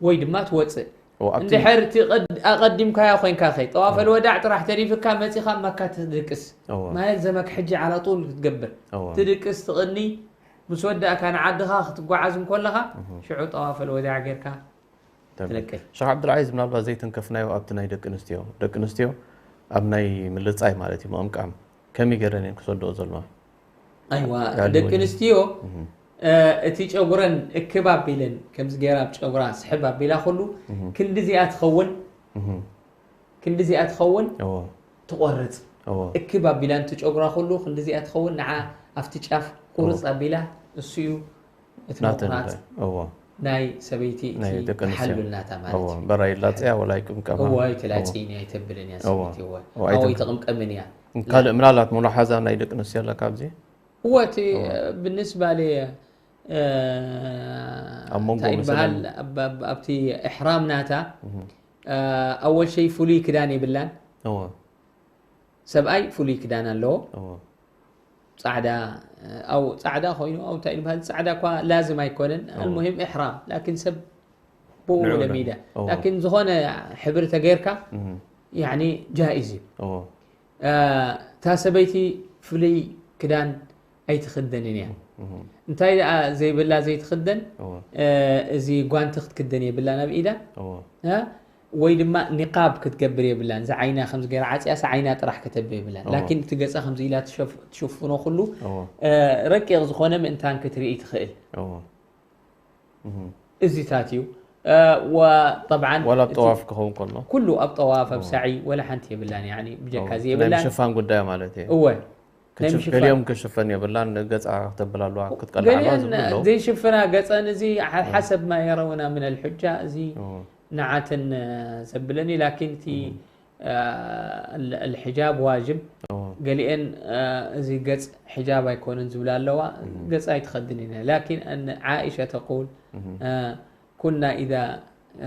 ወይ ድማ ትወፅእ እወ ኣብቲ እንድሕር እቲ ቀድ- ኣቐዲምካዮ ኮይንካ ኸይ ጠዋፍ ኣልወዳዕ ጥራሕ ተሪፍካ መፂኻ ኣብ መካ ትድቅስ እወ ማለት ዘመክ ሕጂ ዓላጡል ክትገብር እወ ትድቅስ ትቕኒ ምስ ወዳእካ ንዓድኻ ክትጓዓዝ እንኮለኻ ሽዑ ጠዋፍ ኣልወዳዕ ጌርካ ተብል። ትለቅል። ሸኽ ዓብዱልዓዚዝ ምናልባት ዘይተንከፍናዮ ኣብቲ ናይ ደቂ ኣንስትዮ ደቂ ኣንስትዮ ኣብ ናይ ምልፃይ ማለት እዩ ምቕምቃም ከመይ ገይረን እየን ክሰድኦ ዘለዋ ኣይዋ ያሉ ደቂ ወዲ። ኣንስትዮ እህ እ፣ እቲ ጨጉረን እክብ ኣቢለን ከምዚ ገይራ ኣብ ጨጉራ ስሕብ ኣቢላ ኩሉ እህ ክንዲዚኣ ትኸውን እህ ክንዲዚኣ ትኸውን እወ ትቆርፅ እወ እክብ ኣቢላ ንቲ ጨጉራ ኩሉ ክንዲዚኣ ትኸውን ንዓ ኣብቲ ጫፍ ቁርፅ ኣቢላ እሱ እዩ እቲ ናተን ምቑራፅ እንታይ? እወ ናይ ሰበይቲ እቲ ናይ ደቂ ኣንስትዮ። ተሓሉልናታ ማለት እወ እዩ። በራ ይላፅያ ወላ ይቅምቀማ እወ ኣይትላፅይን እያ ኣይተብልን እያ እወ። ሰበይቲ እወ እወ ኣወ ኣይተብ- ኣይተቕምቀምን እያ። ካልእ ምናልባት ሙላሓዛ ናይ ደቂ ኣንስትዮ ኣላ ካብዚ እወ እቲ ብንስባ ለ እ፣ ኣብ መንጎ እንታይ ይበሃል መሰለን- ኣብ- ኣብ- ኣብቲ እሕራም ናታ እህ እ፣ ኣወል ሸይ ፍሉይ ክዳን የብላን። እወ ሰብኣይ ፍሉይ ክዳን ኣለዎ እወ ፃዕዳ እ፣ ኣው ፃዕዳ ኮይኑ ኣው እንታይ ይበሃል ፃዕዳ እኳ ላዝም ኣይኮነን እወ። ኣልሙሂም እሕራም ላኪን ሰብ ብኡ ንዑ ለሚዳ እወ። ላኪን ዝኾነ ሕብሪ ተገይርካ እህ ያኒ ጃኢዝ እዩ። እወ እ፣ እታ ሰበይቲ ፍሉይ ክዳን ኣይትኽደንን እያ። እህ እንታይ ደኣ ዘይብላ ዘይትኽደን እወ እ፣ እዚ ጓንቲ ክትክደን የብላን ኣብ ኢዳ እወ እ፣ ወይ ድማ ኒቃብ ክትገብር የብላን። እዛ ዓይና ከምዚ ገይራ ዓፅያስ ዓይና ጥራሕ ከተብ የብላን። እወ። ላኪን እቲ ገፃ ከምዚ ኢላ ትሸፍ- ትሽፍኖ ኩሉ እወ እ፣ ረቂቕ ዝኾነ ምእንታን ክትርኢ ትኽእል። እወ እዚታት እዩ። እ፣ ወጠብዓን ዋላ ኣብ እቲ ጠዋፍ ክኸውን ከሎ ኩሉ ኣብ ጠዋፍ ኣብ ሳዒ ወላ ሓንቲ የብላን። ያኒ ብጀካ እዎ፣ እዚ ናይ የብላን። ምሽፋን ጉዳይ ማለት እዩ። እወ ናይ ክሽ- ምሽፋን ገሊኦም ክሽፈን የብላን፣ ገፃ ክተብል ኣለዋ፣ ክትቀልዕ ኣለዋ ገሊአን ዝብሉ ኣለዉ። ዘይሽፍና ገፀን እዚ ሓ- ሓሰብ ማ የረውና ምን ልሑጃ እዚ እዎ፣ ንዓትን እ፣ ዘብለኒ ላኪን እቲ እ፣ ال- الحجاب واجب እዎ፣ ገሊአን እ፣ እዚ ገፅ ሕጃብ ኣይኮነን ዝብላ ኣለዋ። ገፅ ኣይትኸድን ኢና ላኪን أن عائشة تقول እህ፣ እ፣ ኩና ኢዛ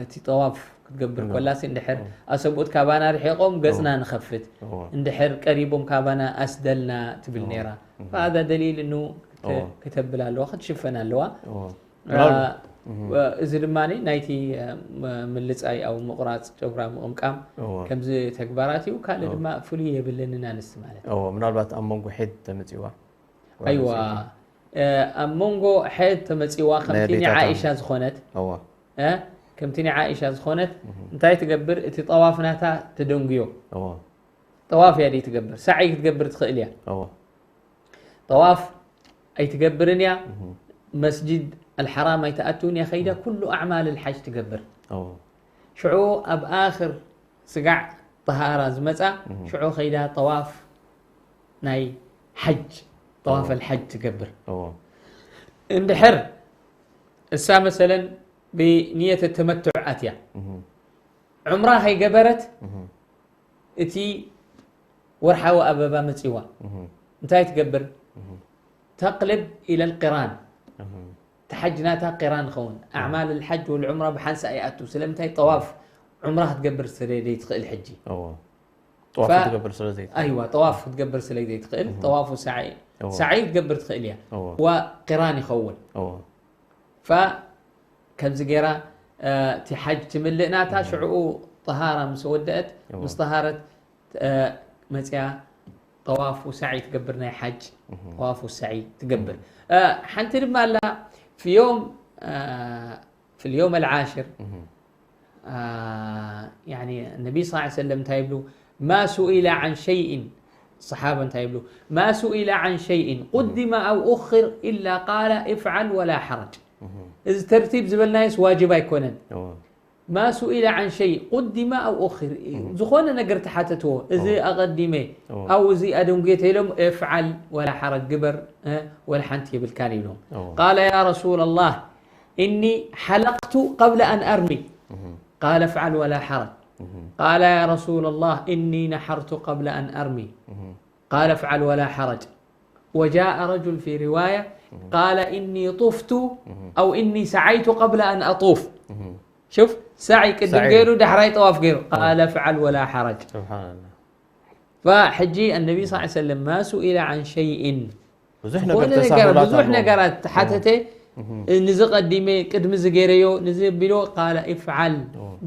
እቲ ጠዋፍ ክትገብር እዎ። ኮላሲ እንድሕር ኣሰብኡት ካባና ርሒቆም ገፅና ንኸፍት እዎ፣ እንድሕር ቀሪቦም ካባና ኣስደልና ትብል ነይራ። فهذا دليل انه ክተ- እዎ። ክተብል ኣለዋ ክትሽፈን ኣለዋ። እዎ። እ፣ እዚ ድማ ናይቲ እ፣ ም- ምልፃይ ኣብ ምቑራፅ ጨጉራ ምቕምቃም እዎ። ከምዚ ተግባራት እዩ። ካልእ ድማ ፍሉይ የብለንን ኣንስቲ ማለት እዩ። እዎ፣ ምናልባት ኣብ መንጎ ሒድ ተመፂዋ ኣይዋ እ፣ ኣብ መንጎ ሕድ ተመፂዋ ናይ ከምቲ ኣዴታታ። ንዓኢሻ ዝኾነት እዎ፣ እ፣ ከምቲ ንዓኢሻ ዝኾነት እንታይ ትገብር? እቲ ጠዋፍ ናታ ትደንጉዮ። እዎ፣ ጠዋፍ እያ ደይ ትገብር፣ ሳዕይ ክትገብር ትኽእል እያ። እዎ፣ ጠዋፍ ኣይትገብርን እያ። መስጅድ ኣልሓራም ኣይትኣትውን እያ። ከይዳ ኩሉ ኣዕማል ልሓጅ ትገብር። እዎ፣ ሽዑ ኣብ ኣኽር ስጋዕ ጠሃራ ዝመፃ ሽዑ ከይዳ ጠዋፍ ናይ ሓጅ ጠዋፍ ኣልሓጅ ትገብር። እዎ፣ እንድሕር እሳ መሰለን ብንየት ተመትዕ ኣትያ እህ፣ ዑምራ ከይገበረት እህ፣ እቲ ወርሓዊ ኣበባ መፂዋ እህ፣ እንታይ ትገብር? እህ፣ ተቅልብ ኢለ ልቅራን እህ፣ እቲ ሓጅ ናታ ቂራን ይኸውን። ኣዕማል ልሓጅ ወልዑምራ ብሓንሳእ ይኣቱ። ስለምንታይ? ጠዋፍ ዑምራ ክትገብር ስለ ዘይትኽእል ሕጂ። እዎ። ጠዋፍ ፈ- ትገብር ስለ ዘይትኽእል። ኣይዋ ጠዋፍ ክትገብር ስለ ዘይትኽእል ጠዋፉ ሳዒ እዎ። ሳዒ ክትገብር ትኽእል እያ። እዎ። ዋ ቂራን ይኸውን። እዎ። ፈ ከምዚ ገይራ እ፣ እቲ ሓጅ ትምልእ ናታ ሽዕኡ ጠሃራ ምስ ወደአት እዎ። ምስ ጠሃረት እ፣ መፅያ ጠዋፍ ውሳዒ ትገብር ናይ ሓጅ ጠዋፍ ውሳዒ ትገብር። እ፣ ሓንቲ ድማ ኣላ في يوم እ፣ في اليوم العاشر እህ። እ፣ يعني النبي صلى الله عليه وسلم እንታይ ይብሉ ما سئل عن شيء صحابة እንታይ ይብሉ ما سئل عن شيء قدم أو أخر إلا قال افعل ولا حرج እዚ ተርቲብ ዝበልናዮስ ዋጅብ ኣይኮነን እዎ። ما سئل عن شيء قدم أو أخر ዝኾነ ነገር ተሓተትዎ እዚ ኣቐዲመ እዎ። ኣው እዚ ኣደንጉየ ተይሎም افعل ولا حرج ግበር እ፣ ወላ ሓንቲ የብልካን ይብሎም እዎ። قال يا رسول الله إني حلقت قبل أن أرمي قال افعل ولا حرج قال يا رسول الله إني نحرت قبل أن أرمي قال افعل ولا حرج وجاء رجل في رواية قال إني طفت أو إني سعيت قبل أن أطوف شوف سعي ቅድም سعي. ገይሩ ዳሕራይ ጠዋፍ ገይሩ قال افعل ولا حرج ስብሓንላ። فحجي النبي صلى الله عليه وسلم ما سئل عن شيء ብዙሕ ዝኾነ ነገር ነገር ተሳሁላት ብዙሕ ኣለዎ። ነገራት ተሓተተ ንዚ ቀዲመ ቅድሚ ዝገይረዮ ንዚ ቢሎ قال افعل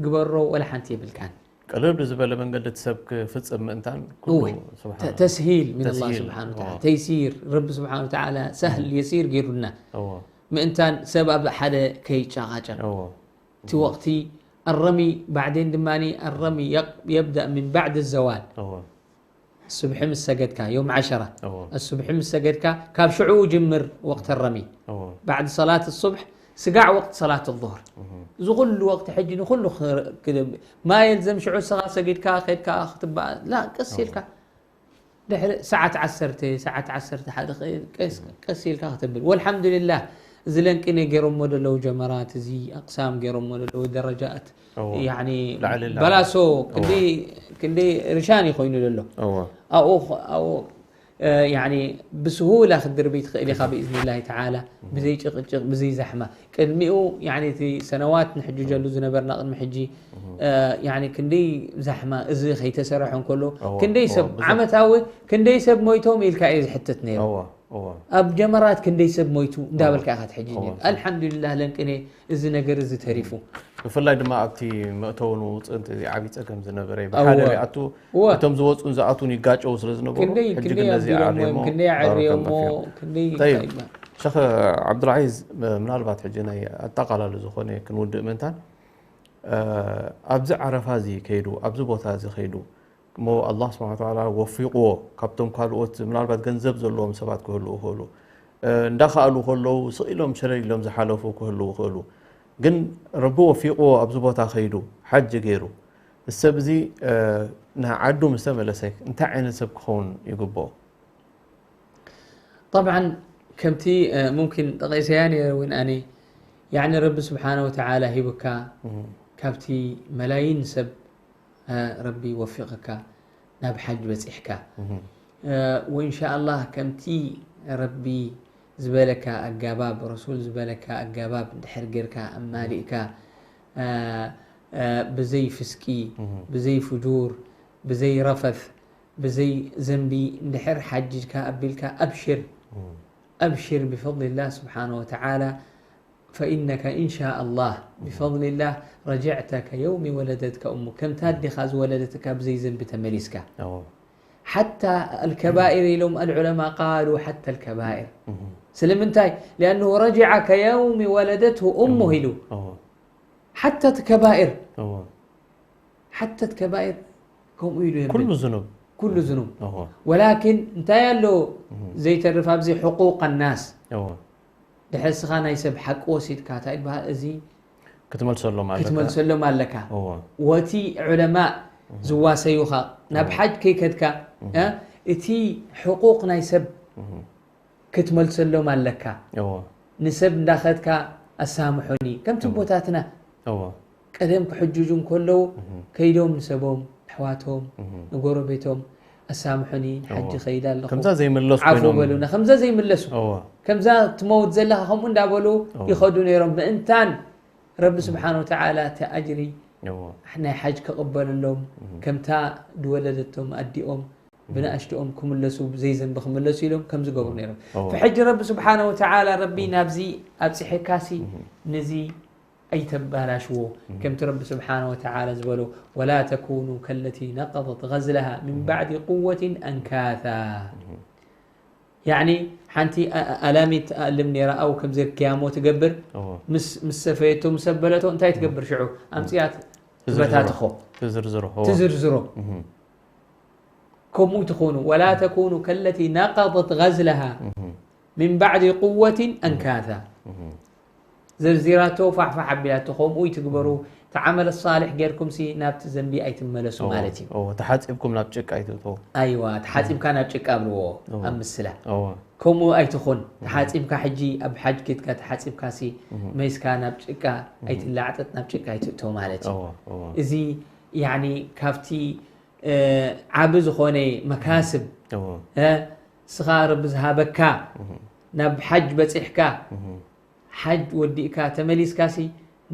ግበሮ ወላ ሓንቲ የብልካን ቅልል ብዝበለ መንገዲ እቲ ሰብ ክፍፅም ምእንታን ኩሉ እወ። ስብሓን ተ- ተስሂል ምን ኣላህ ተስሂል፣ ስብሓን ወተዓላ እወ። ተይሲር ረቢ ስብሓን ወተዓላ ሰህል የሲር ገይሩልና እዎ። ምእንታን ሰብ ኣብ ሓደ ከይጨቓጨር እዎ። እቲ ወቅቲ الرمي بعدين ድማ الرمي يق- يبدأ من بعد الزوال እዎ። ስብሒ ምስ ሰገድካ يوم عشرة እዎ። ስብሒ ምስ ሰገድካ ካብ ሽዑ ጅምር وقت الرمي እዎ። بعد صلاة الصبح ስጋዕ وقت صلاة الظهر እዚ ኩሉ ወቅቲ ሕጂ ንኩሉ ክር- ክደ- ما يلزم ሽዑ ስኻ ሰጊድካ ከድካ ክትበ ላ ቀስ ኢልካ ድሕሪ ሰዓት ዓሰርተ ሰዓት ዓሰርተ ሓደ ቀስ ቀስ ኢልካ ክትብል والحمد لله እዚ ለንቅነ ገይሮሞ ዘለዉ ጀመራት እዚ ኣቅሳም ገይሮሞ ዘለዉ ደረጃት እዎ። يعني ላዕሊ ላዕሊ። በላሶ ክንደይ ክንደይ ርሻን እዩ ኮይኑ ዘሎ እዎ። ኣብኡ ኣብኡ እ፣ يعني ብስሁላ ክትድርቢ ትኽእል ኢኻ ብኢዝኒ ላሂ ተዓላ ብዘይ ጭቕጭቕ ብዘይ ዛሕማ ቅድሚኡ يعني እቲ ሰነዋት ንሕጅጀሉ ዝነበርና ቅድሚ ሕጂ እ፣ يعني ክንደይ ዛሕማ እዚ ከይተሰረሐ እንከሎ እዎ፣ ክንደይ እዎ፣ ሰብ ብዙሕ። ዓመታዊ ክንደይ ሰብ ሞይቶም ኢልካ እዩ ዝሕተት ነይሩ እዎ፣ እዎ። ኣብ ጀመራት ክንደይ ሰብ ሞይቱ እንዳበልካ ኢኻ ትሕጂ እዎ። ነይሩ ኣልሓምዱሊላህ ለንቅኔ እዚ ነገር እዚ ተሪፉ ብፍላይ ድማ ኣብቲ መእተውን ውፅእን እቲ ዓብዪ ፀገም ዝነበረ እዩ። እዎ። ብሓደ ይኣቱ እዎ። እቶም ዝወፁን ዝኣቱን ይጋጨው ስለ ዝነበሩ ክንደይ ሕጂ ክንደይ ግን ነዚ ኣቢሮሞ ዓርዮሞ እዮም ክንደይ ባረከላሁ ዓርዮሞ ፊኩም። ክንደይ ጠይብ። እንታይ ይበሃል? ሸኽ ዓብዱልዓዚዝ ምናልባት ሕጂ ናይ ኣጠቃላሊ ዝኾነ ክንውድእ ምእንታን እ፣ ኣብዚ ዓረፋ እዚ ከይዱ ኣብዚ ቦታ እዚ ከይዱ እሞ ኣላህ ስብሓን ወተዓላ ወፊቕዎ ካብቶም ካልኦት ምናልባት ገንዘብ ዘለዎም ሰባት ክህልዉ ይኽእሉ እ፣ እንዳኸኣሉ ከለዉ ስቕ ኢሎም ሸለል ኢሎም ዝሓለፉ ክህልዉ ይኽእሉ ግን ረቢ ወፊቕዎ ኣብዚ ቦታ ከይዱ ሓጅ ገይሩ፣ እዚ ሰብ እዚ፣ እ፣ ንዓዱ ምስ ተመለሰ እንታይ ዓይነት ሰብ ክኸውን ይግብኦ? طبعا ከምቲ፣ እ፣ ሙምኪን ጠቒሰያ ነይረ እውን ኣነ፣ ያዕኒ ረቢ ስብሓነ ወተዓላ ሂቡካ እህ። ካብቲ መላይን ሰብ፣ እ፣ ረቢ ወፊቕካ ናብ ሓጅ በፂሕካ። እህ። እ፣ ወኢንሻኣላህ ከምቲ ረቢ ዝበለካ ኣጋባብ፣ ረሱል ዝበለካ ኣጋባብ እንድሕር ጌርካ ኣማሊእካ፣ እ፣ እ፣ ብዘይ ፍስቂ፣ እህ። ብዘይ ፍጁር፣ ብዘይ ረፈት፣ ብዘይ ዘንቢ እንድሕር ሓጅካ ኣቢልካ፣ ኣብሽር። እህ። ኣብሽር ብፈድሊላህ ስብሓነ ወተዓላ፣ ፈኢነከ ኢንሻ ኣላህ ብፈድሊላህ ረጅዕተ ከየውሚ ወለደትከ እሙክ። ከምታ ኣዴኻ ዝወለደትካ ብዘይ ዘንቢ ተመሊስካ። እዎ። ሓታ ኣልከባኢር ኢሎም ኣልዑለማ ቃሉ ሓታ ኣልከባኢር። እህ። ስለምንታይ? ሊኣነሁ ረጅዐ ከየውሚ ወለደትሁ እሙህ ኢሉ። እዎ። ሓታ እቲ ከባኢር፣ እዎ። ሓታ እቲ ከባኢር ከምኡ ኢሉ የብል። ኩሉ ዝኑብ። ኩሉ ዝኑብ። እዎ። ወላኪን እንታይ ኣሎ እህ። ዘይተርፍ ኣብዚ ሕቁቅ ናስ። እዎ። ድሕሪ እስኻ ናይ ሰብ ሓቂ ወሲድካ እንታይ ይበሃል? እዚ ክትመልሰሎም ኣለካ። ክትመልሰሎም ኣለካ። እዎ። ወቲ ዑለማእ እህ። ዝዋሰዩኻ ናብ እህ። ሓጅ ከይከድካ፣ እህ። እ፣ እቲ ሕቁቅ ናይ ሰብ እህ። ክትመልሰሎም ኣለካ። እዎ። ንሰብ እንዳኸድካ ኣሳምሑኒ። ከምቲ እዎ። ቦታትና እዎ። ቀደም ክሕጅጁ እንከለዉ እህ። ከይዶም ንሰቦም፣ ኣሕዋቶም፣ እህ። ንጎረቤቶም ኣሳምሑኒ፣ ሓጂ እዎ። ከይድ ኣለኹ። ከምዛ ዘይምለስ ዓፉ ኮይኖም። በሉና። ከምዛ ዘይምለሱ። እዎ። ከምዛ ትመውት ዘለኻ ከምኡ እንዳበሉ እዎ። ይኸዱ ነይሮም። ምእንታን ረቢ ስብሓነ ወተዓላ እቲ ኣጅሪ እዎ። ናይ ሓጅ ክቕበለሎም፣ እህ። ከምታ ድወለደቶም ኣዲኦም ብንኣሽትኦም ክምለሱ፣ ብዘይ ዘንቢ ክምለሱ ኢሎም ከም ዝገብሩ ነይሮም። እዎ። ፍሕጂ ረቢ ስብሓነ ወተዓላ ረቢ እህ። ናብዚ ኣብፂሐካሲ እህ። ነዚ ኣይተባላሽዎ። እህ። ከምቲ ረቢ ስብሓነ ወተዓላ ዝበሎ፣ "ወላ ተኩኑ ከለቲ ነቀضት غزلها من እህ። بعد قوة أنكاثا." እህ። ያዕኒ ሓንቲ ኣ-፣ ኣ-፣ ኣላሚት ትኣልም ነይራ፣ ኣው ከምዚ ጌርክያሞ ትገብር። እዎ። ምስ፣ ምስ ሰፈየቶ፣ ምስ ኣበለቶ፣ እንታይ ትገብር ሽዑ? ኣምጽያ ትዝርዝሮ። ትበታትኾ። ትዝርዝሮ፣ እዎ። ትዝርዝሮ። እህ። ከምኡ ትኾኑ። "ወላ ተኩኑ ከለቲ ነቀضት غزلها እህ። من بعد قوة أنكاثا." እህ። ዘርዚራቶ ፋሕፋሕ ኣቢላቶ፣ ከምኡ ይትግበሩ። እቲ ዓመል ሳልሕ ጌርኩምሲ ናብቲ ዘንቢ ኣይትመለሱ እዎ፣ ማለት እዩ። እዎ፣ ተሓጺብኩም ናብ ጭቃ ኣይትእትዉ። ኣይዋ፣ ተሓጺብካ ናብ ጭቃ ኣብልዎ እዎ። ኣብ ምስላ። እዎ። ከምኡ ኣይትኹን። እዎ። ተሓጺብካ ሕጂ ኣብ ሓጅ ኬድካ ተሓጺብካሲ እዎ። መይስካ ናብ ጭቃ እዎ። ኣይትላዕጠጥ፣ ናብ ጭቃ ኣይትእቶ ማለት እዩ። እዎ፣ እዎ። እዚ ያኒ ካብቲ፣ እ፣ ዓቢ ዝኾነ መካስብ፣ እዎ። እ፣ ስኻ ረቢ ዝሃበካ እዎ። ናብ ሓጅ በጺሕካ እዎ። ሓጅ ወዲእካ ተመሊስካሲ፣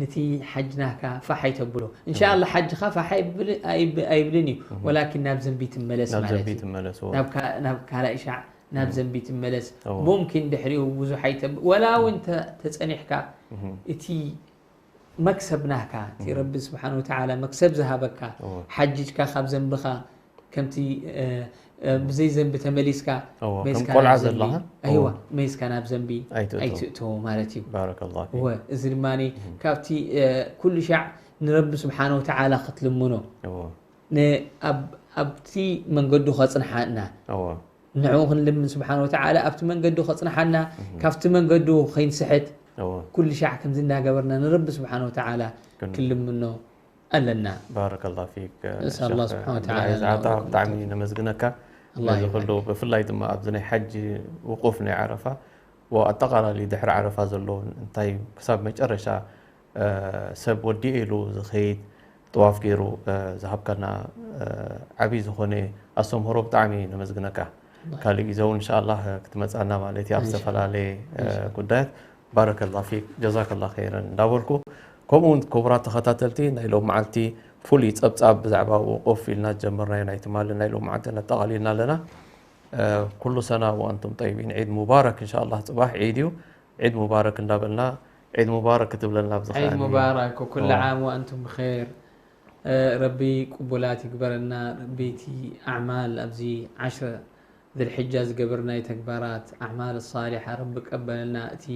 ነቲ ሓጅ ናካ ፋሕ ኣይተብሎ። እንሻኣላ ሓጅኻ ፋሕ ኣይብል-፣ ኣይብ-፣ ኣይብልን እዩ። እህ። ወላኪን ናብ ዘንቢ ትመለስ ናብ ማለት ዘንቢ እዩ። ትመለስ፣ እዎ። ናብ ካ-፣ ናብ ካልኣይ ሻዕ ናብ እህ። ዘንቢ ትመለስ። እዎ። ሙምኪን ድሕሪኡ ብዙሕ ኣይተብ-፣ ወላ እውን ተ-፣ ተጸኒሕካ እህ። እቲ መክሰብ ናካ፣ እቲ እህ። ረቢ ስብሓን ወተዓላ መክሰብ ዝሃበካ፣ እዎ። ሓጅካ ካብ ዘንብኻ ከምቲ፣ እ፣ እ፣ ብዘይ ዘንቢ ተመሊስካ፣ እዎ፣ ከም መይስካ ቆልዓ ናብ ዘንቢ፣ ዘለኻ፣ ኣይዋ፣ እዎ። መይስካ ናብ ዘንቢ ኣይትእቶ። ኣይትእቶ ማለት እዩ። ባረከላሁ ፊክ። እወ፣ እዚ ድማ እህ። ካብቲ፣ እ፣ ኩሉ ሻዕ ንረቢ ስብሓነ ወተዓላ ክትልምኖ፣ እዎ። ን-፣ ኣብ-፣ ኣብቲ መንገዱ ከጽንሓና፣ እዎ። ንዕኡ ክንልምን ስብሓነ ወተዓላ ኣብቲ መንገዱ ከጽንሓና፣ እህ። ካብቲ መንገዱ ከይንስሕት፣ እዎ። ኩሉ ሻዕ ከምዚ እናገበርና ንረቢ ስብሓነ ወተዓላ ክን- ክንልምኖ ኣለና። ባረከላሁ ፊክ፣ ነስኣል ኣላህ ሸኽ ስብሓነ ወተዓላ ዓብዱልዓዚዝ ዓጣ፣ ለኩም ብጣዕሚ ተውፊቅ። ነመስግነካ። ኣላህ ነዚ ይባርክ። ኩሉ፣ ብፍላይ ድማ ኣብዚ ናይ ሓጂ ውቁፍ ናይ ዓረፋ፣ ወኣጠቓላሊ ድሕሪ ዓረፋ ዘሎ እንታይ ክሳብ መጨረሻ፣ እ፣ ሰብ ወዲኡ ኢሉ ዝኸይድ፣ ጥዋፍ ገይሩ፣ እ፣ ዝሃብካና፣ እ፣ ዓብዪ ዝኾነ ኣስተምህሮ ብጣዕሚ ነመስግነካ። ኣላህ ካልእ ግዜ እውን እንሻኣላህ ክትመጻና ማለት እዩ ኣብ እንሻ-፣ ዝተፈላለየ፣ እ፣ እንሻ-፣ ጉዳያት። ባረከላህ ፊክ፣ ጀዛከላህ ኸይረን እንዳበልኩ፣ ከምኡ እውን ክቡራት ተኸታተልቲ፣ ናይ ሎም መዓልቲ ፍሉይ ጸብጻብ ብዛዕባ ውቁፍ ኢልና ዝጀመርናዮ ናይ ትማሊ ናይ ሎም መዓልቲ ነጠቓሊልና ኣለና። እ፣ ኩሉ ሰና ወኣንቱም ጠይቢን፣ ዒድ ሙባረክ። እንሻኣላህ ጽባሕ ዒድ እዩ። ዒድ ሙባረክ እንዳበልና፣ ዒድ ሙባረክ ክትብለና ኣብዚ ዒድ ከኣ ሙባረክ ወኩሉ ኦ። ዓም ወኣንቱም ብኸይር። እ፣ ረቢ ቅቡላት ይግበረና። ረቢ እቲ ኣዕማል ኣብዚ ዓሽረ ዝልሕጃ ዝገበርናዮ ተግባራት፣ ኣዕማል ሳሊሓ ረቢ ቀበለልና። እቲ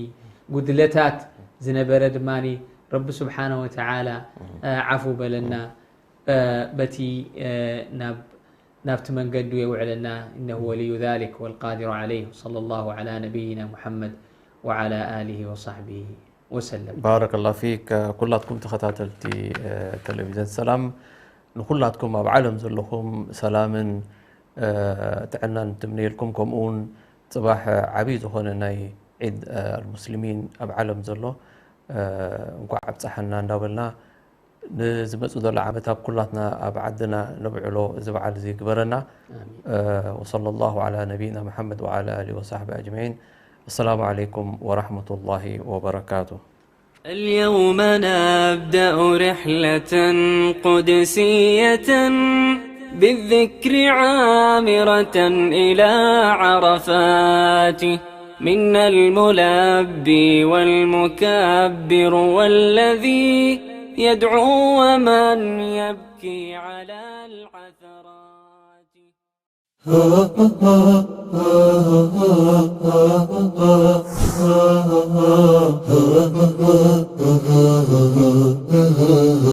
ጉድለታት ዝነበረ ድማኒ ረቢ ስብሓነ ወተዓላ፣ እ፣ ዓፉ በለና። እ፣ በቲ፣ እ፣ ናብ፣ ናብቲ መንገዱ የውዕለና። إنه ولي ذلك والقادر عليه. وصلى الله على نبينا محمد وعلى آله وصحبه ወሰለም። ባረከላሁ ፊክ። ኩላትኩም ተኸታተልቲ ቴሌቪዝን ሰላም፣ ንኩላትኩም ኣብ ዓለም ዘለኹም ሰላምን ጥዕናን ትምነየልኩም። ከምኡውን ፅባሕ ዓብዪ ዝኾነ ናይ ዒድ ኣልሙስሊሚን ኣብ ዓለም ዘሎ እንኳዕ ኣብፀሐና እንዳበልና፣ ንዝመፁ ዘሎ ዓመት ኣብ ኩላትና ኣብ ዓድና ነብዕሎ እዚ በዓል እዚ ግበረና። ወሰለ ላሁ ዓላ ነቢይና መሓመድ ወዓላ ኣሊ ወሳሕቢ ኣጅመዒን። ኣሰላሙ ዓለይኩም ወራሕመቱላሂ ወበረካቱ። اليوم نبدأ رحلة قدسية بالذكر عامرة إلى عرفات. منا الملبي والمكبر والذي يدعو ومن يبكي على العثرات.